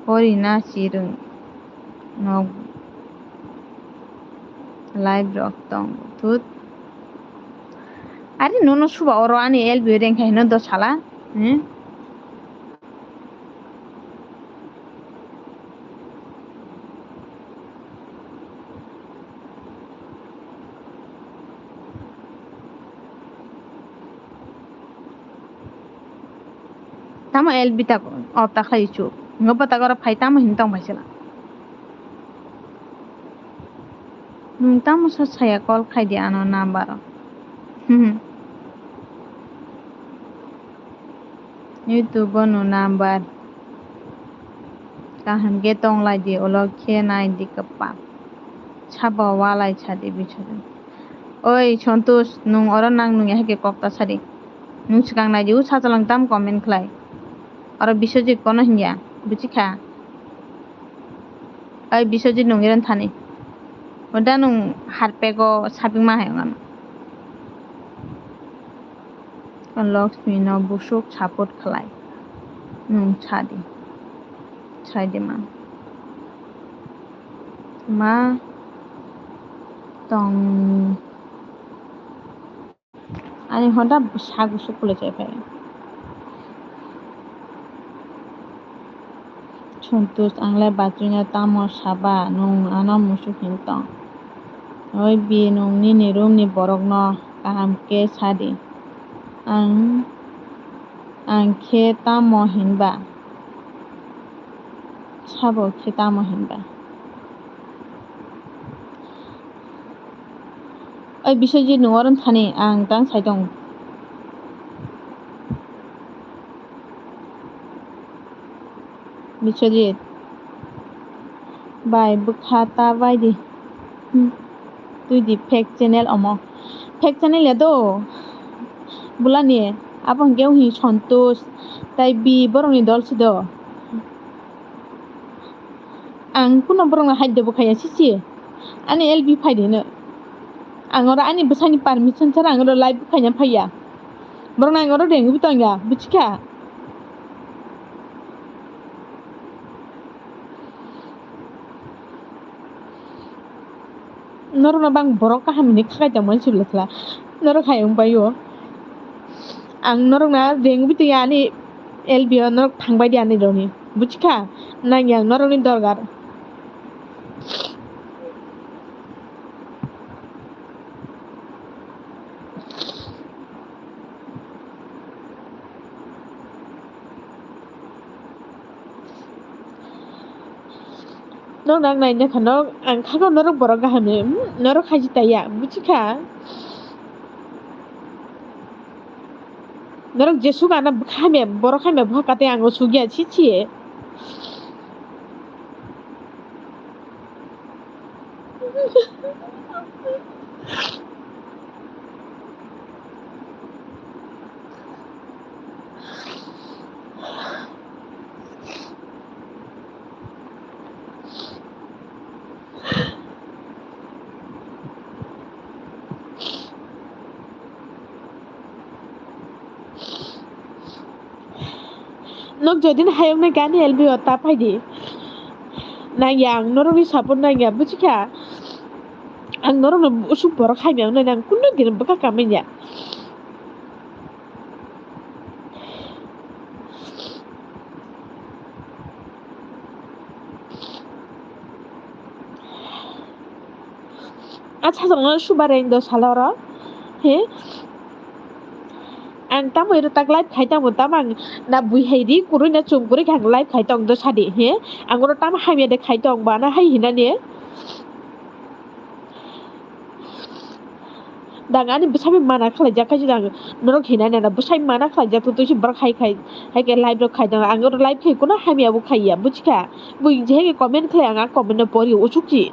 Pori na chirwng nok live rok tong thut. Ari nono suba oro ani L B reng khai no do sala. Hmm? Tamo L B ta off ta khlai chu. Ngo bwtak oro phai tamo hin tong bai sila. Nwng tamo sa saya call khai di ano number o. Hmm. YouTube o no number. Kaham khe tong lai di, ulo khe nai di kwpal. Sabo walai sa di bichari. Oi Santosh, nwng oro nang nung ya hai khe kok ta sadi. Nwng swkang nai di, o sachalang tam comment khlai. Oro Biswajit kono hinya, buchikha. Oi Biswajit nwng iron thani. Oda nwng harpego sapingma hai wngano. Laxmi no busuk support khlai. Nwng sadi. Saidi ma. Ma tong. Ani honda bwsa gusuk kwlwi chai phai. Santosh, ang le bachwino tamo saba, nwng ano musuk hin tong? Oi bi, nwng nini room ni borokno kaham khe sadi. Ang, ang khe tamo hinba? Sabo khe tamo hinba? Oi Biswajit, nwng oro thani, ang tang sai tong. Biswajit. Bai, bwkha ta bai di. Hmm. Twi di fake channel omo. Fake channel ya do. Bulani, abo hwnkhe wnghi Santosh. Tai bi borokni dol si do. Ang kuno borokno hide bo khaiya, sisi. Ani L B phai di hino. Ang oro ani bwsani permission chara ang oro live khaina phaiya. Borokno ang oro rengwi tongya, buchikha? Norokno bang borok kaham hinwi khakai tongmani sibla sla. Norok hai wng bai o. Ang norokno rengwi tongya ani L B o, norok thangbai di ani roni. Buchikha? Nangya ang norokni dorgar. Nok nang nai nokha nok, ang khago norok borok kaham ni, hmm, norok khaji taiya, buchikha? Norok jesuk ana bwkha hamya, borok hamya bwkha kate ang o sugya, chichi. Nok jodin hayung nai gani L B o ta phai di. Nangya ang norokni support nangya, buchikha? Ang norokno usuk borok hamya wngnai, ang kunu din bwkha kamanya. A sajagno subareng do salo oro. He? Ang tamo iro tak live khai tamo, tamo ang na bui hai ri kurui na chum kurui khe ang live khai tong do sadi. He? Ang oro tamo hamya de khai tong ba na hai hinani. Dang ani bwsai mana khlai jak khe dang norok hinani na bwsai mana khlai jak twi twi borok hai khai hai khe live rok khai tong. Ang oro live khai kuno hamya bo khaiya, buchikha? Bui je comment khlai ang a comment no pori usuk chi.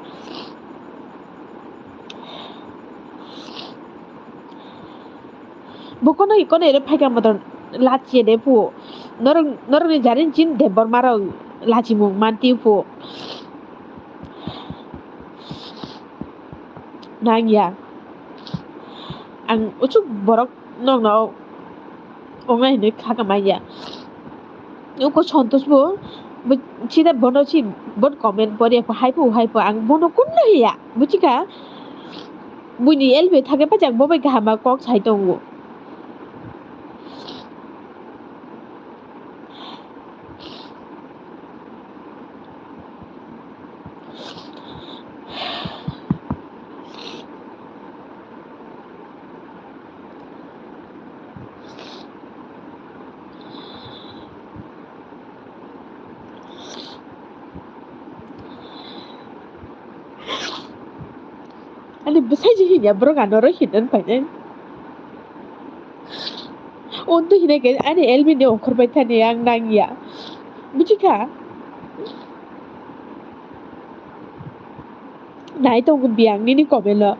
Bo kono kono ere phaikha motor lachiya de phu. Norok, norokni jarin chin Debbarma rok lachimung manti phu. Nangya. Ang usuk borok nokno wngnai hinwi kha kamaiya. Uko Santosh bo, bo sida bono si, bon comment pori hai phu, hai phu, ang bono kunno hiya, buchikha? Buini L B thangwi paijak bo bai kaham kok sai tongo. Ani bwsai je hinya borok ano oro hinan painai. Undo hinai khe ani L B ni ongkhor bai thani ang nangya. Buchikha? Nai tongo biyang nini comment o.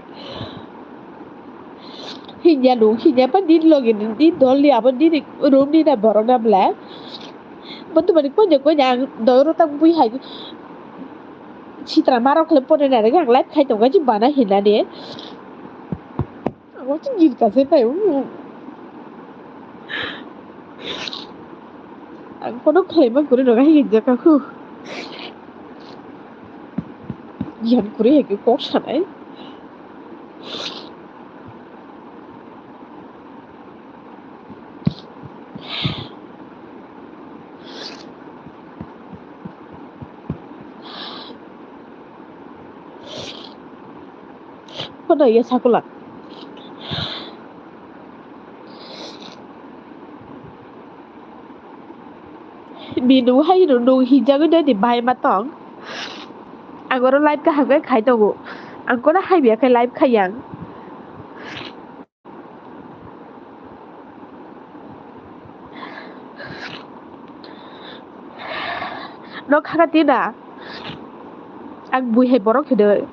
Hinya nung, hinya pa nini logi ni, nini dol ni abo nini room ni na borok na bwle. Bo to mani konya konya ang dol ro tak bui hai. Sitra marok le pore na rega ang live khai tongo ji bana hinani. Ang watching gil ka se pai. Ang kono khlai ma guri no gai jaka khu. Yan kuri hai kok sanai. Kono ya sakula. Bini hai no nung hijagwi nadi bai ma tong. Ang oro live kaham khe khai tongo. Ang kono hai biya khe live khai yang. No khaka tina. Ang bui hai borok hinwi.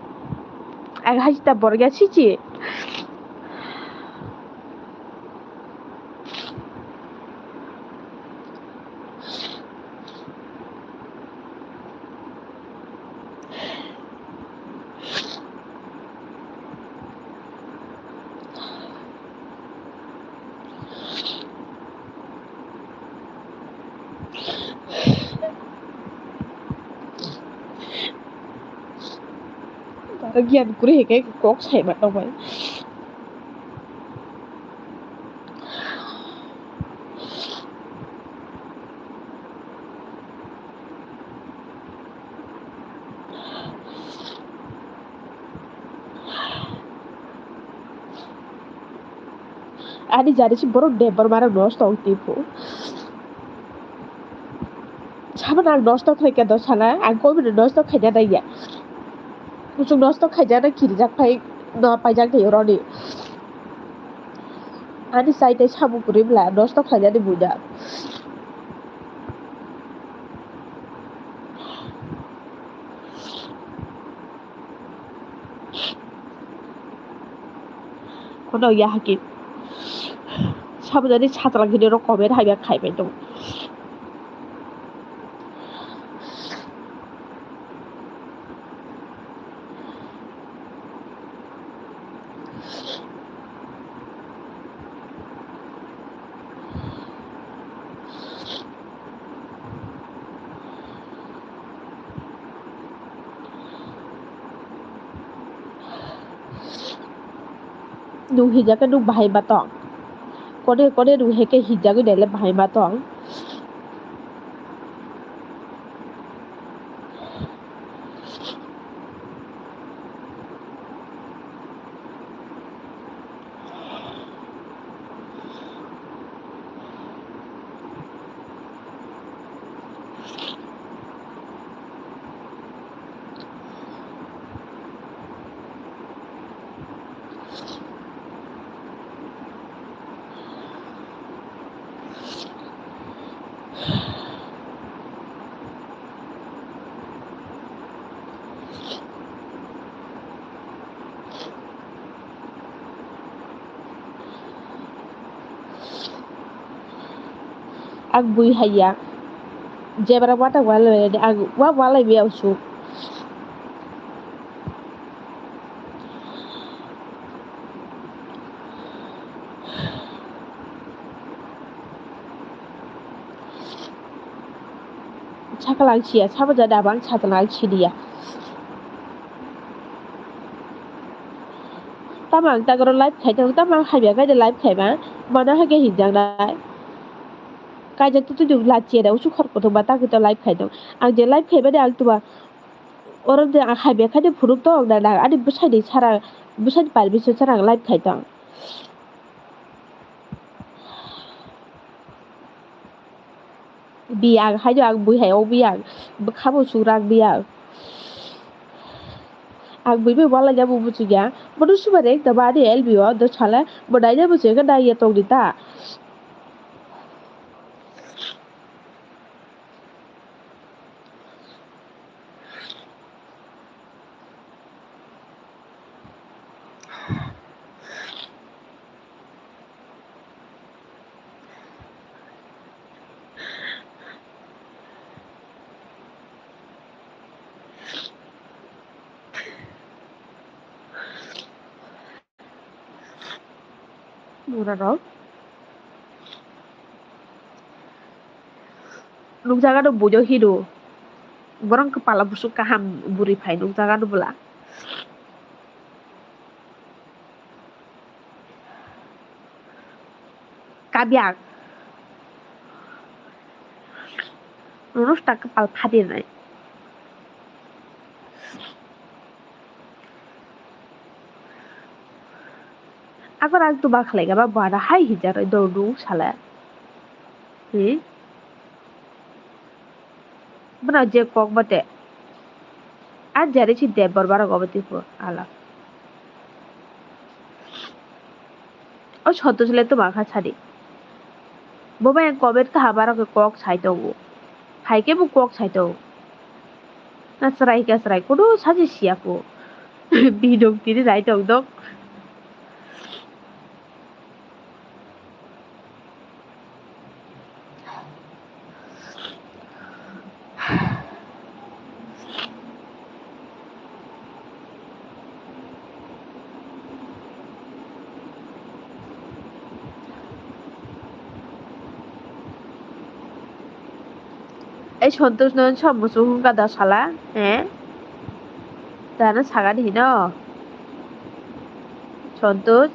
Ang hai ta borok ya chichi. Bara giyan kuri heke kok sai ma tong bai. Ani jari si borok de borok mara nosto ong tipo. Saban ang nosto khlai khe do sana, ang koi bini nosto khaina nai ya. Kuchuk nosto khaina nai kirijak phai no paijak thai roni. Ani chai tei samung kwrwi bwla nosto khlainani buina. Kono ya haki. Sabajani satlang hini rok comment haiya khai pai tong. Nung hijake nung bahai ma tong. Kode kode nung heke hijagwi naile bahai ma tong. Ang bui haiya. Jebra wata walai ang wa walai biya usu. Sakal ang siya, sabo jani abo ang sakal ang siniya. Tamo ang tagoro live khai tongo, tamo ang hamya khe live khai ma, mano hai khe hinjak nai. Kaijak tu tu la chera usu khor kothoma ta khe to live khai tongo. Ang je live khai mani ang tuba oro de ang hamya khe phunuk tong na, na ani bwsai ni sara, bwsai ni permission sara ang live khai tong. Biyang hai do ang bui hai o biyang bwkha bo chwng rang biyang. Ang bui bai wala ya bo muchungya. Bono subai rek da ba ani L B o do sala bo nai ya muchungya nai ya tong di ta. Mura rok. Nukjaga no buino hino. Borok kwpala busuk kaham bwrwi phai nukjaga no bwla. Kabyak. Nono swkang kwpal phadirnai. Ako rang tuba khlai kha ba bana hai hijak roi do nung sala. Hi? Bwna je kok bate. A jari si Debbarma rok obo tipo ala. O Santosh le tuma kha sadi. Bo bai comment kaha barok khe kok sai tongo. Hai khe bo kok sai tongo. Na chwrai khe chwrai kono saji siya ko. Bidong tini nai tong dok. Ei Santosh no sab muchung wngkha da sala, he? Dana sagani hino. Santosh.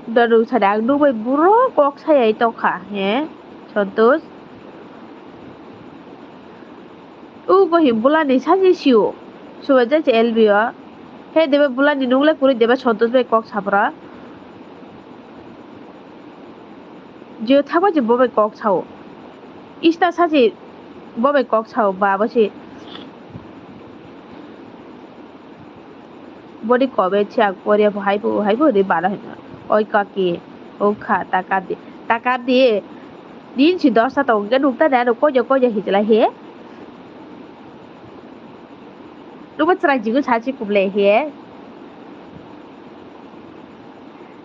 Dodok sadi ang nukbai buro kok sayai tongkha, he? Santosh. Ugo hi bulani saji sio. Subai jai se L B o. He deba bulani nungle kuri deba Santosh bai kok sapra. Jio thakba je bo bai kok sao. Ista saji bo bai kok sao ba bo se. Body comment se ang poriya bo hai bo hai bo ri bara hino. Oi kaki. O kha ta kap di. Ta kap di. Din si dosta tong ke nukta de ano kojo kojo hijla he. Nukba chwrai jigo sa si kuble he.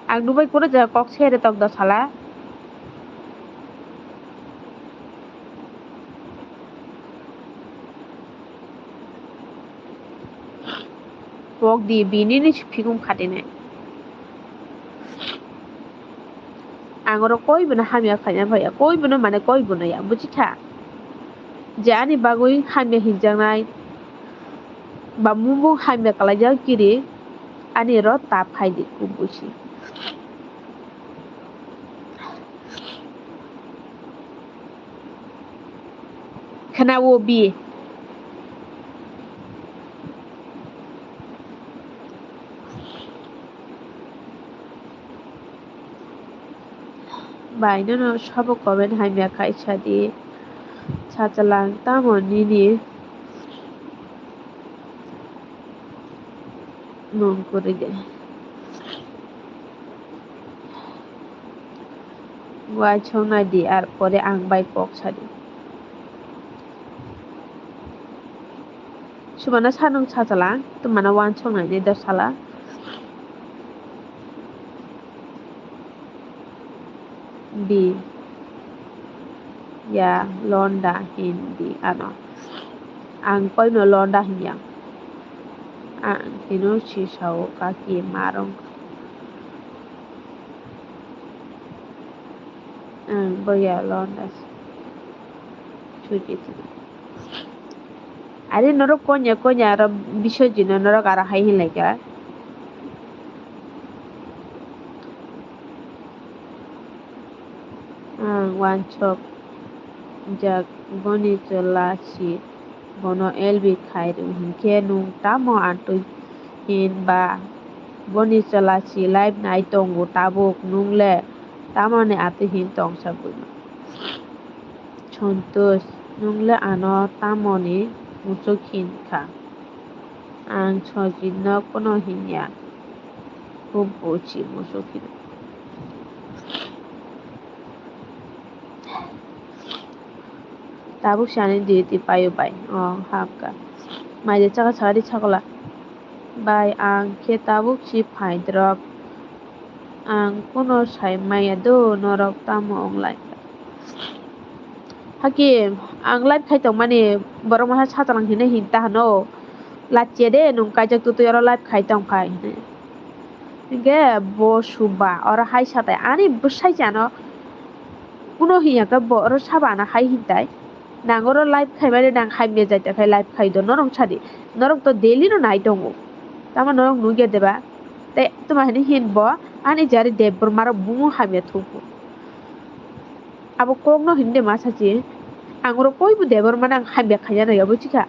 Ang nukbai kuro jaga kok sere tong do sala. Pok di bini ni phikum khatene. Ang oro koi bono hamya khaina phaiya, koi bono mane koi bono ya, buji kha? Je ani bagwi hamya hinjaknai ba mungbo hamya kalaijak kiri, ani oro ta phai di, kuk buji. Khna o bi. Bai, nono sabo comment hamya khai sadi. Sachalang tamo nini mung kwrwi de. Uaisuk nai di, ar pore ang bai kok sadi. Subana sanung sachalang, tumana uansuk nai ni do sala. Bi ya londa hindi ano. Ang koino londa hinya. Ang hino si sao kaki marong. Ang boya londa. Chuji chuji. Are norok konya konya aro bisoi jino norok aro hai hinlaika. Ang wansok jak boni chwla si bono L B khai rw hinkhe nwng tamo atwi hin ba boni chwla si live nai tongo tabuk nwng le tamoni atwi hin tongsa buino. Santosh, nwng le ano tamoni muchuk hin kha? Ang Sojitno kono hinya, hub buchi muchuk hin. Tabuk si ani duty paio bai, o hamkha. Maide chakha sakadi chakola. Bai, ang khe tabuk si phaidrop. Ang kuno sai maya do, norok tamo wnglai kha? Haki, ang live khai tongmani borok masa sachalang hinwi hinta hano, "Lachia de, nwng kaijak twtwi oro live khai tongkha," hinwi. Hinkhe bo suba oro hai satai ani bwsai chano kuno hiya khe bo oro saba ano hai hintai. Nang oro live khaimani nang hamya jai ta khai live khai do norok sadi. Norok to daily no nai tongo. Tamo norok nugya deba? Tei tuma hini hin bo ani jari Debbarma rok bumo hamya thuku. Abo kok no hinde ma sachi. Ang oro koi bo Debbarma nang hamya khaiya no ya buchikha.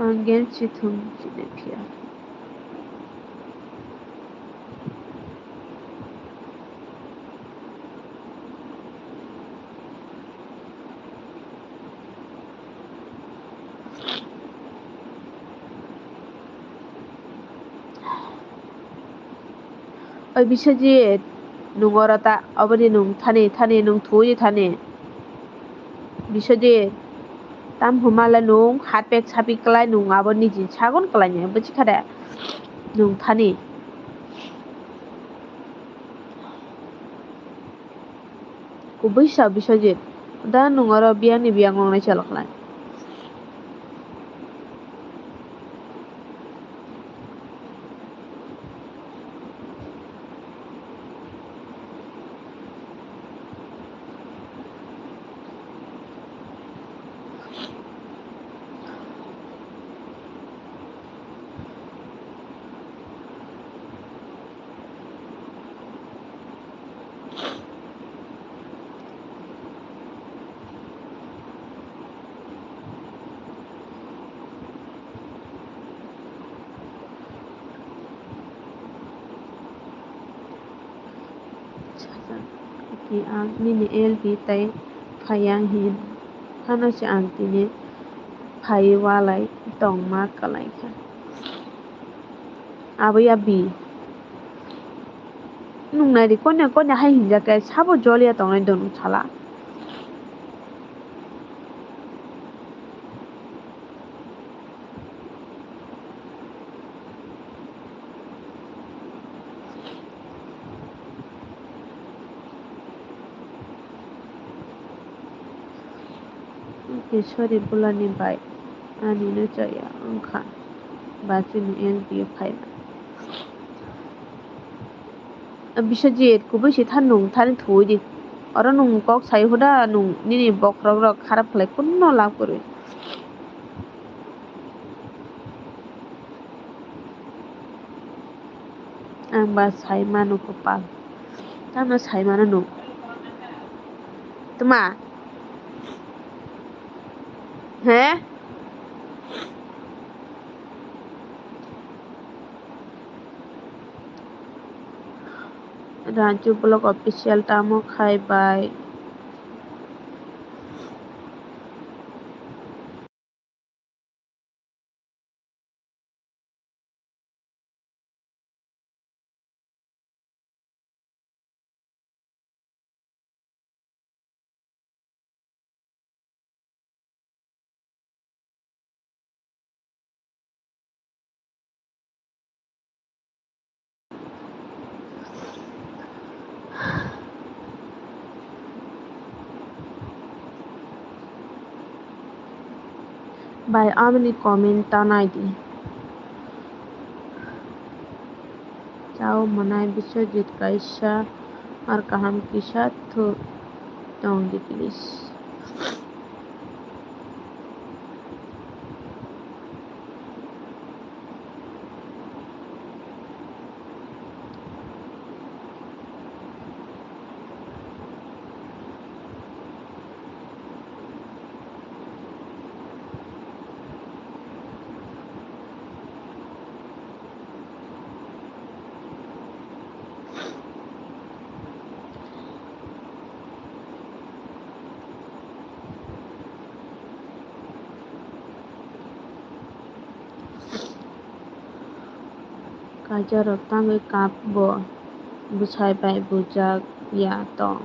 Ang gen si thung chini phiya. Oi Biswajit, nwng oro ta, oboni nwng thani, thani, nwng thwi thani. Biswajit, tam hwnma le nwng hapek sapik klai, nwng abo niji sagon klai ni, bwchikha de? Nwng thani. Kubui sa Biswajit, da nwng oro biyang ni biyang wngnai chalok lai. Ki ang nini L P tai phai yang hin phano se ang tini phai walai tongma kwlai kha. Abo ya bi. Nung nai di konya konya hai hinjak khe sabo jol ya tongnai do nung sala. Sorry, bulani bai, ani no chaya wngkha, ba chini N P O phaima. Biswajit, kubui si tha nung thani thuwi di. Oro nung kok sai huda nung nini bokhorok rok kharap khlai kunno lab kwrwi. Ang ba sai mano kwpal. Tamo sai mano nuk. Tma? He? Ranju Vlog Official tamo khai bai. Bai, aboni comment ta nai di. Chao mwnai Biswajit kaisa mar kaham kisa thu tong di please. Kaijakrok tangwi kap bo, bwsai bai bujak ya tong.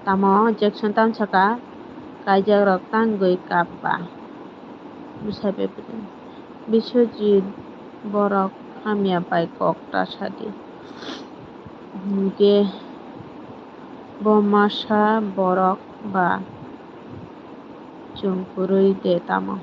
Tamo Jackson tamo saka, kaijakrok tangwi kap ba, bwsai bai bujak. Biswajit, borok hamya bai kok ta sadi. Hinkhe bo masa borok ba chwng kwrwi de tamo?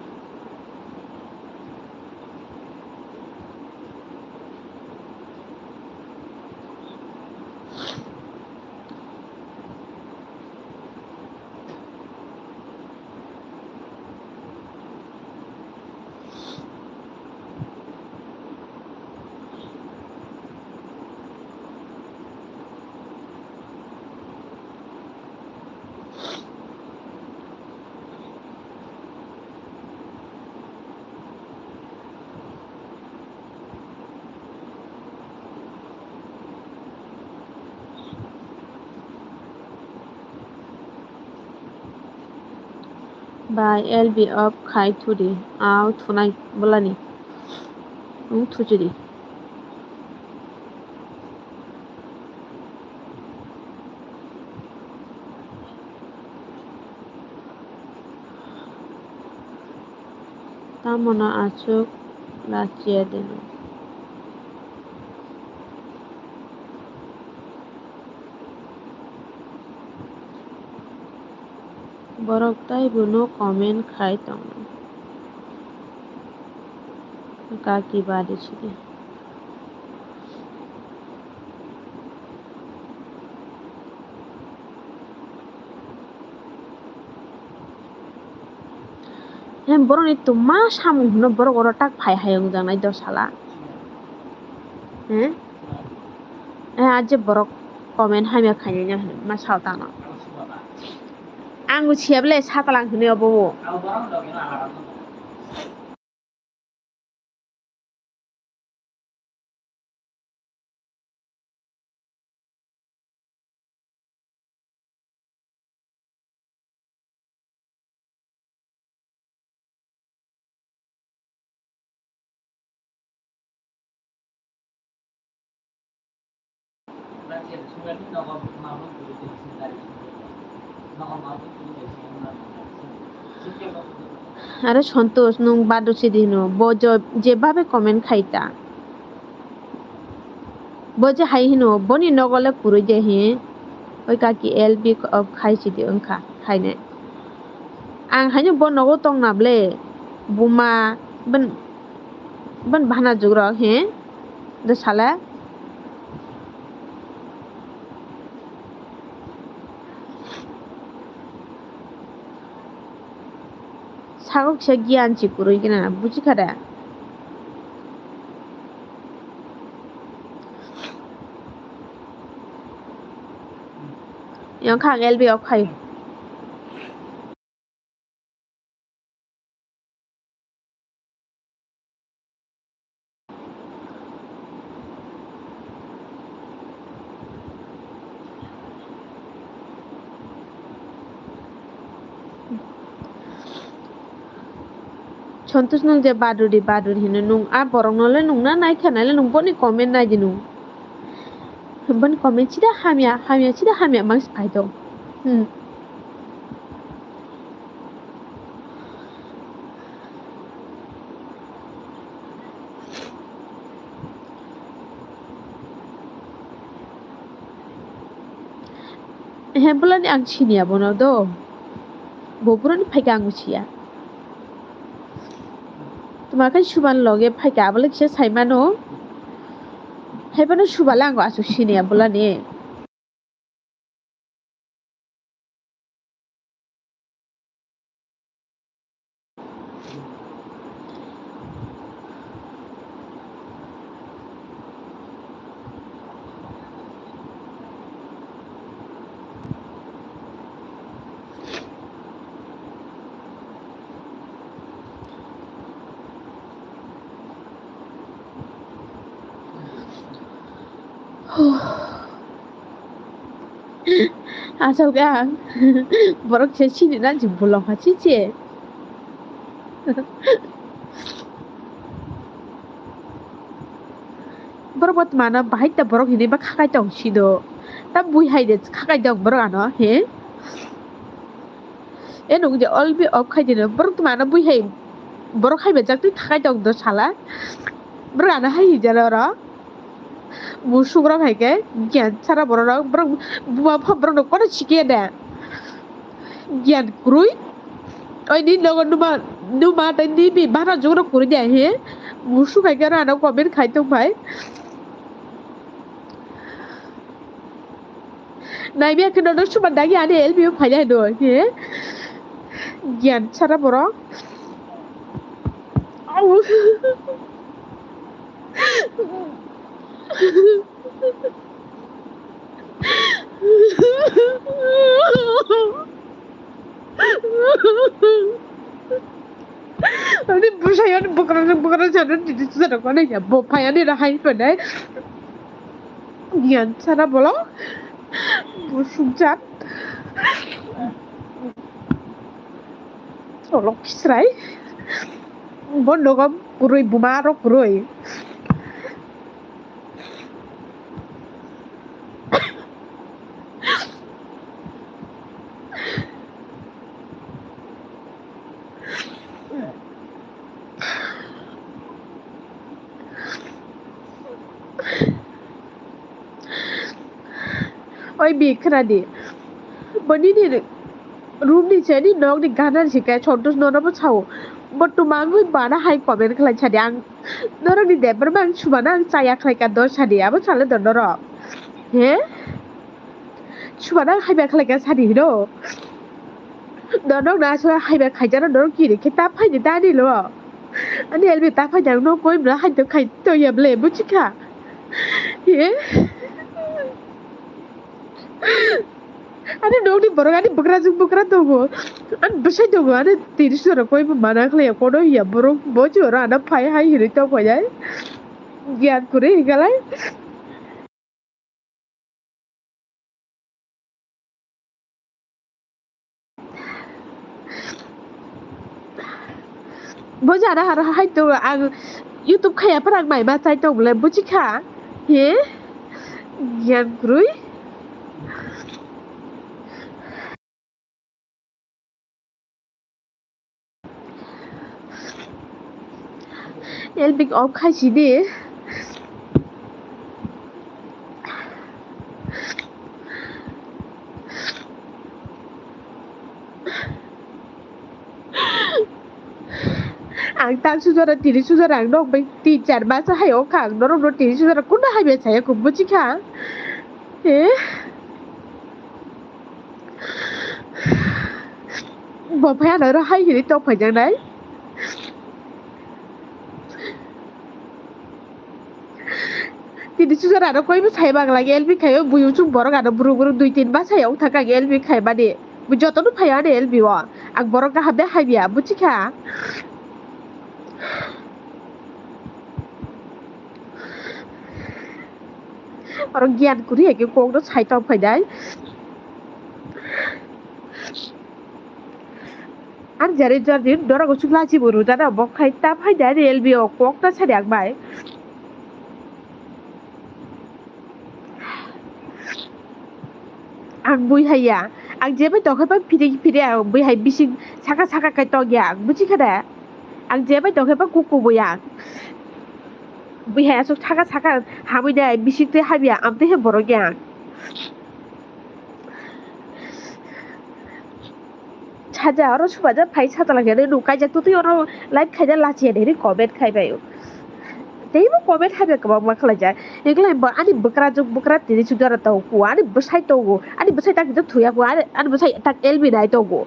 Bai L B off khai thudi, au thunai bolani. Wng thuchidi. Tamono aswk lachiya deno. Borok tai bono comment khai tongo. Kaki bari sidi. He borokni twma samung hino borok oro tak phai hai wngjaknai dosala. He? Eh, aje borok comment hamya khainai no hinwi ma sao tano. Ang bo siya bele satalang hinwi obo bo. Are Santosh, nwng badu sidi hino, bo jo-, jebhabe comment khai ta. Bo je hai hino, boni nogo le kwrwi de hi. Oi kaki L B off khai sidi wngkha, khainai. Ang haino bo nogo tongna ble, buma, ben, ben bhana jugrok hi, de sala. Sago kisa giyan si kwrwi gina, buji kha da? Yang kha ang L B off khai. Santosh, nwng je baduri baduri hino, nwng a borok no le nwng na naikha nai le, nwng boni comment nai di nwng. Boni comment sida hamya, hamya sida hamya mangsi phai tong. Hmm. He, bolani ang siniya bono do. Bo boroni phaikha ang siya. Tuma khe Suban loge phaikha, abole kisa saimano. Hai bono Subale ang aswk siniya bolani. Asal khe ang borok se sini na je bolong ha chiche. Borok bo tuma no bahai ta borok hinui ba khakai tong si do. Ta bui hai de khakai tong borok ano he. E nung je L B off khai dino, borok tuma no bui hai, borok hai bejak twi thakai tong do sala. Borok ano hai hijalo oro. Musuk rok hai khe giyan sara borok rok, borok buma pha borok no kono sikhe de. Giyan kwrwi. Oi ni nogo numa, numa tei ni bi bana jogro kwrwi de he. Musuk hai khe oro ano comment khai tong phai. Naimya khe nono Suban dagi ani L B o phainai do, he? Giyan sara borok. Au. Ani bwsai ani bwkrajak bwkrajak jana titi sujana kone ya bo phai ani ra hai pene. Giyan sara bolo. Busuk jat. Tolok kisrai. Bo nogo kwrwi, buma rok kwrwi. Oi bi, khna di. Bo nini room ni se, ni nok ni gana ni se khe Santosh nono bo sao. Bo tumangwi bana hai comment khlai sadi ang. Norok ni debra bang subana ang chaya khlai ka do sadi, abo sale do norok. He? Subana ang haiba khlai ka sadi hino. Norok na aswk haiba khaijana norok kiri khe ta phaidi ta ni lo. Ani L B ta phaidi ang no koi bla hai to khai to ya ble buchikha. He? Ani nokni borok ani bwkrajwk bwkra tongo. Ani bwsai tongo. Ani tini sora koi bo mana khlai ya kono ya borok bo choro ana phai hai hinwi tong phai nai. Giyan kwrwi hinkalai. Bo jara har hai to ang YouTube khaya pharang mai ma chai to bole buchikha. He? Giyan kwrwi. Elbik off khai sidi. Ang tang sujara tini sujara ang nok bai tin char masa hai oka ang norok no tini sujara kunda hai bai saya kung buchikha. Eh? Bo phai ano ro hai hiri tok phai jang nai. Tini sujara ro koi bo sai bang lagi L B khayo buyu chung borok ano buru buru dui tin ba sai ong thaka L B khai mani. Bu joto no phai ani L B o. Ang borok kaham de hai biya buchikha. Oro giyan kwrwi hai khe kok no sai tong phai nai. Ar jari jari norok chwla chibo rwjana bo khai ta phai nai ani L B o kok ta sadi ang bai. Ang bui hai ya. Ang jebai tongkhe bang phiri phiri ang bui hai bising saka saka kai tong ya. Ang buchi kha da? Ang jebai tongkhe bang kuk kubui ang. Bui hai aswk saka saka hamwi nai bising twi hamya amtwi he borok ya ang. Saja oro subaja phai satala khe nung kaijak twi oro live khaina lachiya de comment khai bai. Teibo comment hai bai kwbangma khlai jak. Eglai bo ani bwkra juk bwkra tini chuk jora tongo ani bwsai tongo ani bwsai tak kisa thuya ko ani bwsai tak L B nai tongo.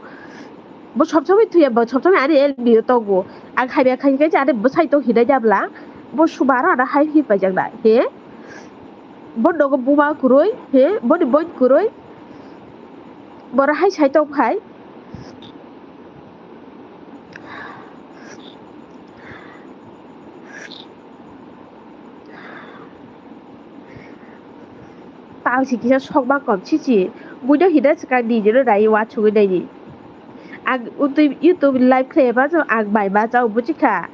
Bo sob somoi thuya bo sob somoi ani L B o tongo. Ang hai bai khai khe ani bwsai tong hinai jabla bo subaro ano hai hi paijak na he. Bo nogo buma kwrwi he boni boin kwrwi. Boro hai sai tong phai. Tang si kisa sokma kom chichi. Buino hina swkang nini no nai uansugwi naidi. Ang utwi YouTube live khlai ma ang bai ma chao buchikha.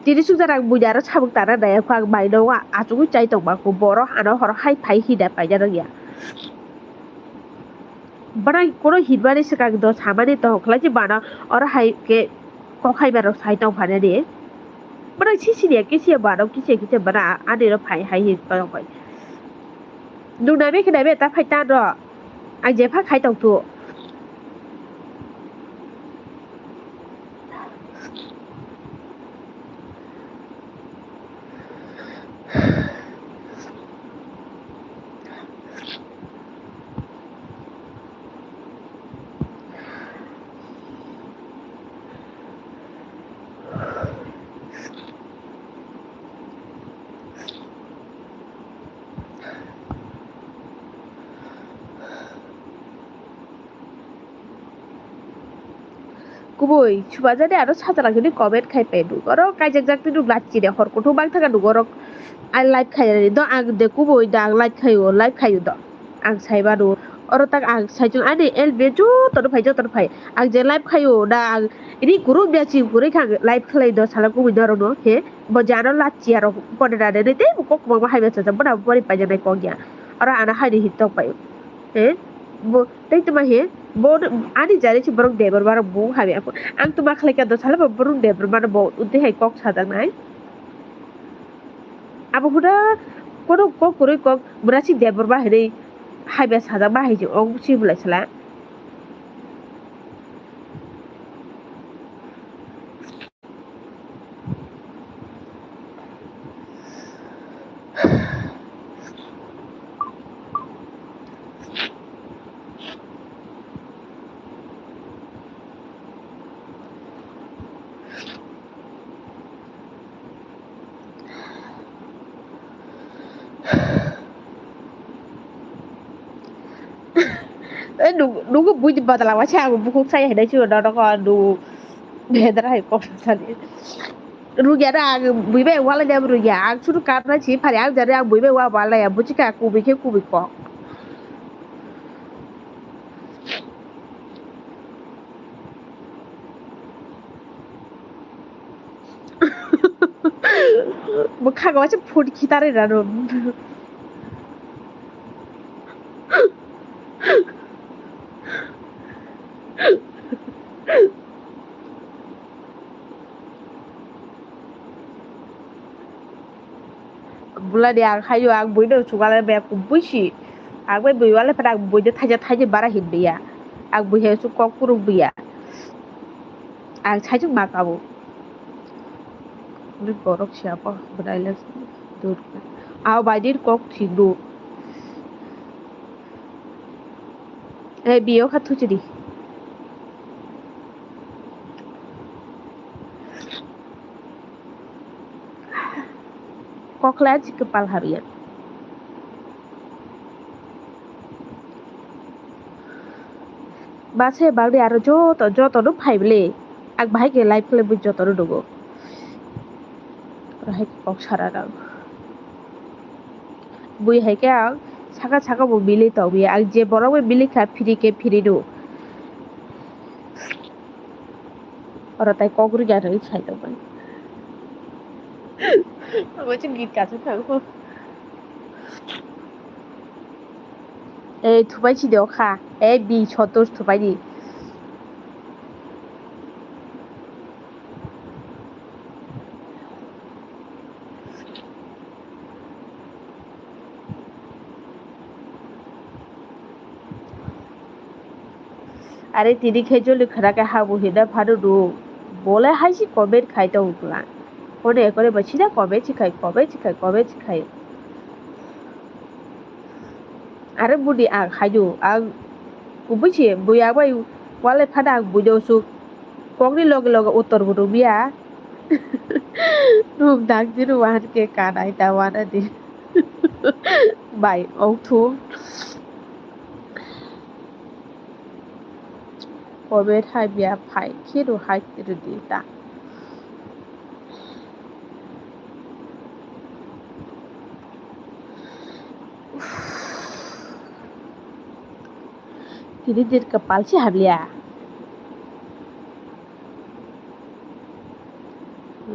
Tini sukjak ang buini aro samung tana nai kho ang bai no achugwi chai tongma kho borok ano horo hai phai hina paina nangya. Bwrwi kono hinmani swkang do samani tong khlai se bana oro hai khe kok hai barok sai tong phana de. Bwrwi si sini khe se bana kisa kisa bana ani ro phai hai hin tong phai. Nung nai be khe nai be ta phai ta do. Ang jepha khai tong thu. Kubui, subajani aro sajala hwnwi comment khai pai nuk. Oro kaijakjak twi nuk lachire hor kuthuk mangthaka nuk oro. Ang like khairani do ang de kubui da ang like khaio, like khaio do. Ang sai manu. Oro tak ang saichung ani L B jotono phai, jotono phai. Ang je live khaio na, ang ini guru bia chim kwrwi kha ang live khlai do sala kubui norokno, he, bo je ano lachiya rok pore rade ne tei bo kok kwbangma hai masa jang, bo na bo pori paina nai kok ya. Oro ano hai ni hin tok pai. He, bo tei tuma he, bo ani jari si borok Debbarma rok bo hai ya. Ang tuma khlai kha do sala bo borok Debbarma no bo tei hai kok sajak nai. Abo huda kono kok kwrwi kok Murasing Debbarma hinwi haiba sajak ma hai se ong si bwlai sala. Eh, nung, nungkhe buini badala waisa ang bukhuk sai hinai sio nono ko nung hedra hai kok sani. Rugya na ang bui bai wala de rugya. Ang suru karna si phari ang jare ang bui bai wa wala ya buchika kubui khe kubui kok. Bwkhago waisa phut khitarwi rano. Buladi ang hayo, ang buino chugale be kubui si. Ang bai bui wale phada ang buino thaija thaija bara hinbiya. Ang bui hai su kok kuruk biya. Ang saichung ma kabo. Ni borok siya po, bwnaile dur. Aw bai dir kok thik do. Eh, biyo kha thuchidi. Kokla si kwpal hamya. Base bagwi aro joto, joto no phai bwle. Ang bahai khe live khlai bwi joto no nungo. Oro hai kok sara rang. Bui hai khe ang saka saka bo bili tongwi. Ang je borok bai bili kha phiri khe phiri no. Oro tai kok rwgya rwi sai tongmani. Abo se git kaisa kha. Ei thupai si de okha. Ei bi sotor thupai di. Are tini khe joli khwra khe habu hina phano do. Bole hai si comment khai tongo kla. Kone kone ba sida comment si khai, comment si khai, comment si khai. Are budi ang hayu, ang kubui si bui ang bai wale phano ang bui do su. Kokni loge loge uttor bo rwmya. Nuk dang jini wahan khe kanai ta wana di. Bai, ong thu. Comment hai biya phai khiru hai khiru di ta. Tini din kwpal se hamya.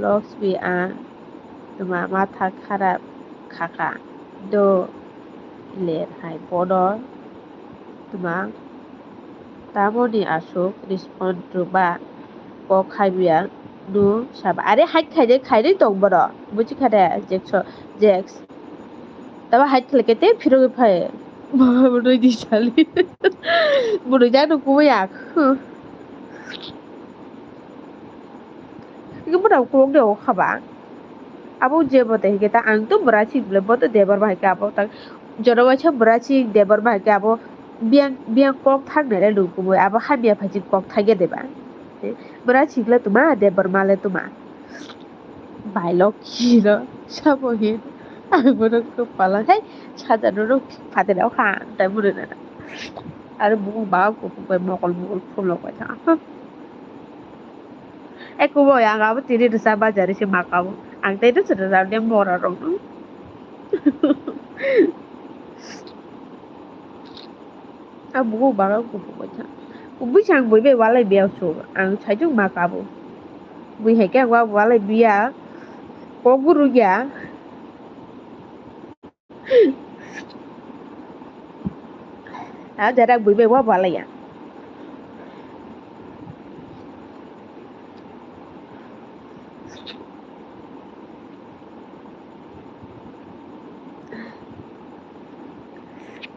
Loksmi ang tma matha kharap khaka do ler hai bono tma tamoni aswk respond rwba kok hamya no saba. Are hai khaide khaide tong bono buji kha de jekso jeks. Tabo hai khlai khe tei phirogwi phai. Mama bwrwi di sali. Bwrwi jano kubui yak. Hwnkhe bwrang kok de o khaba. Abo je bo de hwnkhe ta ang to bwrachik bwle bo to Debbarma hai khe abo ta. Jono waisa bwrachik Debbarma hai khe abo biyang, biyang kok thang nai le nung kubui abo hamya phaichik kok thang ya de ba. Bwrachik le tuma Debbarma le tuma. Bailok hino sabo hin ang bono kwpala hai sajano rok phaterao kha ang tai bono nana. Aro bumung bangma kuphuk bai mokol mokol phunuk bai thang. Eko bo ang abo tini rwsa bajari se makabo ang tai rwsa rwsa de mora rok no. A bugo baga kubu bai tha. Kubui sang bui bai walai biya su. Ang saichung ma kabu. Bui hai khe wa walai biya. Kok guru ya. A jara bui bai wa walai ya.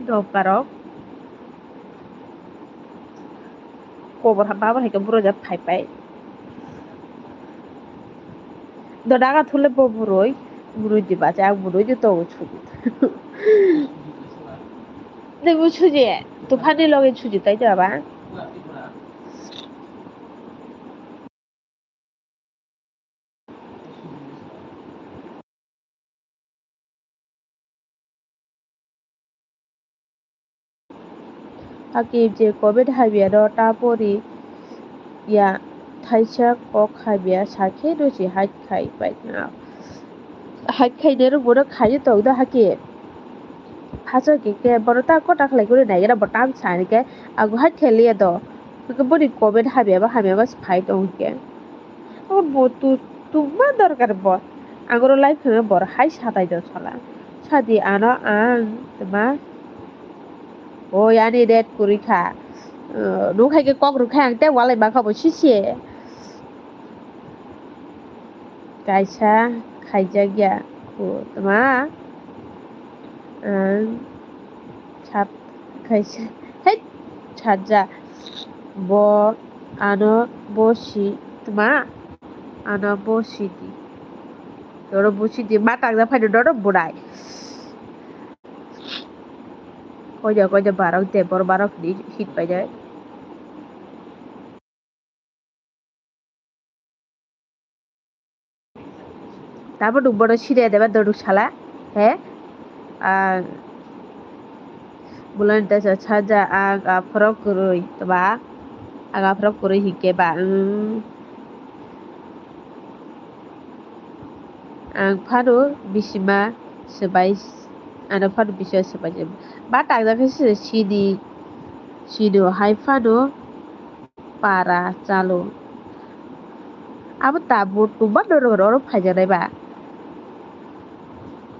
Dokarok kobor ha baba hai khe buro jak phai pai. Dodaga thule bo burui, burui di bacha, ang burui di to suji. Nini suji, tuphani loge suji tai da ba? Hakhe je covid hamya no ta pori ya thaisa kok hamya sakhe no se hai khai pai na. Hai khai ne rok bono khai tong da hakhe. Hachal khe khe bono ta kota khlai khe nai gra bo tam sa ni khe ago hai khe liya do. Hwnkhe boni comment hamya ba hamya ba se phai tong khe. Abo bo tu tungma dorkar bo. Ang oro live khe bor hai satai do sala. Sadi ano ang tma. O yani red kuri kha. Nuk hai khe kok rw kha ang te walai ma kha bo sisi. Kaisa khaijak ya kho tma ang sat kaisa hei saja bo ano bo si tma ano bo si di doro bo si di ma tang jak phai di doro budai koida koida barok de bor barok di hit pai de. Tamo nuk bono siri deba doruk sala he ang bulani tesa saja ang aphoro kwrwi tma ang aphoro kwrwi hinkhe ba ang ang phano bisima swbai ano phano bisima swbai ba tangjakhe sini sini hai phano. Para chalo. Abo tabuk tubuma norok oro phaijaknai ba.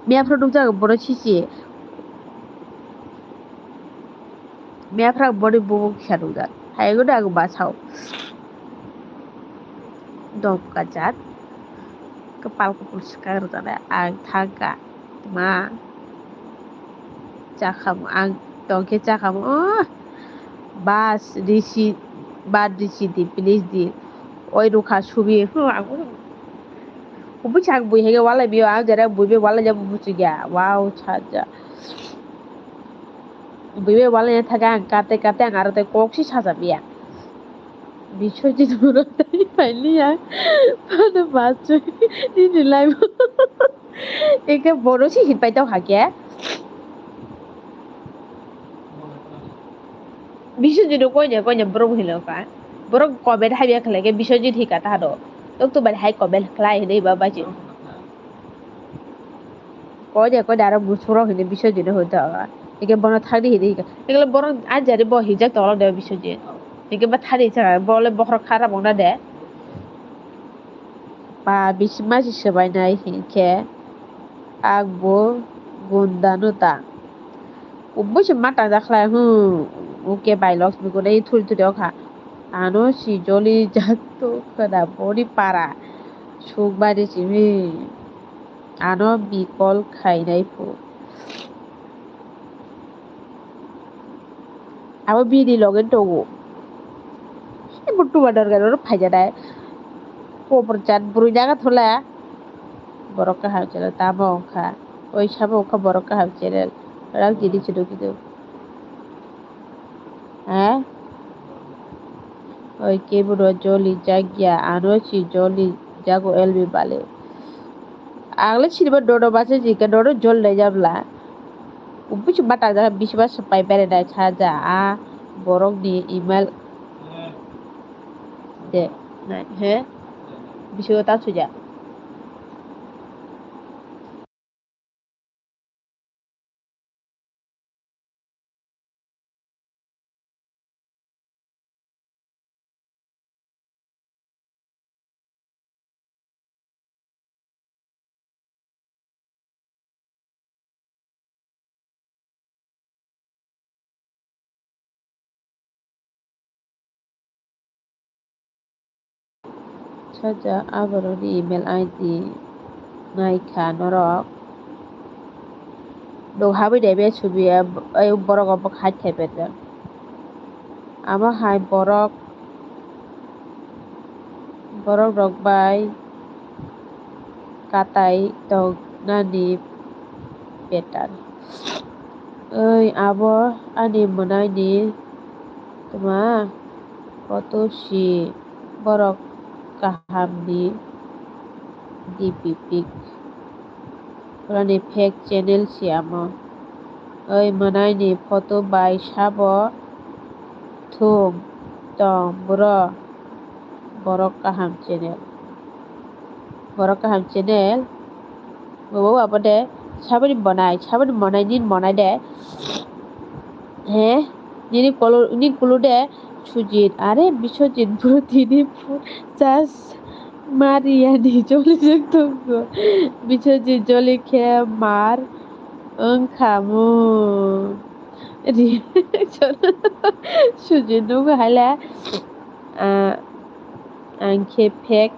Miyaphra nukjak bono sisi. Miyaphra boni bumung kisa nukjak. Hayungno ang basao. Dopka jat. Kwpal kupul swkang rwjaknai ang thangkha. Ma. Chakhamu ang tongkhe chakhamu. Oh. Bas risi bad risi di please di. Oi rukha subi. Huh, ang kubui sak bui hege walai bio ang jere bui be walai jabu buchigya. Wow chaja. Bui be walai thage ang kate kate ang aro te kok si saja biya. Biswajit muro tai pailiya. Pada bachu ini lai. Eke bono si hit pai tau hake. Biswajit no koine koine borok hino ka. Borok comment hai biya khlai ke Biswajit hika ta do. Tok to bai hai comment khlai hini ba baji. Koide koide aro musuk rok hini Biswajit no hoi ta. Eke bono thani hini hika. Ekle borok anjari bo hijak tolo de Biswajit. Eke ba thani cha bo le bokhorok kharap ongna de. Ba bisima si swbainai hinkhe ang bo gundano ta. Kubui se ma tangjak khlai, hmm, oke bai Laksmi gune thuri thuri okha. Ano si joli jato khwna boni para sukmani simi ano bikol khainai phu. Abo bini loge tongo. Abo tuma dorkar oro phaijanai. Kopor chat bwrwi jaga thola. Borok kaham channel tamo wngkha. Oi sabo wngkha borok kaham channel. Rak jini chwduk chwduk. Ha? Oi kebo no joli jakya. Ano si joli jago L B bale. Ang le sinima dodo basa jika dodo jol nai jabla. Ubus bata jaga bisima swpai bere nai saja a borok ni email de nai he bisima ta suja. Sajak aborokni email I D naikha norok. Nwng habwi de be subiya, ai borok obo khai thaipe de. Amo hai borok, borok rok bai katai tongnani better. Oi, abo ani mwnaini tma photo si borok kahamni D P pic. Purani fake channel si amo. Oi mwnaini photo bai sabo thum tong bro. Borok kaham channel. Borok kaham channel. Bobo abo de. Saboni bonai, saboni bonai, nin bonai de. He? Nini kolo, nin kulu de. Sujit, are Biswajit bro tini phone charge mariya ni joli jak tongo. Biswajit joli khe mar wngkha mo. Ri-, Sujit nugo hala, ah, ang khe fake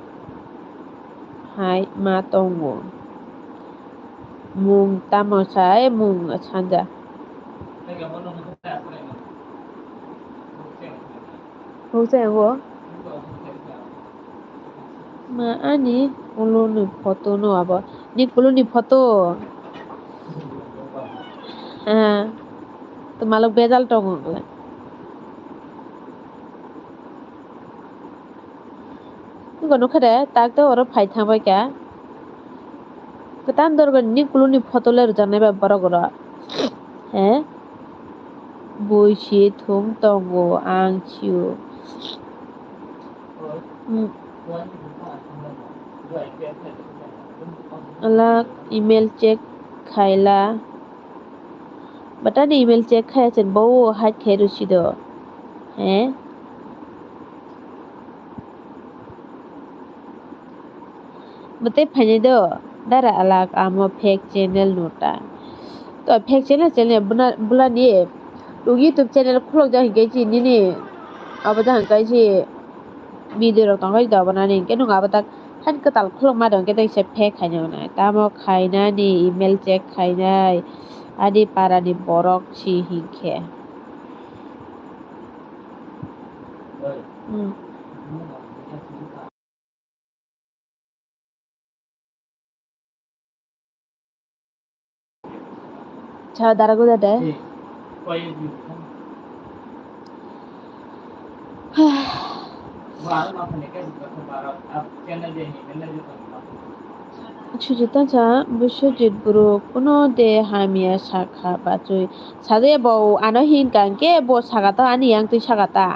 hai ma tongo. Mung tamo sa, e mung sanja. Hukjai ango. Ma ani kuluni photo no abo. Ni kuluni photo. Ah, to malok bejal tongo. Nokha de, tak to oro phai thang bai kha. Kwtal dorgani ni kuluni photo le rwjaknai ba borok oro. He? Bui si thum tongo ang sio. Hmm. Ala email check khaila. Batani email check khaya chen bo hai khe rusi do. He? Bwtwi phainai do, dara alak amo fake channel no ta. To fake channel channel bwna-, bwlani nwng YouTube channel khulokjak hinkhe si nini abo jahai khe si video rok tongkha si do abono ani hinkhe nwng abo tak hani kwtal khulokma do hinkhe teisa fake khaina hwnwi. Tamo khainani email check khainai ani parani borok si hinkhe. Hmm. Cha dara guda de. Sujita cha Biswajit bro kuno de hamya sakha bachwi. Sade bo ano hinkha hinkhe bo sakha ta ani yang twi sakha ta.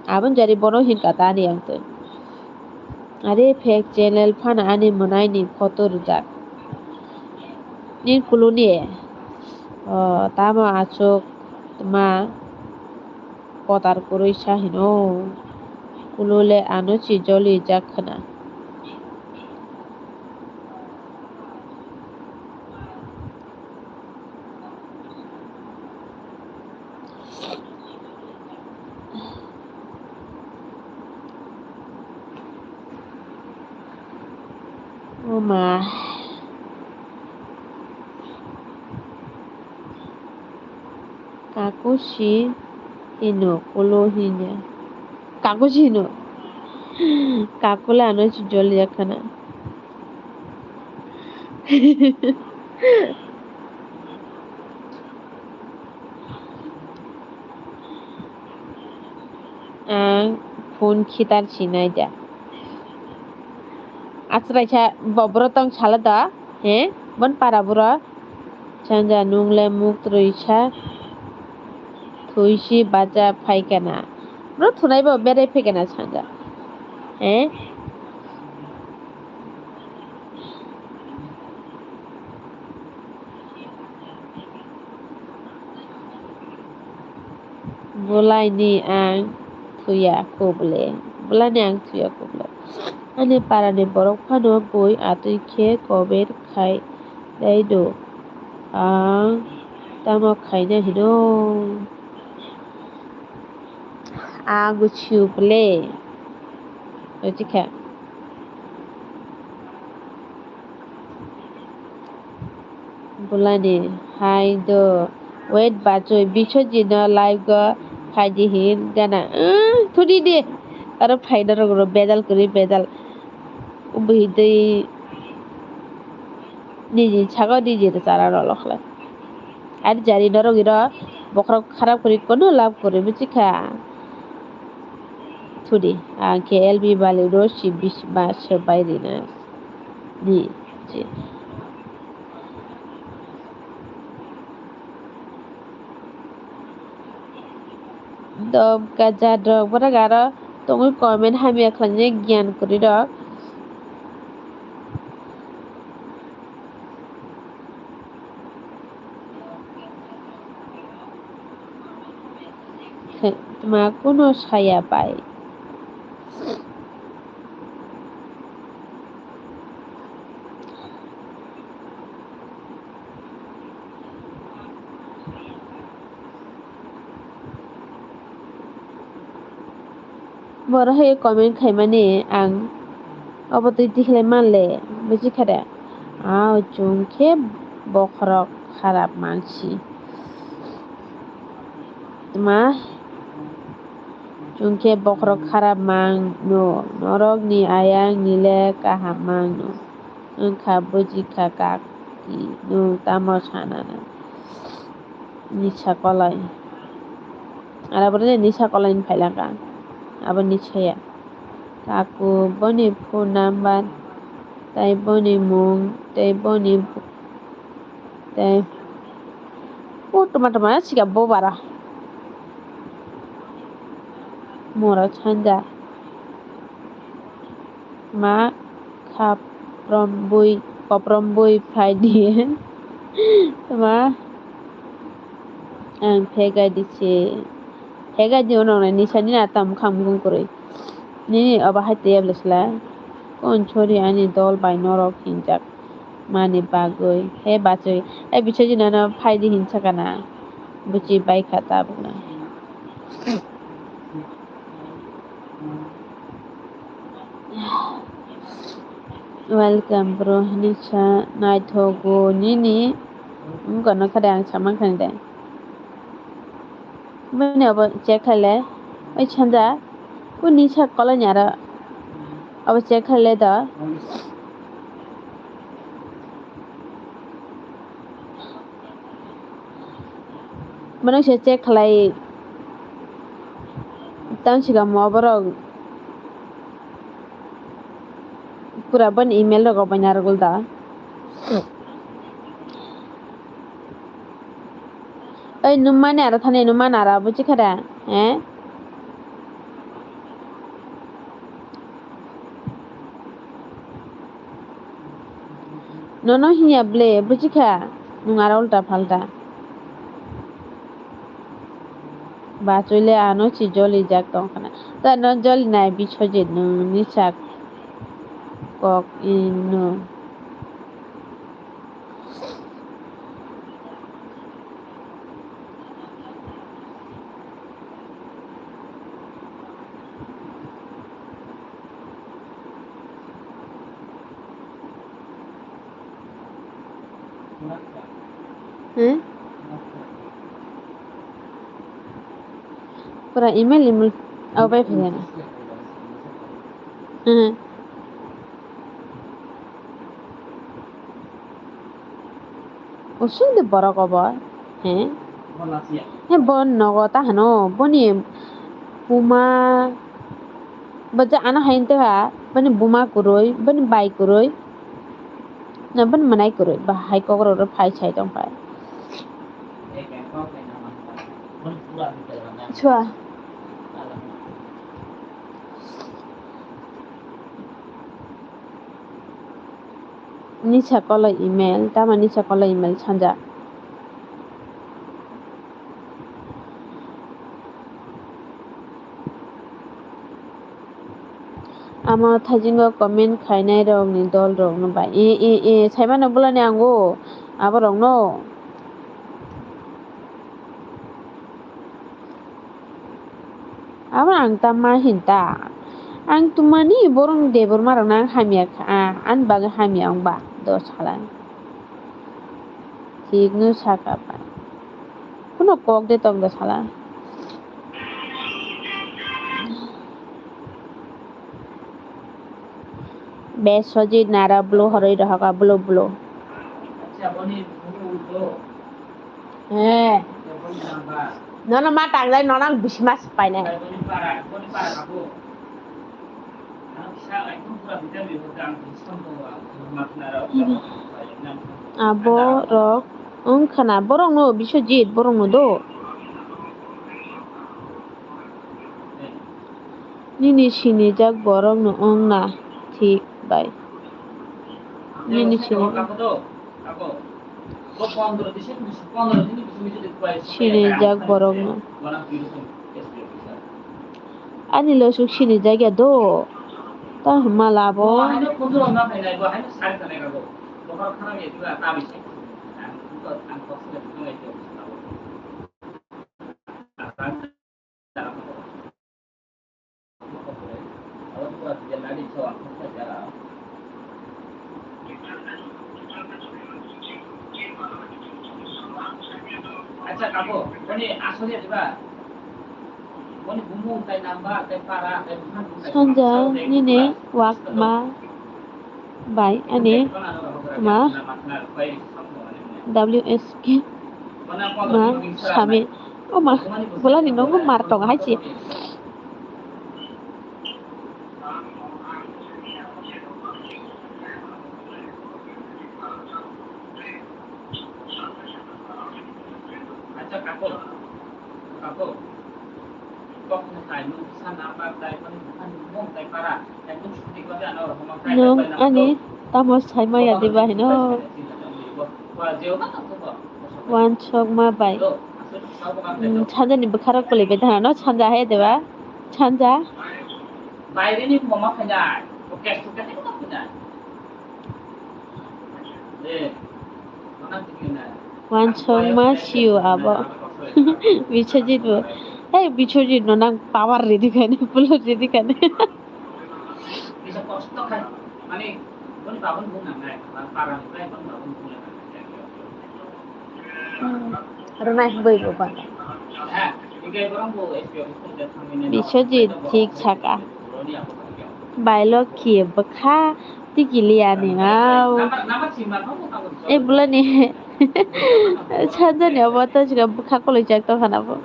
Aboni jari bono hinkha ta ani yang twi. Are fake channel phano ani mwnaini photo rwjak. Ni kuluni. O, tamo aswk tma kotor kwrwi sa hino. Kulule ano si joli jak khna. O ma. Kakusi hino, kulo hinya. Kakusi hino. Kakule ano si joli jak khna. Ang phone khitar sinai da. Achrai sa bobro tong sala da, he? Bon para bura. Sanja nung le muk trwi sa. Thwi si bacha phai kana. Bro thunai bo berai phai kana sanja. He? Bwlaini ang thuya kubule, bwlaini ang thuya kubule. Ani parani borok phano bui atwi khe comment khai nai do. Ang tamo khaina hino. Ang sibule. Buji kha. Bulani hai do. Wait, bachoi, Biswajit no live go phaidi hin gana. Umm, thudi di. Aro phaina rok ro bedal kwrwi bedal. Bwhi twi niji sago niji rwchara rw lokhlai. Ari jari norok iro bokhorok kharap kwrwi kono lab kwrwi buji kha. Thudi, ang khe L B Bali ro si bis ba se bai rina ni. Dom kajat rok borok aro tongwi comment hamya khlainai giyan kwrwi rok. Tma kunu saya bai. Borok hai comment khaimani ang obo twi tikhlai manle, buji kha de? Ao chwng khe bokhorok kharap mangsi. Tma chwng khe bokhorok kharap mang no, norok ni ayang nile kaham mang no. Wngkha buji kha kaki, nwng tamo sana na? Nisa kolai. Aro bwrwi nisa kolai ni phailaka. Abo nisa ya. Kaku boni phone number, tei boni mung, tei boni bu-, tei. O tuma tuma sika bo bara. Mora chanja. Ma khaprom bui, koprom bui phai di. Ma ang phegai di se. Phegai di ono nai nisa ni na tam kham gung kwrwi. Nini obo hai tei able sla. Kon chori ani dol bai norok hinjak mani bagwi. He bachwi. Ai bichai di nana phai di hinsa kana. Buchi bai kha tabuk na. Welcome, bro. Nisa naithogo nini. Wngkha no kha de ang samang kha de. Bini obo check khaile. Oi chanja. Uni sa koloni aro. Obo check khaile do. Bono se check khlai. Tang sikamo borok pura boni email rok obo narwgwlda. Oi, nwng mani aro thani, nwng mani aro buji kha da? Eh? Nono hinya ble, buji kha? Nwng aro ulta phalta. Bachoi le ano si joli jak tong khna. Ta no joli nai Biswajit nwng ni sak kok ino. Hmm? Pura email, email. Oh, bai phai na. Hmm. Usung de borok obo, he? He bo nogo ta hano, boni buma, bo je ano hai tongkha, boni buma kwrwi, boni bai kwrwi, na boni mwnai kwrwi, ba hai kokrok rok phai sai tongkha. Chua. Nisa kolai email, tama nisa kolai email sanja. Amo thaisingo comment khainai rokni dol rokno bai. E, e, e, saimano bolani ango, aborokno. Abo ang ta ma hin ta. Ang tumani borok ni debor ma rok no ang hamya kha, ah, ani bagwi hamya wng ba do sala. Thik no saka bai. Kuno kok de tong do sala. Be soji nara blo horoi rohoka blo blo. He. Nono ma tanglai nono ang bisi mas painai. Abo rok wngkha na borok no Biswajit borok no do. Nini sinijak borok no wng na thik bai. Nini sinijak. Sinijak borok no. Ani losuk sinijak ya do. Ta hwnma labo. Sanja nini wak ma bai ani ma W S K ma sami. O ma, bolani nogo mar tongo hai se. Nwng ani tamo saimaya diba hino? Wansokma bai. Hmm, sanjani bwkharok kwlwi bai tongna no sanja hai diba? Sanja. Wansokma sio abo. Biswajit bo. Hey, Biswajit no nang power ready khaini, pulo ready khaini. Hmm, rwnai bwrwi bo ba. Biswajit thik saka. Bailokhi bwkha tikiliya ni au. E bulani sanjani obo to chwla bwkha kwlwijak tongkha na bo.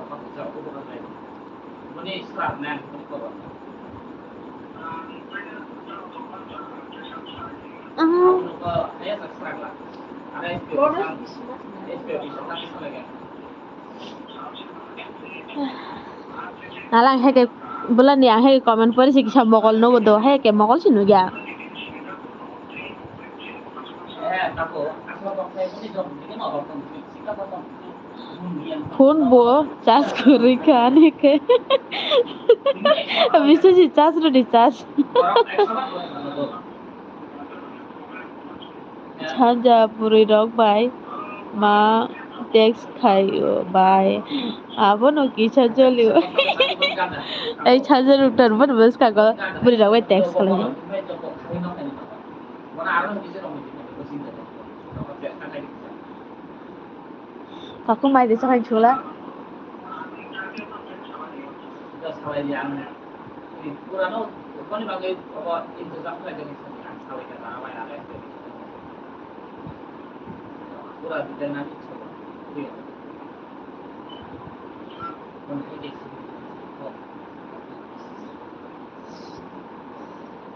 Nalang heke bulani ang heke comment pori si kisa mokol nugo do heke mokol si nugya. Phone bo charge kwrwi kha ani khe. Biswajit charge rwdi charge. Sanja bwrwi rok bai ma text khai o bai abono kisa joli o. Ei sanja rok tor bono bwskango bwrwi rok bai text khlai o. Kaku mai de sakai chula.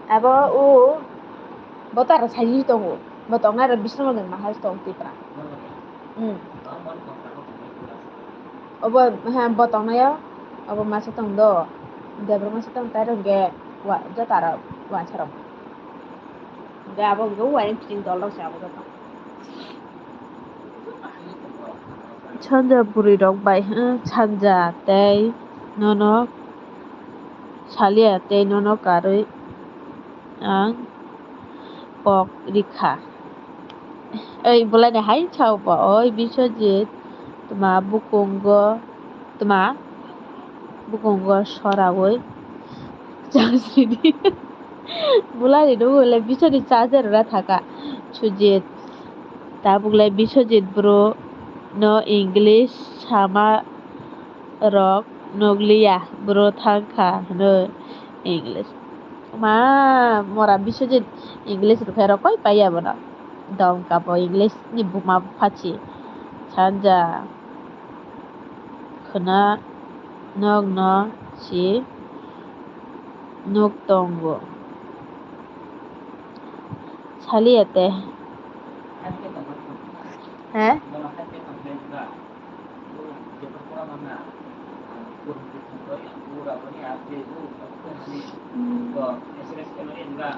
Abo o bo to aro saiji tongo. Bo tongnai aro bising rok ni mahai tong tipra. Hmm. Obo ha bo tongnai o. Obo masa tong do. Debra masa tong tai rok ge wa joto aro wansa rok. Ge abo ge wayang kiting dol rok se abo joto. Sanja bwrwi rok bai hwn sanja tei nono salia tei nono karwi ang kok rikha. Ei bwlaini hai sao ba oi Biswajit tma bukungo tma bukungo soraui Chasidi. Bulani nugwi le Biswajit charger ra thaka. Sujit. Tabuk le Biswajit bro no English sama rok nukliya bro thangkha hwno English. Ma mora Biswajit English rwkhe rokoi paiya bono. Dom kapo English ni buma phachi. Sanja. Khwna nokno si nuk tongo. Saliya te. He?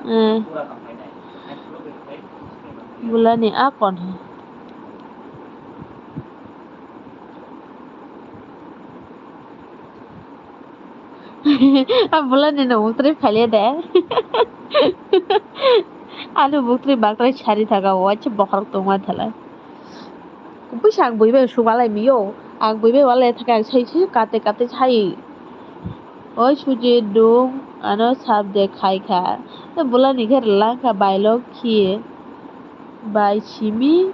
Hmm. Bulani a kon he. A bulani no muktri phaile de. Ano muktri bakrai sari thaga o, acha bokhorok tongma thala. Kubui sa ang bui bai subalai miyo. Ang bui bai walai thaka ang sai sai kate kate sai. Oi Sujit dung ano sab de khai kha. Bulani khe rwlang kha bailok khi. Bai simi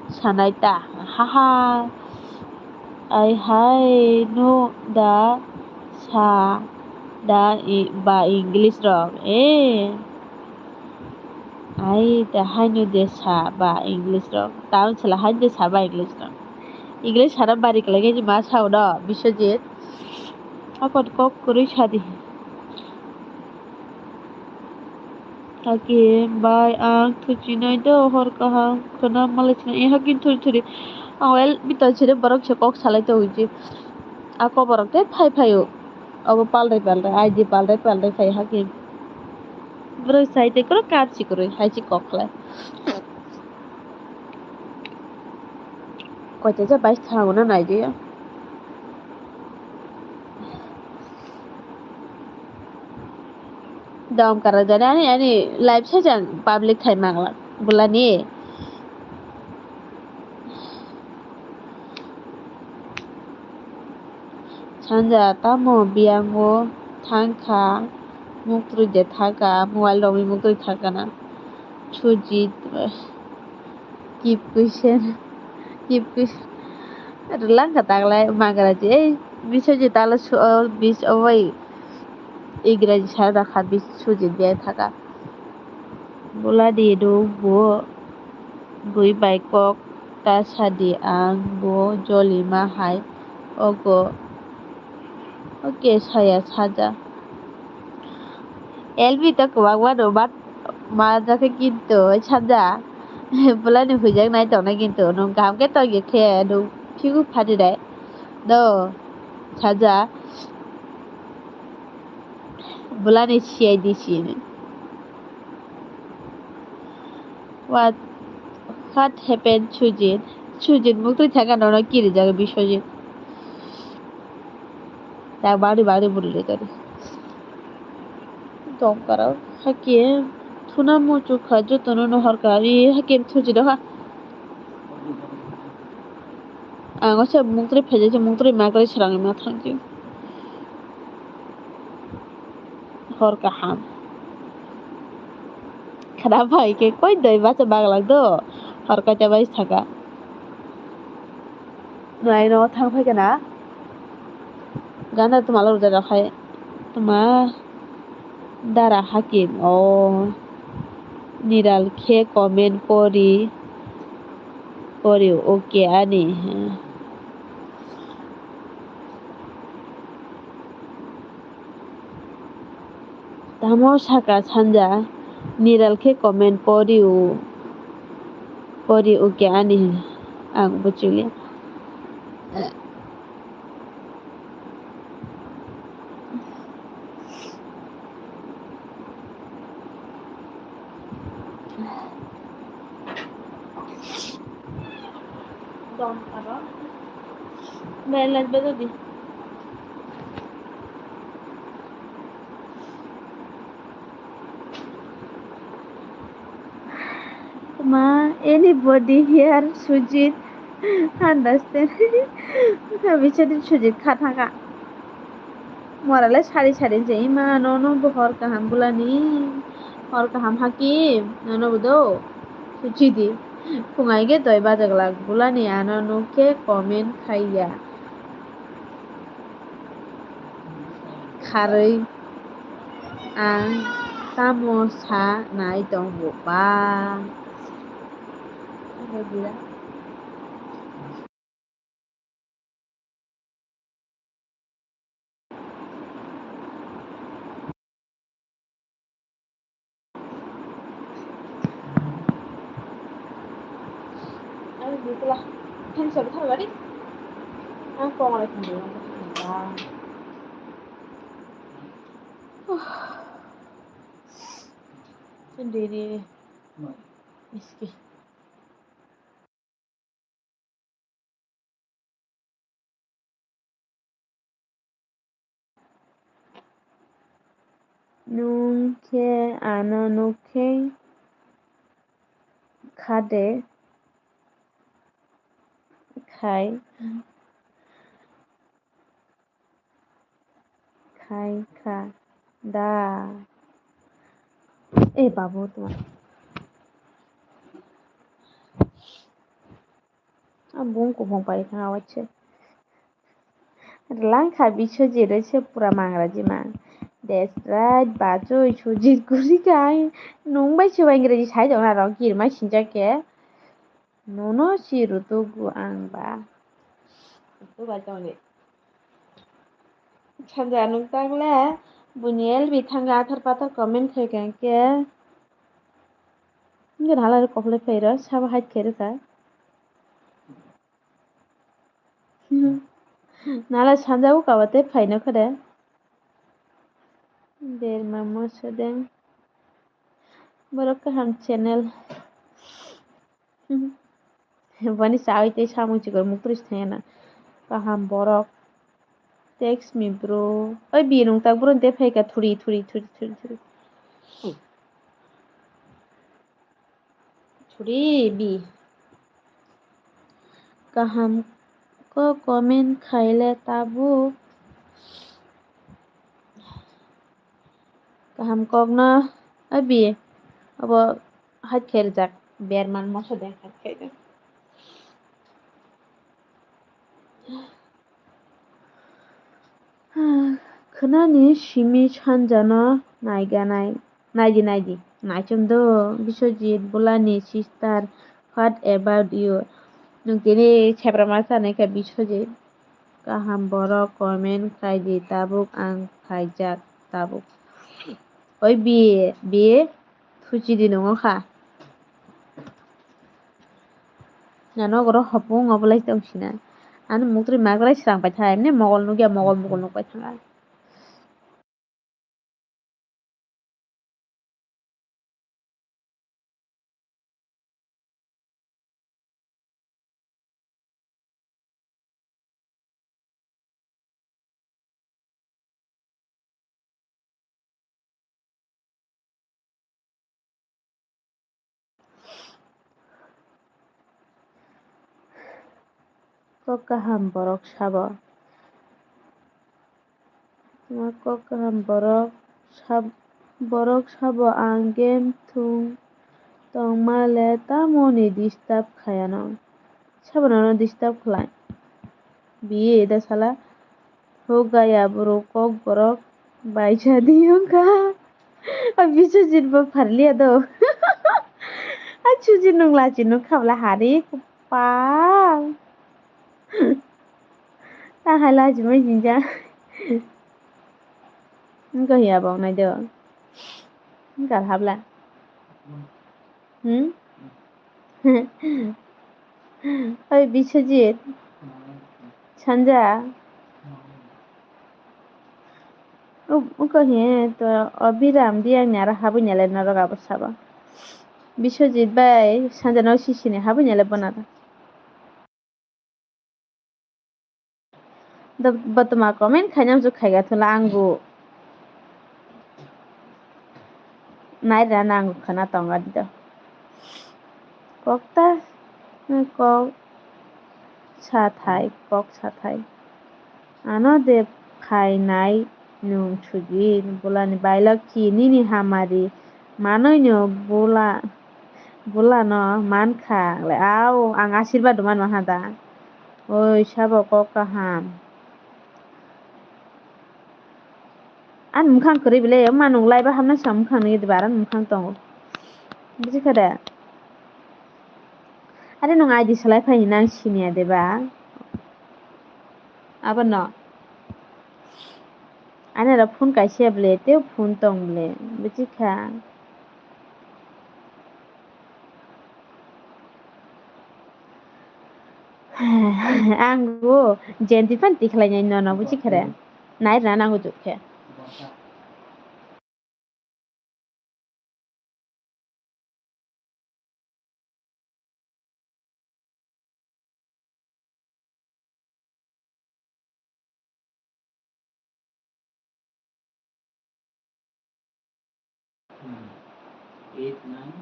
sanai ta, haha. Ai hai no da sa da i-, ba English rok, eh. Ai da hai no de sa ba English rok. Tamo sala hai de sa ba English rok. English sana bari kalai ma sao no, Biswajit. Akon kok kwrwi sadi. Hakim bai ang thuchinai do hor kaham khwna malai sinai. E Hakim thuri thuri. Ang el bita chire borok se kok salai to hiji. A koborok te phai phai o. Obo palrai palrai, I D palrai palrai phai Hakim. Borok sai te koro kap si koro hai si kok khlai. Koita ja bai thango na nai de. Dom kara jani ani, ani live sejang public khai mangla bulani. Sanja tamo biyango thangkha, muktwi je thangkha, mobile romwi muktwi thangkha na. Sujit. Keep question. Keep question. Rwlangkha taklai magraji. Ei, Biswajit talo su-, o, bis-, o, bai. Igraji sa rakha bis-, Sujit biyai thaka. Buladi do bo bui bai kok ta sadi ang bo jolima hai ogo. Oke, saya saja. L B to kwbangma no ma, ma jakhe kintu sanja. Bulani huijak nai tongnai kintu nwng kaham khe tongya khe nwng phigu phani nai. No, sanja. Bulani C I D sini. What, what happened, Sujit? Sujit muktwi thangkha nono kirijak Biswajit. Tak bagri bagri bulli tadi. Tongkara, Hakim, thuna muchukha, jotono no horkha, i Hakim thuji doha. Ang o se muktwi phaijak, se muktwi makrwi srangwi ma thangkhe. Hor kaham. Khana bai khe koi doi bacha baglang do. Hor kaita bai saka. Nwng no thang phai kana. Gana tuma lo rwjak rok hai. Tuma dara Hakim o. Niral khe comment pori. Pori okay ani. Tamo saka sanja, niral khe comment pori o, pori o khe ani, ang buchili. Dom aro. Bai light bai di. Ma, anybody here, Sujit? Understand? Bichari Sujit kha thangkha. Mora le sari sari je ima nono bo hor kaham bulani. Hor kaham haki nono bo do. Suchi di. Phungai ge doi baja glak bulani ano nuk khe comment khaiya. Kharwi ang tamo sa nai tongo ba. Ani bikla hansa bithar bari. Ang kong lai thang. Diri. Miski. Nwng khe ano nuk khe kha de, khai. Khai kha da. E babu tuma. A bung kuphung pai thang awai se. Lang kha Biswajit roi se pura mangraji mang. That's right, bachoi Sujit guri kha ai. Nung bai se bai Engraji sai tong na rok kirma sinjak khe. Nono si rutugu ang ba. Rutugu bai tongdi. Sanja nung tangle buini L B thangkha athar pathar comment khaikha hwnkhe. Hwnkhe hala kokle phairo sabo hide khe rwkha. Nala sanja o kaba tei phaino khe de. Berma moso de. Borok kaham channel. Bani chawi tei samung chikon muk tris thaya na. Kaham borok. Text me bro. Oi bi nung tak bro te phaika thuri thuri thuri thuri thuri. Thuri bi. Kaham ko comment khaile tabuk. Kaham kokno abi abo hait khe rijak berman moso de hait khe de. Khwnani simi sanjano naiganai. Naidi, naidi, naichom do, Biswajit, Bolani sister, what about you? Nwng tini sepra ma sanai kha Biswajit. Kaham borok comment khaidi tabuk ang khaijak tabuk. Oi bi, bi, thuchidi nungo kha. Nano goro hopung obolai tong sina. Ano mukri magrai srang pai tha, emne mogol nugya, mogol, mogol nuk pai tha. Kok kaham borok sabo. Kok kaham borok sab-, borok sabo ang game thung tongma le tamoni disturb khayano. Sabo nono disturb khlai. Biye da sala. Hogaya bro kok borok baisa di wngkha. A Biswajit bo pharliya do. A Sujit nung lachi nung khabla hari kwpal. Ta hai lachi mai jinja. Wngkha hiya bo wngnai do. Wngkha habla. Hmm? Oi Biswajit, sanja. Uko he to o Biram Riyang ni aro habwi nai le norok abo sabo. Biswajit bai sanja no sisini habwi nai le bona. Botoma comment khaina muchuk khaiga thula angbu. Nairira nangbu khana tonga dido. Kokta kok sathai, kok sathai. Ano de phainai Nwng Sujit, bwlani bailak ki nini hamari manwino bwla, bwlano mankha le, au ang asirwad rwma naha da? Oi sabo kok kaham. Ani mwkhang kwrwi belai, ma nwng live o hapna sa mwkhang nwi diba, ani mwkhang tongo. Buji kha de? Are nwng I D salai phai hinwi ang siniya de ba? Abono. Ani aro phone kaisa ble, tei phone tong ble, buji kha. Ang bo Gen Z fan tikhlai nai nono, buji kha de? Nai rwna nango juk khe. Eight, nine.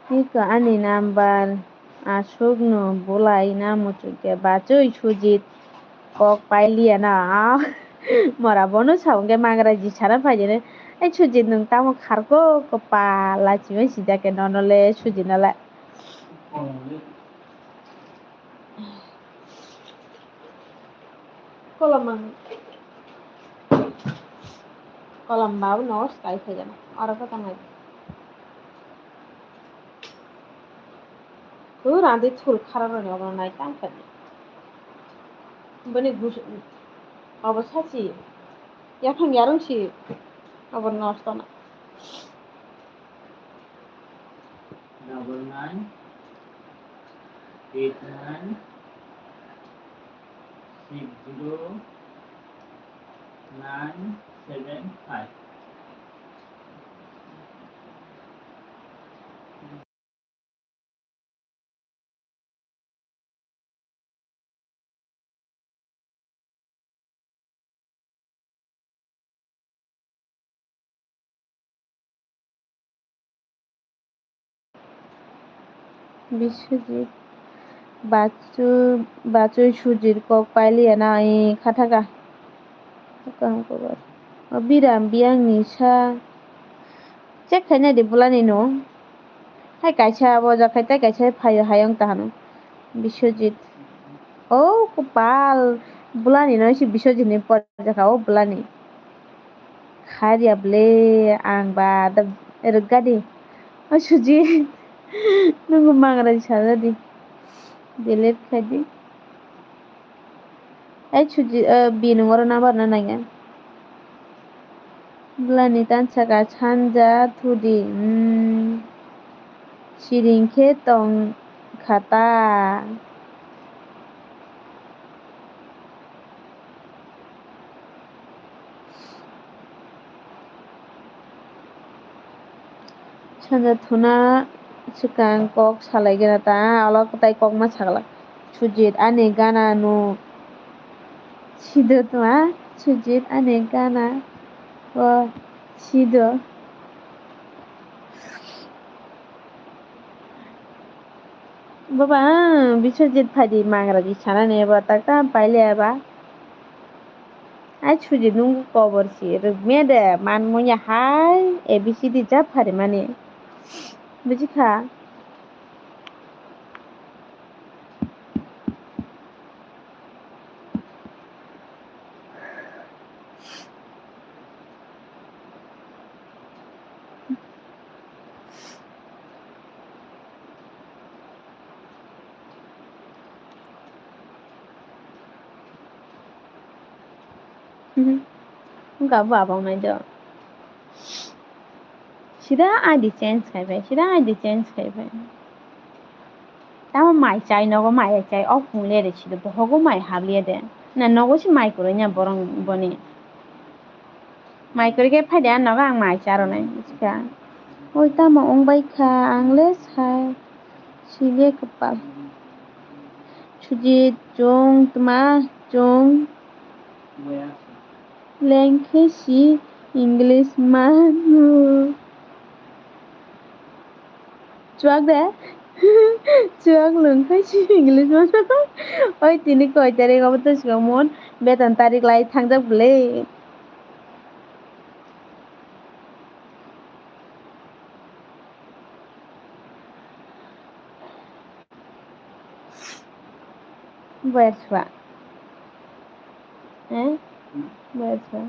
Tiko ani number aswkno bwlai na muchungkhe bachwi Sujit kok pailiya na. Mora bono sa hwnkhe mangra ji sana phaijani. Ai Sujit nwng tamo kharko kwpal lachimai sijak khe nono le Sujit no le. Kolam ang. Kolam babu no sky khe jana. Oro ko tangai. Ko randi thul khara roni obo nai tang kha. Bani gus obo sachi. Yaphang yarung si obo nosto na. Double nine, eight nine, six zero, nine seven five. Biswajit, Bachu-, Bachwi Sujit kok pailiya na, ee, khathaka. Bwkang kobar. O Biram biyangni sa check khainai di bwlani no. Hai kaisa abo jakhai tei kaisa phaio hayung tahano. Biswajit. O kwpal bwlani no se Biswajit ni porjaka o bwlani. Kharya ble ang ba da rwkgadi. O Sujit. Nungbo mangra sana di. Delete khai di. Ai Sujit, eh, bini oro number no nangya. Bwlani tansa ka sanja thudi, mm, siring khe tong kha ta. Sanja thuna swkang kok salai gana ta, olo kwtai kok ma sagla. Sujit ani gana no sido tuma, Sujit ani gana o sido. Baba, ang Biswajit phaidi mangra di sanani eba tak ta paile eba. Ai Sujit nung kobor si rwk me de man muya hai A B C D ja phari mani. Buji kha? Mhm. Wngkha bo abang nai do. Sida I D change khai bai, sida I D change khai bai. Tamo mai chai nogo mai chai, o phung le de sida bohogo mai hap le de. Na nogo si mai kwrwi na borong boni. Mai kwrwi khe phai de, a nogo ang mai cha rwnai, buji kha. Oi tamo wng bai kha, ang le sa si le kwpal. Sujit, chwng tma, chwng leng khe si English mano. Chuak de? Chuak lwng khai si English mano. Oi tini koi tarik obo to swkang mon beton tarik lai thangjak bwle. Boyar sua. Eh? Boyar sua.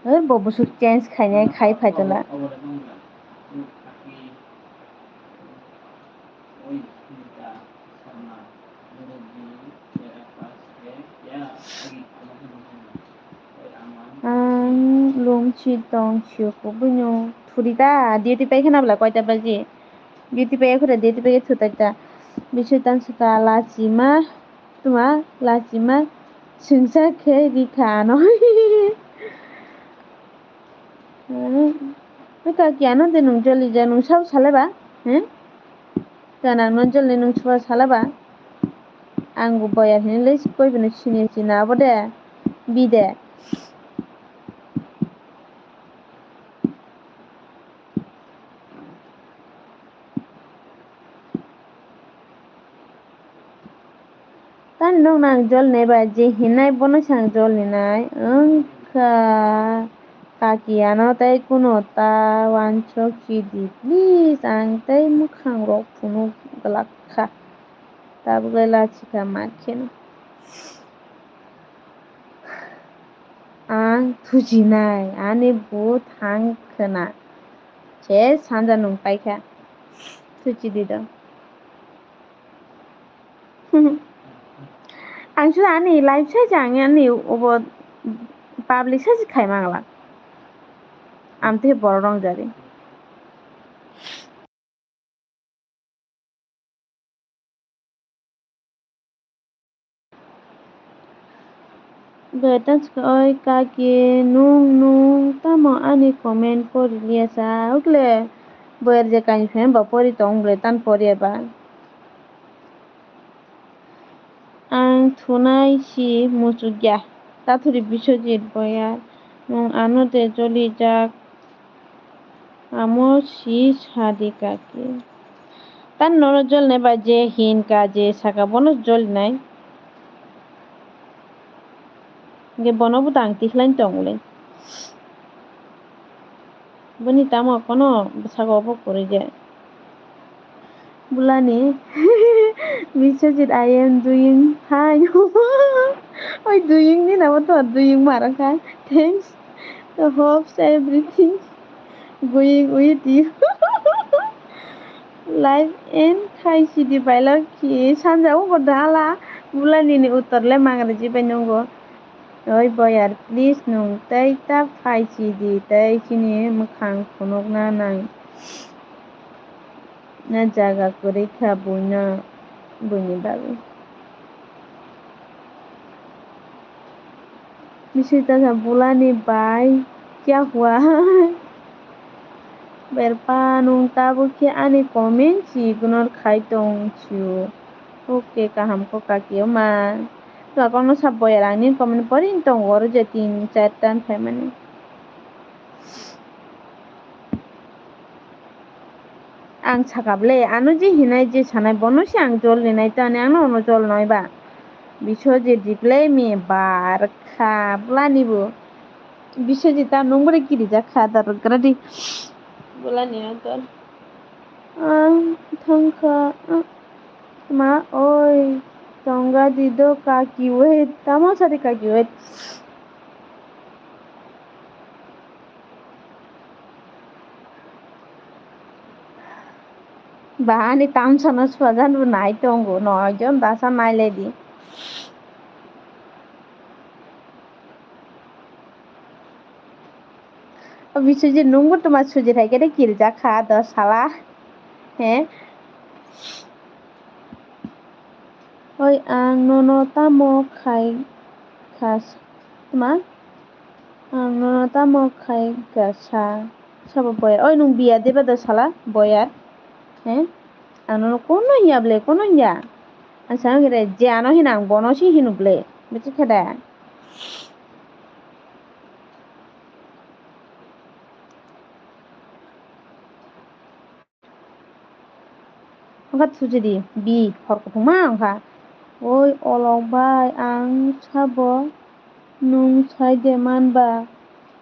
Eh, bo busuk change khainai khai phaitola. Ang lum si tong si kubui no thuri ta duty pai khana bwla koita baji duty pai khura duty pai thutai ta bisui tang saka lachima tuma lachima singsa khe rikha ano. Kaki ano de nung joli ja nung sao sale ba? He? Kana no joli nung sao sale ba? Ang bo boyar hinwi lei koi bini sini sini abo de. Bi de. Tani nokno ang jol nai ba je hinai bono se ang jol ninai wngkha kaki ano tei kuno ta uansuk chidi please ang tei mwkhang rok phunuk glak kha tabuk lai lachikha ma kheno. Ang thujinai ani bo thang khwna se sanja nung paikha thuchi di do. Ang sura ani live sai jang ani obo public sai khai mangla. Am te borok rong jari. Bai tang sika oi kaki nung nung tamo ani comment pori liya sa ukle boyar je kainwi phaima ba pori tong bwle tan pori eba. Ang thunai si muchukya. Tathuri Biswajit boya, nwng ano de jolijak, amo si sadi kaki. Tan nono jolnai ba je hin ka je saka bono jolinai. Hingke bono bo tang tikhlai tongmole. Bini tamo kono bwsako obo kwrwi je. Bulani Biswajit, I am doing fine. Oi doing ni nabo to doing mara kha. Thanks. The hopes everything going with you. Life and khai sidi bailak ki sanja o bo dala. Bulani ni uttor le mangra jibai nungo. Oi boyar, please nwng tei ta phai si di, tei chini mwkhang phunukna nang na jaga kwrwi kha buino, buini bagwi. Bisui ta sa bulani bai kya hua? Berpa nwng tabuk khe ani comment si ignore khai tong sio. Okay, kaham kok kaki o ma. Twa kokno sa boyar ang nini comment pori tongo oro je tin char tan phaimani. Ang sakha bwle ano je hinai je sanai bono se ang jol rinai tani ang no ono jol noi ba. Biswajit reply me bar kha bwlani bo. Biswajit ta nung bwrwi kirijak kha da rwgra di. Bwlani ang to. Ang thangkha, ah, ma oi, tongga di do kaki wait, tamo sadi kaki wait. Ba ani tamsano swajan bo nai tongo, noi jon dasa nai le di. O Biswajit nungbo toma sujit hai khe de kirijak kha do sala. He? Oi ang nono tamo khai kha tma? Ang nono tamo khai kha sa sabo boyar. Oi nung biya deba do sala boyar. He? Ang nono kono hiya ble kono hiya. Ang sa je ano hinang bono si hinu ble. Buchi kha da? Wngkha thuchidi, bi hor kuthukma wngkha. Oi olok bai, ang sabo nwng sai de man ba,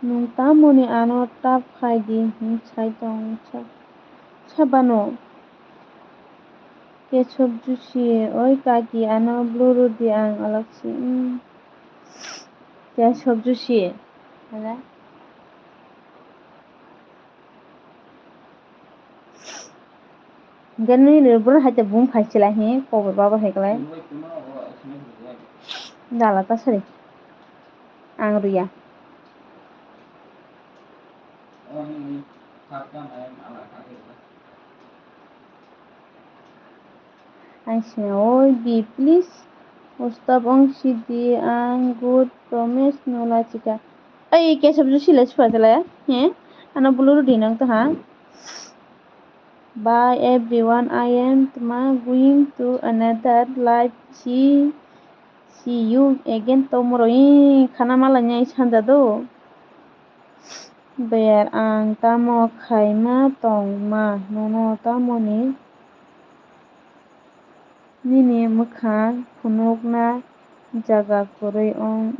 nwng tamoni ano tap khai di hwn sai tong sa, sa bano. Kesob jusi, oi kaki, ano blue rudi, ang alak si, mm. Kesob jusi, hala. Hingke nini boro hai te bung phai chilai hi, kobor babo hai kalai. Dala ta sari. Ang ruya. Ang sina, oi bi, please. Stop ong sidi, ang good promise no lachika. Ai, kesob jusi le swa chilai. He? Ano blue rudi nang to ha. Bye everyone, I am tma going to another live. See, see you again tomorrow. Ee, khana malanya sanja do. Ber ang tamo khaima tongma, nono tamoni nini mwkhang phunukna jaga kwrwi ong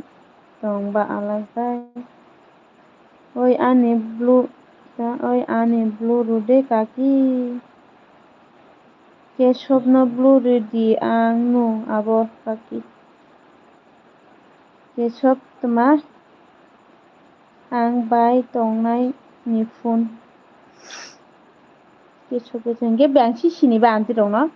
tong ba alak bai. Oi ani blue, oi ani blue rude kaki. Kesobno blue ridi ang no abo kaki. Kesob tma ang bai tongnai ni phone. Kesob khe hingke bangsi sini ba aunty rokno.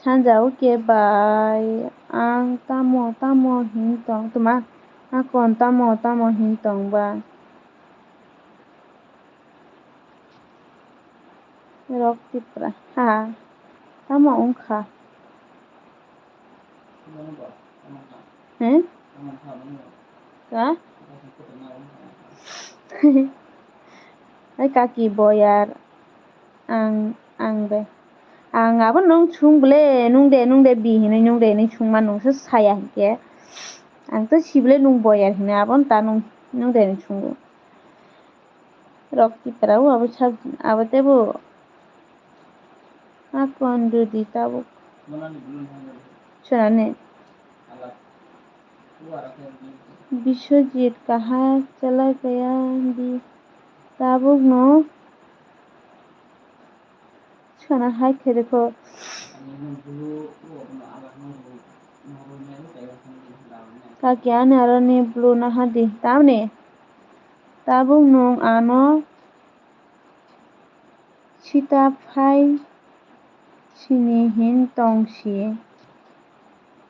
Sanja, okay bai, ang tamo tamo hin tong tma, akon tamo tamo hin tong ba. Rok Tipra, ha, tamo wngkha? He? Ka? Ai kaki boyar, ang, ang be. Ang abo nung sung ble, nung de, nung de bi hinui nung de hinui sungma nung se saya hinkhe. Ang to si ble nung boyar hinui abo ta nung, nung de hinui sungo. Rok Tipra o abo sab, abo tebo. Akon rudi tabuk. Sonani. Biswajit kahar chalai kaya di. Tabuk no. Sana hai khe dekho. Kaki ani aroni blue naha di. Tamni. Tabuk nwng ano sita phai sini hin tong si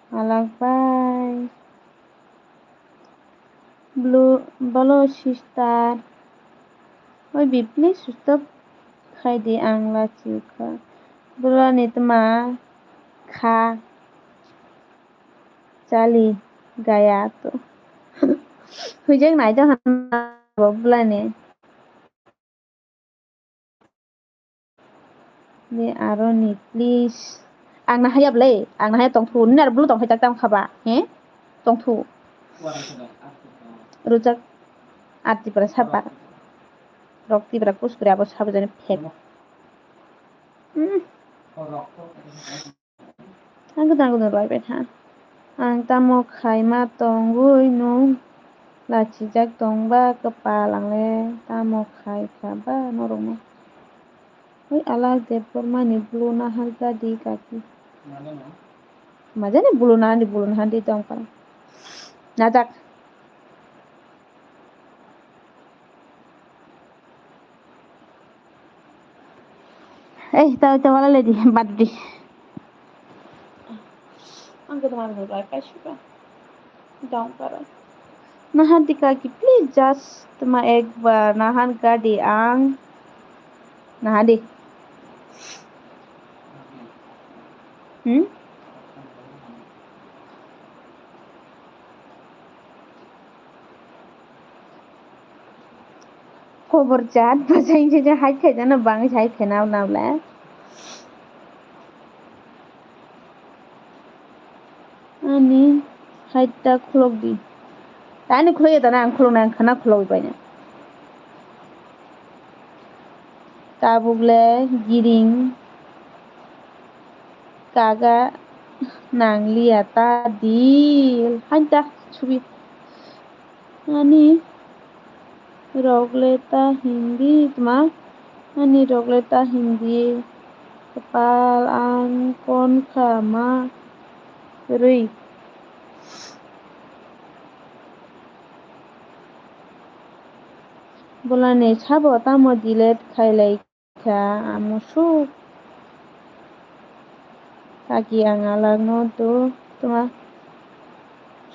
alak bai. Blue, bolo sister. Oi bi please stop khai di ang lachi kha. Bwlani tma kha. Chali gaya to. Hujeng nai to hana bo bwlani. Ni aroni please. Ang nahaya bwle, ang nahaya tongthu, nini aro blue tongthai jak tamo khaba, he? Tongthu. Rujak, ar Tipra sapa. Rok Tipra kuskure abo sabo jani phek. Hmm. Ang kwtal kwtal bai bai tha. Ang tamo khai ma tongwi nwng lachijak tong ba kwpal ang le tamo khai kha ba norok no. Oi ala Debbarma ni bulu nahar jadi kaki. Majani bulu nahar di bulu nahar di tong pa. Najak. Eh, tao, tao, wala le di, bad di. Ang ko tomar bhai pai suka. Dong karo. Nahan di kaki, please just toma ekbar nahan gadi ang. Nahan di. Hmm? Kobor chat, bwsai se hai khaijano bang hai khaina nabla. Ani hai ta khulok di. Tani khulok ya tana ang khulok na ang khana khulok bai na. Tabuk le giring kaga nangliya ta di. Hain ta subi. Ani rok le ta hindi tma? Ani rok le ta hindi. Kapal ang kon kha ma rwi. Bolani sabo tamo delete khailai kha, amo suk. Kaki ang alak no do tma?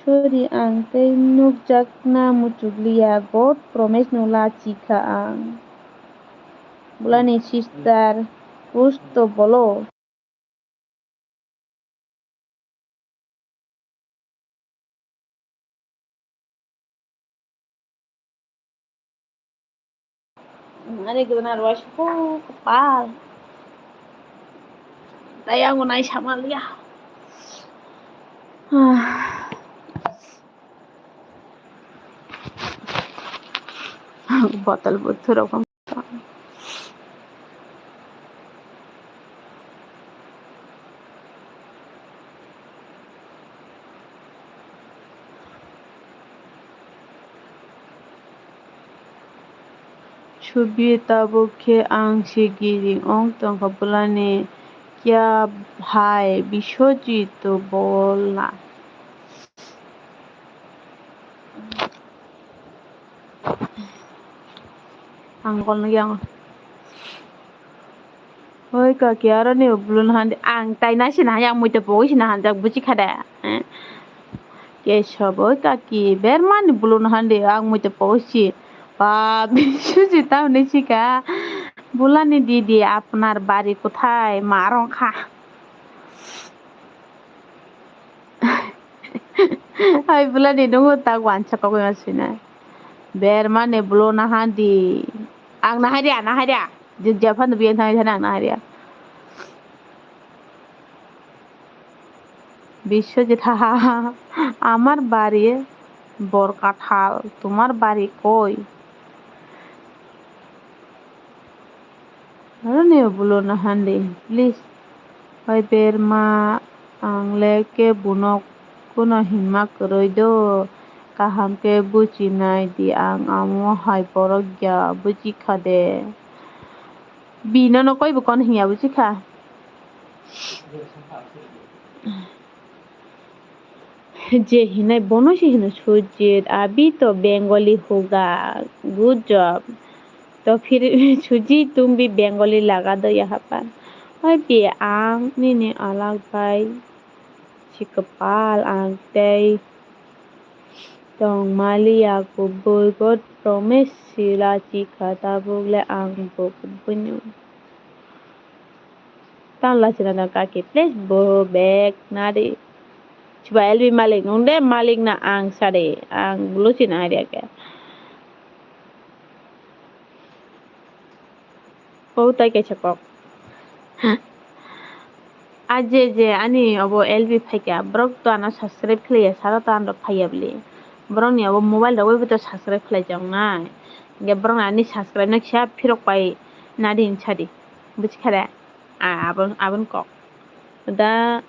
Sorry, ang tei nukjakna muchukliya, God promise no lachi kha ang. Bolani sister, kuch to bolo. Ani gana ruai suko kapal. Tai ang nai sama liya. Bottle buthurok. Subi tabuk khe ang se giring ong tongkha bolani kya hai Biswajit to bolna. Ang kol nugya. Hoi kaki, aro ni bwlwino hande ang tai nai sina hai, ang muita pogwi sina hanjak buji kha de. Eh. Kesab, oi kaki, bermani bwlwino hande ang muita pogwi si. Ba, Biswajit ta hwnwi sika. Bolani didi, apnar bari kothai? Ma rong kha. Hai bolani nungo tak wansa kogwi ma sina. Bermani bwlwino hande. Ang nahai dia, nahai dia. Jik japhano biyang thangwi thani ang nahai dia. Biswajit, ha, ha, ha. Amar bari bor kathal, tumar bari koi? Aroni bwlwino hande, please. Hai berma, ang le kebono kuno himma kwrwi do, kaham khe buji nai di, ang amo hai borok ya buji kha de. Binono koi bo kon hinya buji kha. Je hinai bono se hino Sujit, abhi to Bengali hoga, good job. To phir Sujit, tum bhi Bengali laga do yaha par. Oi bi ang nini alak bai si kwpal ang tei tong maliya kubui God promise sila chikha tabuk le ang bo kubui no. Tang lachina tang kaki, please bo bag nadi. Chuba L B malik nung de, malik na ang sadi, ang luchina area ke. O tai kaisa kok. A je je ani obo L B phaikha, borok to ano subscribe khlaiya, saro to ano phaiya bwle. Borokni obo mobile rogwi bo to subscribe khlaijaknai. Hinkhe borokni ani subscribe no kisa phirok pai nadi hinwi sadi. Buchikha de? A, abon, abon kok. Da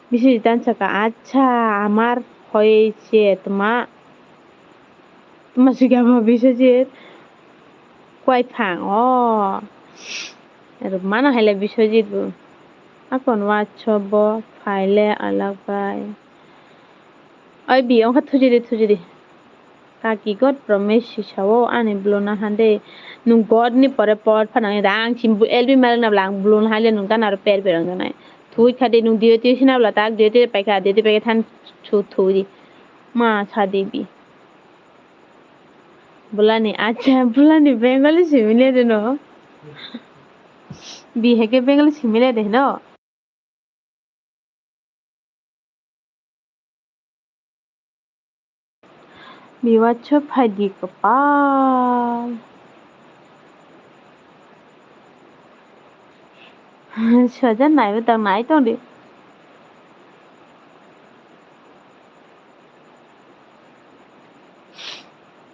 Biswajit tan saka, "Acha, amar hoyese tma." Tma sika ma Biswajit? Kwai phang o. Rwmano hai le Biswajit bo. Akon WhatsApp bo phaile alak bai. Oi bi, ongkha thujidi, thujidi. Kaki God promise si sao ani bwlwino hande. Nung God ni pore por phano ang sim L B malik na bwla ang bwlwino hande nung gana aro per per ongjanai. Thui khadi nung duty sina bwla tak duty paikha, duty paikha than thu thudi. Ma sa debi. Bwlani, acha, bwlani Bengali simile de no. Biheke Bengali simile de no. Biwatso phaidi kwpal. Soja naiwi tong nai tongdi.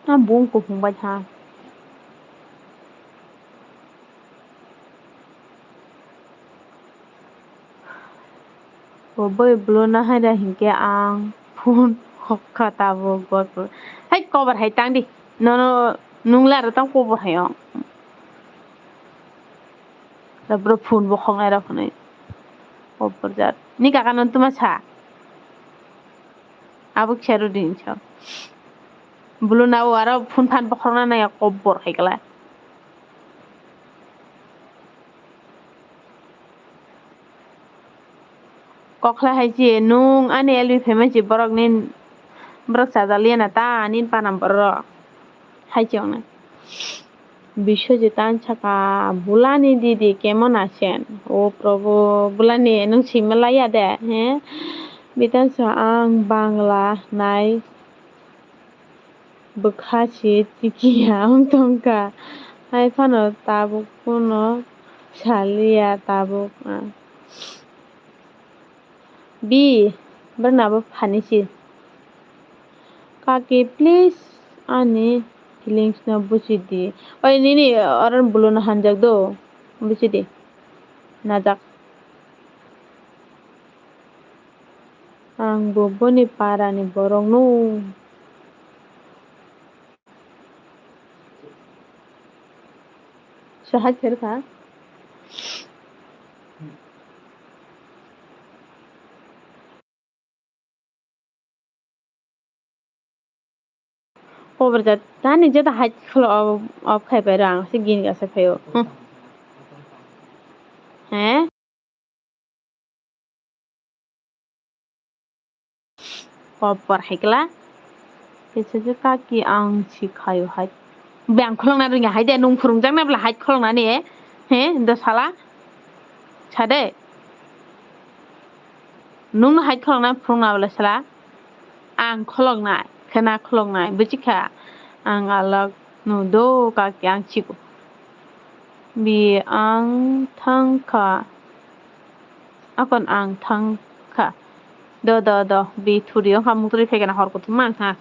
A bung kuphung bai tha. Bo boi bwlwno hai da hinkhe ang phone hokha tabuk bot bwlw. Hai kobar hai tang di. Nono nung laro tang kobar hai o. Tabro phone bo khoknai rok hwnwi. Kobar jat. Ni kaka no tuma sa. Abo kisa rw di hinwi sa. Bwlwno o aro phone phan bokhorokna naiya kobar hai kla. Kokla hai se nwng ani L B phaima se borok ni borok chajak liya na ta ani pa number rok hai se wngnai. Biswajit ang saka bulani didi kemon asen? O Probhu, bulani nwng sima laiya de, he? Bitan sa ang Bangla nai bwkha si tikiya wng tongkha, hai phano tabuk phano saliya tabuk ang. Bi, borok nabo phani si. Kaki, please ani feelings no buji di. Oi, nini oro bwlwno hamjak do, buji di. Najak. Ang bo boni parani borok no. Sahai kher kha. Kobrajak tani jeta hai kholo off khai pai rang se gini gasa phaio. He? Kopor hai kla. Kisa je kaki ang si khayo hai. Bang kholongna rwngya hai de, nung phwrwngjakna bwla hai kholongna ni, he, do sala. Sa de. Nung hai kholongna phwrwngna bwla sala. Ang kholongnai, khwna kholongnai, buji kha. Ang alak nu do kaki ang siko. Bi ang thang kha. Akon ang thang kha. Do, do, do. Bi thuri wngkha, muktrwi phaikhe na hor kuthum mang kha.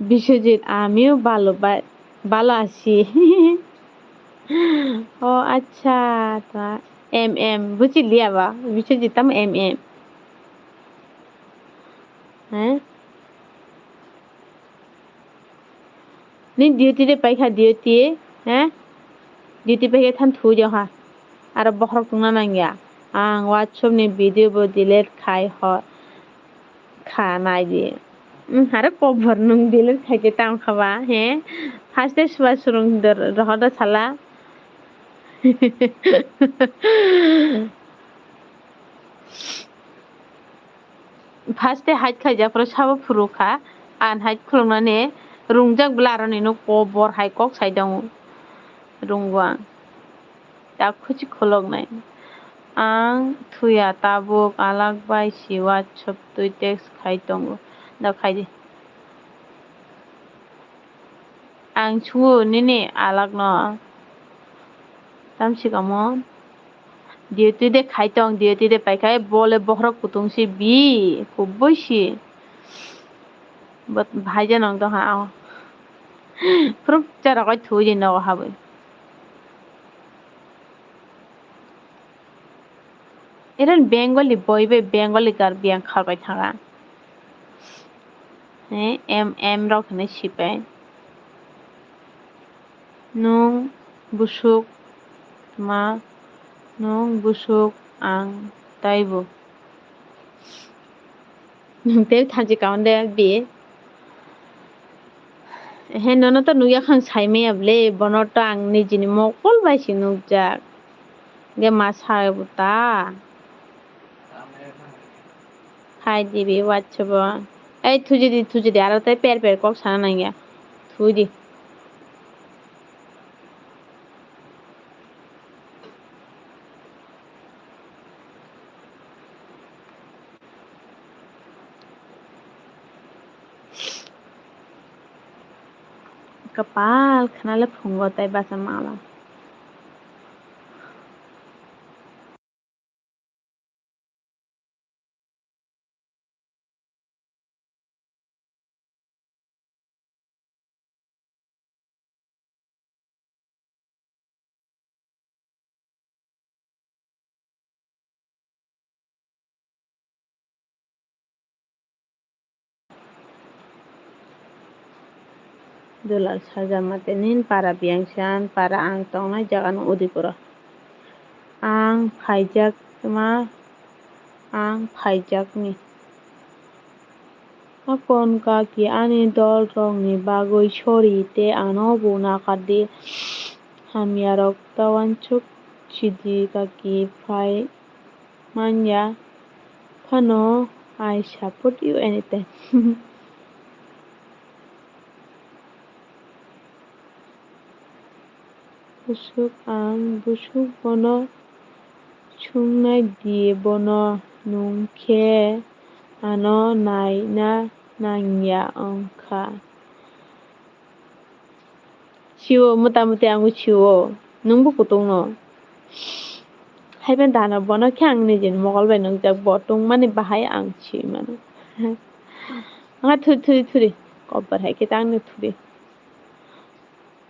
Biswajit, amiyo balo bai, balo achi. O acha, ta M M, buchiliya ba? Biswajit tam M M. He? Ni duty de paikha, duty, he? Duty paikhe than thujak ha. Aro bokhorok tongna nangya. Ang WhatsApp ni video bo delete khai ho. Kha nai di. Hmm, aro cover nung delete khai khe tamo kha ba, he? First day suba surung dor-, rohor da sala. First day hide khaijak phuru sabo phuru kha, ang hide khuluknani rungjak bwla aroni no kobor hai kok sai tongo, rungo ang. Tak khuchi khuluknai. Ang thuya tabuk alak bai si WhatsApp twi text khai tongo. Da khai di. Ang sugo nini alak no. Tamsi kamo. Duty de khai tong, duty de pai khai, bole bohrok kutung si bi, kubui si. But bhai ja nang tong ha. Phurup chara kai thui di nogo habwi. Iron Bengali boy bai Bengali Karbi ang kharbai thanga. He, M M rok hinui sipai. Nwng busuk ma, nwng busuk ang taibo. Nwng tei thanchi kaon de bi. He, nono to nukya khang saimaya bwle, bono to ang nijini mokol bai se nukjak. Ge ma sawi bo ta. Khai dibi WhatsApp o. Ei, thuji di, thuji di, aro tei per per kok sana nangya. Thuji di. Kapal khwnale phungo tei basa mala. Dulal Sajamati, nini para biyang san, para ang tongnai jaga no Udaipur o. Ang phaijak ma, ang phaijakni. Akon kaki ani dol rokni bagwi sorry tei ano bo nakardi. Hamya rok ta uansuk sidi kaki phai manya phano I support you anytime. Busuk ang busuk bono sungnai di bono nwng khe ano naina nangya wngkha. Sio, mota moti ang bo sio. Nwng bo kutung no. Haiban dana bono khe ang nijini mokol bai nukjak bo tungmani bahai ang si mano. Ang thuri thuri thuri. Kobar hai khe tang ni thuri.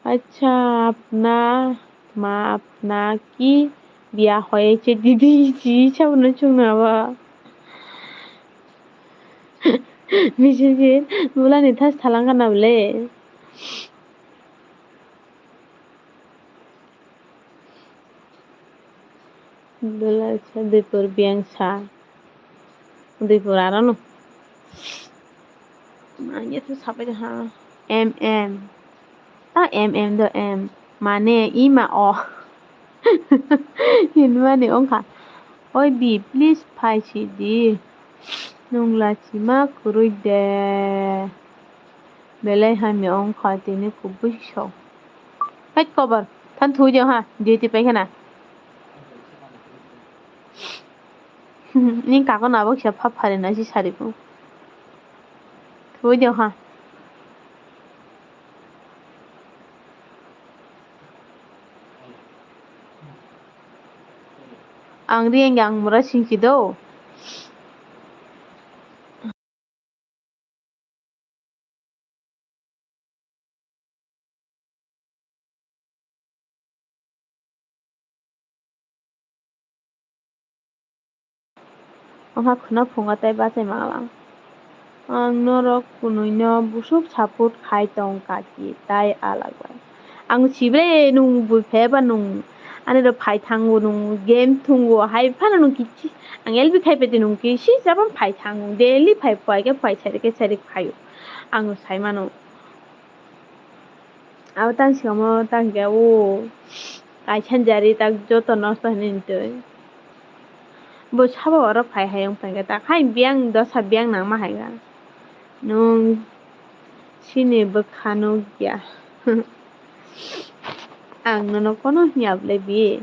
Acha apna ma apna ki biya hoye che didi ji sabno chungna ba. Misingji bulani thas thalangkha na bole. Bwlai sa Duipur biyang sa. Duipur aro no. Manya to sapai ha. M M. Ta M M do M. Mane ima o. Hinmani ongkha. Oi bi, please phai si di. Nwng lachima kwrwi de. Belai hamya wngkha tini kubui sok. Hai kobar, than thwi de ha, duty paikhana. Ni kago nabo kisa pha phari na si sari bo. Thwi de ha. Ang riyang yang mura singki do. Wngkha khwna phungo tei bachai mangla. Ang norok kwnwino busuk support khai tong kaki tai alak bai. Ang sibre nwng bui phai ba nwng ani rok phai thango nwng game thungo hai phano nwng kichi ang L B khai pete nwng kisi jabon phai thango daily phai phai khe phai sari khe sari phaio ang sai mano. Abo tang sikamo tang khe o kaisa jari tak joto nosto hinwi twi. Bo sabo oro phai hai wng phai khe tak hai biyang dosa biyang nangma hai kha. Nwng chini bwkha nukya. Ang nono kono hinya bwle bi.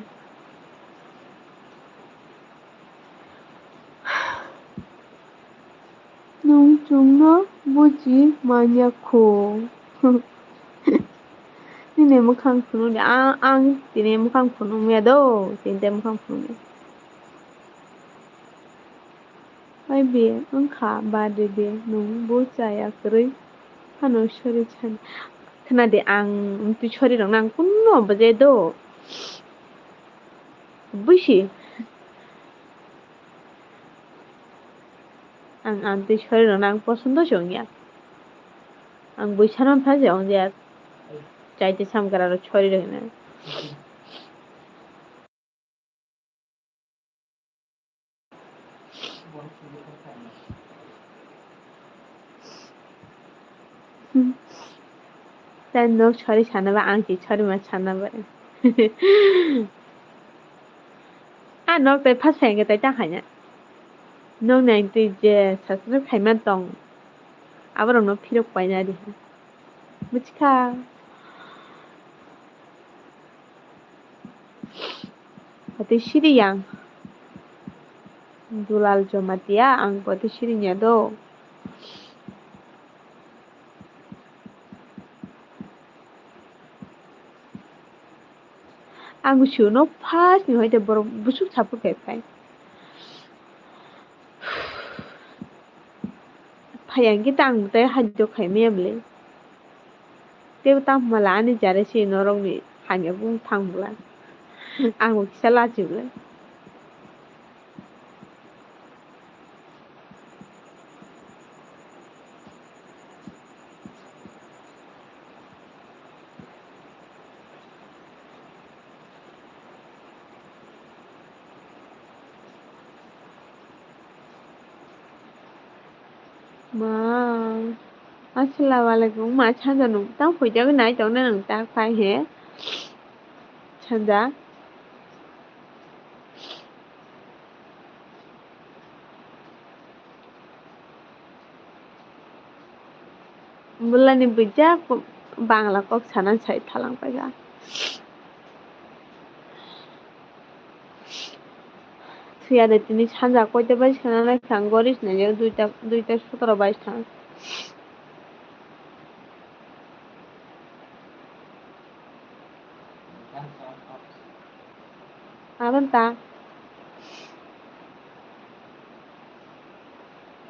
Nwng chwngno buji manya kho. Nini mwkhang phunukdi, a-, ang tini mwkhang phunukya do, tini tei mwkhang phunukya. Oi bi wngkha bade de nwng bo chaya kwrwi phano sorry sani. Khna de ang twi sorry rokno ang kunno bwjai do. Buisi. Ang, ang twi sorry rokno ang posondo se wngya. Ang buisano pha se wngjak. Chai twi samkara rok sorry rok hinwi. Hmm. Tai nok sorry sana ba, ang si sorry ma sana ba. A nok tai first time ke tai ta hanya. Nok nai twi je subscribe khai man tong. Aborok no phirok paina di. Buchkha. Pati siri yang. Dulal Jomatia, ang pati siri nya do. Ang suno first ni hoite borok busuk support khai phai. Phai ang khe tang tai hajjo khai maya bwle. Tei tamo mala ani jare se norok ni hamya bung thang bwla. Ang bo kisa lachi bwle. Ma, assalamu alaikum. Ma, sanja nwng tang phoijagwi nai tongna nwng tak phai he? Sanja. Bulani bujak Bangla kok sana sai thalang paikha. Thwiya de tini sanja koita bai sana nai kha, ang gori sinai jak duita, duita sotoro bai sa. Aron ta.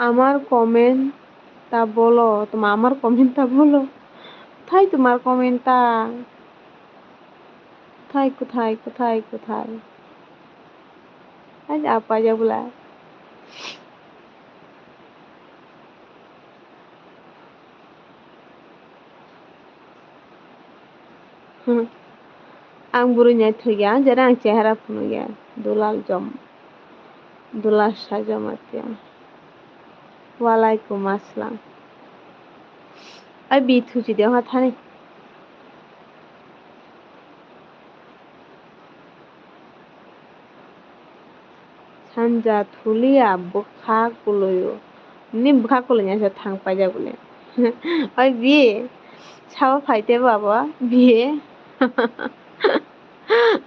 আমার কমেন্টটা বলো, তোমা-, আমার কমেন্টটা বলো। কোথায় তোমার কমেন্টটা? কোথায়, কোথায়, কোথায়, কোথায়? আজ আপা যা বলা। Hmm. Ang bwrwi naithok ya, jera ang chehara phunuk ya. Dulal Jom-, Dulal Shah Jamatia. Walaikum assalam. Ai bi thuchi de ha thani. Sanja thulia bwkha kuloio. Nini bwkha kuloiya se thang paijak bole. Oi bi. Sabo phai tebo abo bi.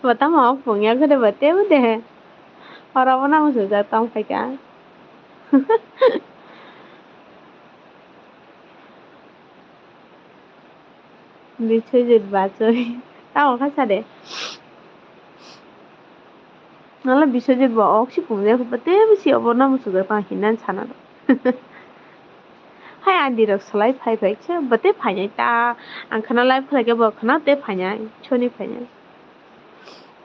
Bo tamo pungya khe de bo tebo de. Oro bo nang sujak tong phaikha. Biswajit Bachoi. Tamo kha sa de. Nala Biswajit bo ok si pung de, tebo si obo namo sugar pa hinna sana do. Hai andi rok salai phai phai se, bate phainai ta, ang khana live khlai khe bo khana te phainai, soni phainai.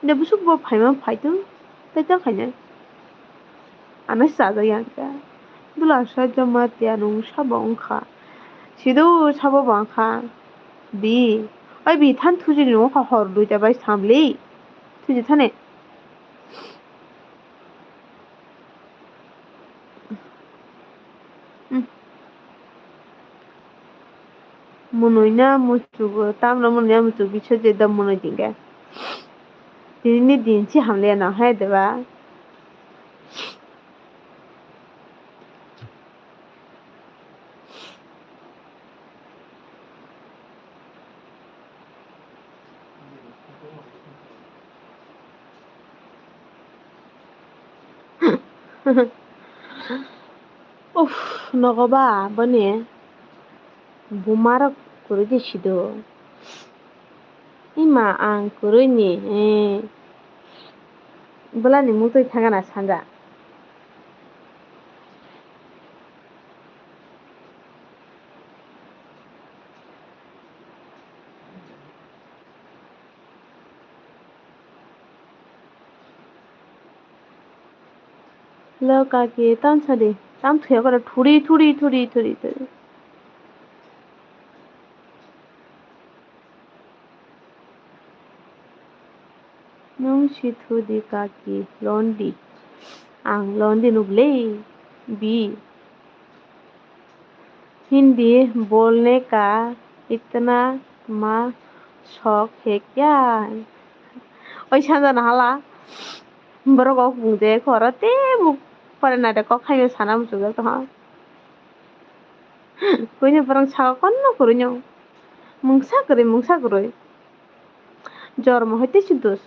De busuk bo phaima phaitu, tei ta khainai. Ano sajak yang khe. Dula sa jama tia nung sabo wngkha. Sido sabo bo wngkha. Bi. Oi bi than thuji ni wngkha hor duita bai samli. Thuji thane. Hmm. Munui na muchugo, tamno munui na muchugo, biso je da munui dingga. Tini ni din si hamle na hai deba. Uff, nogo ba boni buma rok kwrwi de sido. Ima ang kwrwi ni, eh, bwlani mutwi thangana sanja. Lo kaki, tam sadi, tam thuya kore, thuri, thuri, thuri, thuri, thuri. Nwng si thu di kaki, londi. Ang londi nukle, bi. Hindi bolne ka itna ma shok hai kya? Oi sanja na hala. Borok ok bung de khoro te muk pore na de kok khayo sana muchung jak tong. Koi ni borok saka konno kwrwi no. Mungsa kwrwi, mungsa kwrwi. Jormo hai te si dos.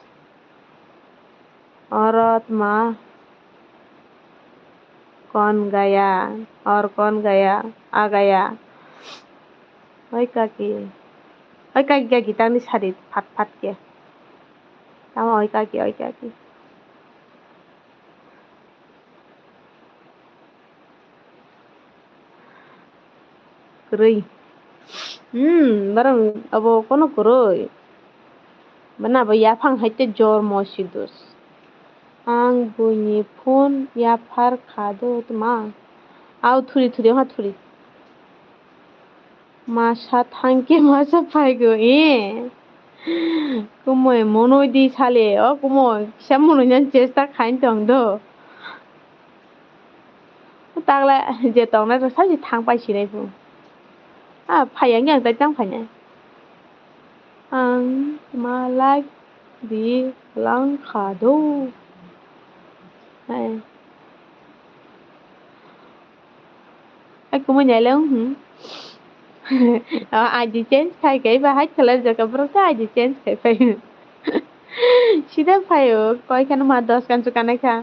Orot ma kon gaya, or kon gaya, a gaya. Oi kaki. Oi kaki, kaki, tangni sari phat phat khe. Tamo oi kaki, oi kaki. Kwrwi. Hmm, barang abo kono kwrwi. Bana abo yaphang hai te jormo si dos. Ang buini phone yaphar kha do tma. Au thuri thuri ha thuri. Masa thangke masa phaigo, eh. Kumui monoi di sale, o kumui kisa monoi nang chesta khain tong do. Taklai je tongnai rok sai se thang pai sinai bo. Ah, phai ya, ang tai tang phainai. Ang ma like di lang kha do. Hai. Ai, kumui nai le, hmm. Ah, I D change khai kai ba hai khalai jaka borok ta I D change khai phai. Sida phai o, koi kheno ma dos kan chu kanai kha.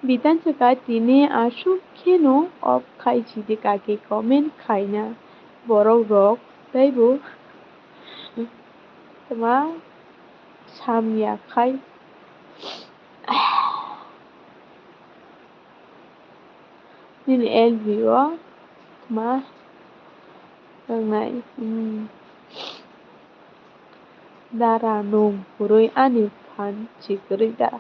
Bitan chu ka tini asuk kheno off khai sidi kaki comment khaina borok rok tei bo tma samya khai. Nini L V o ma wngnai, hmm. Dara nwng kwrwi ani phan si kwrwi da.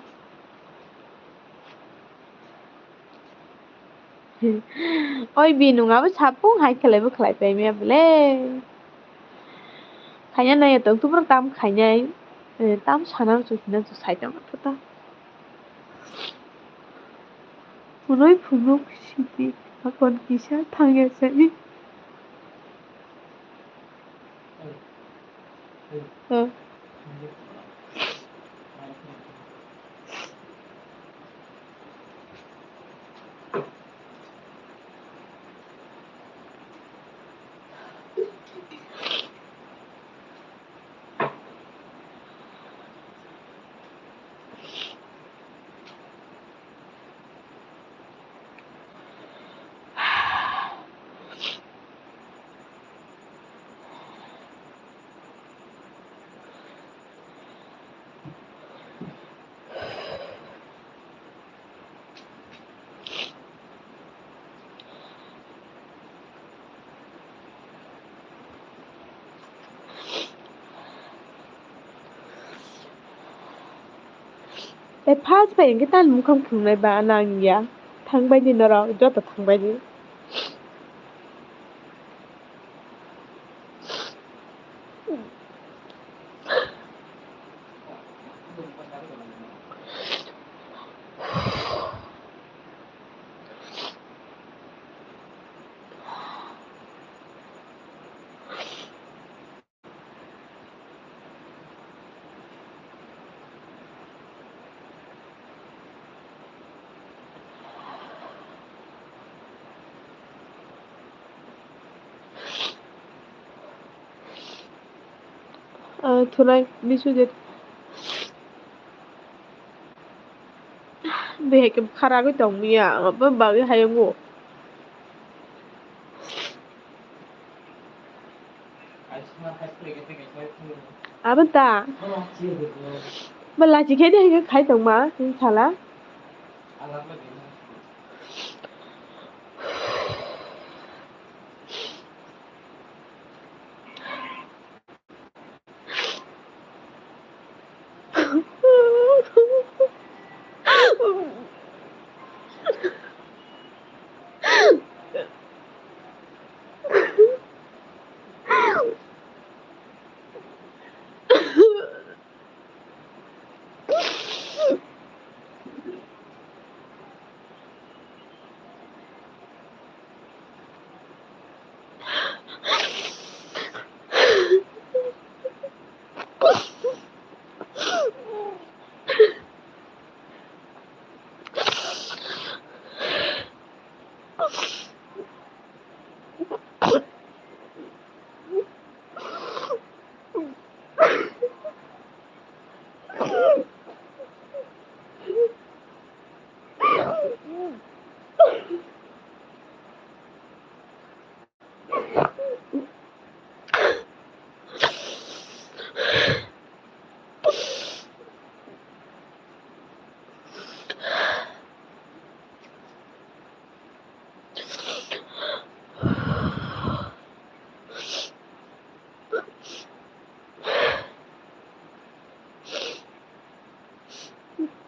Oi bi nwng abo sapung hai khlai bo khlai pai maya bole. Khaina nai tong tubro tam khainai, eh, tam sana chu hina chu sai tong kha ta. Hwnwi phunuk sidi hakon kisa thangya sani. Tei first bai hwnkhe tani mukhang phunuknai ba nang ya. Thangbai di norok, joto thangbai di. Ah, thunai misu je. Behai khe kharagwi tongmia, abo bagwi hayungo. Abo ta. Bo lachi khe de hai khe khai tongma, chwng sala.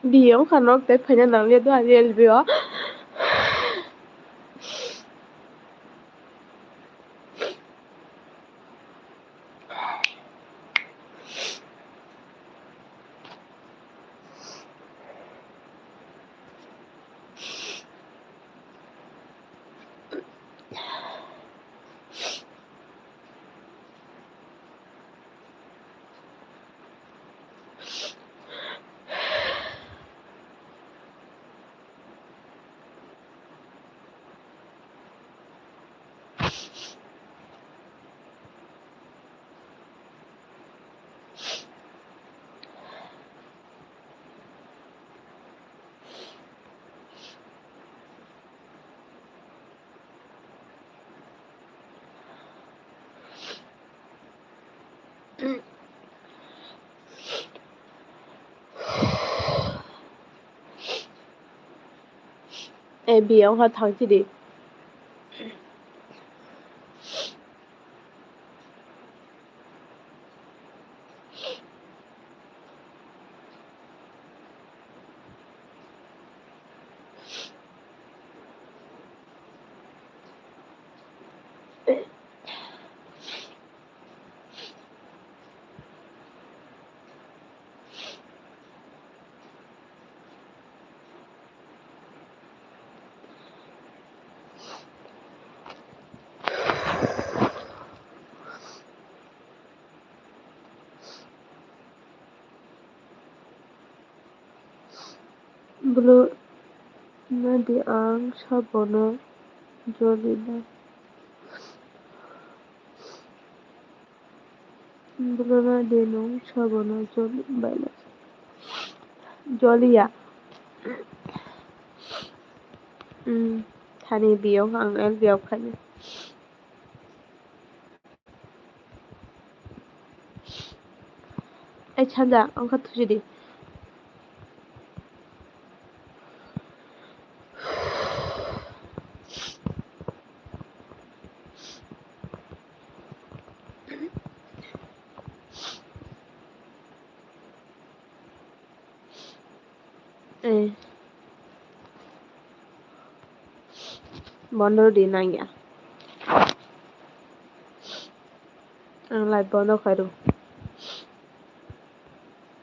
Biyong kha nok tei phaina nangya do ani L B o. Eh, biyang ha thang chidi. Bwlwrwna di ang sabono joli na. Bwlwrwna di nwng sabono joli baila. Joliya. Hmm, thani biyok ang el biyok khaina. Ai chanja, ang kha thusi di. Eh. Bondo di nangya. Ang live bondo khairo.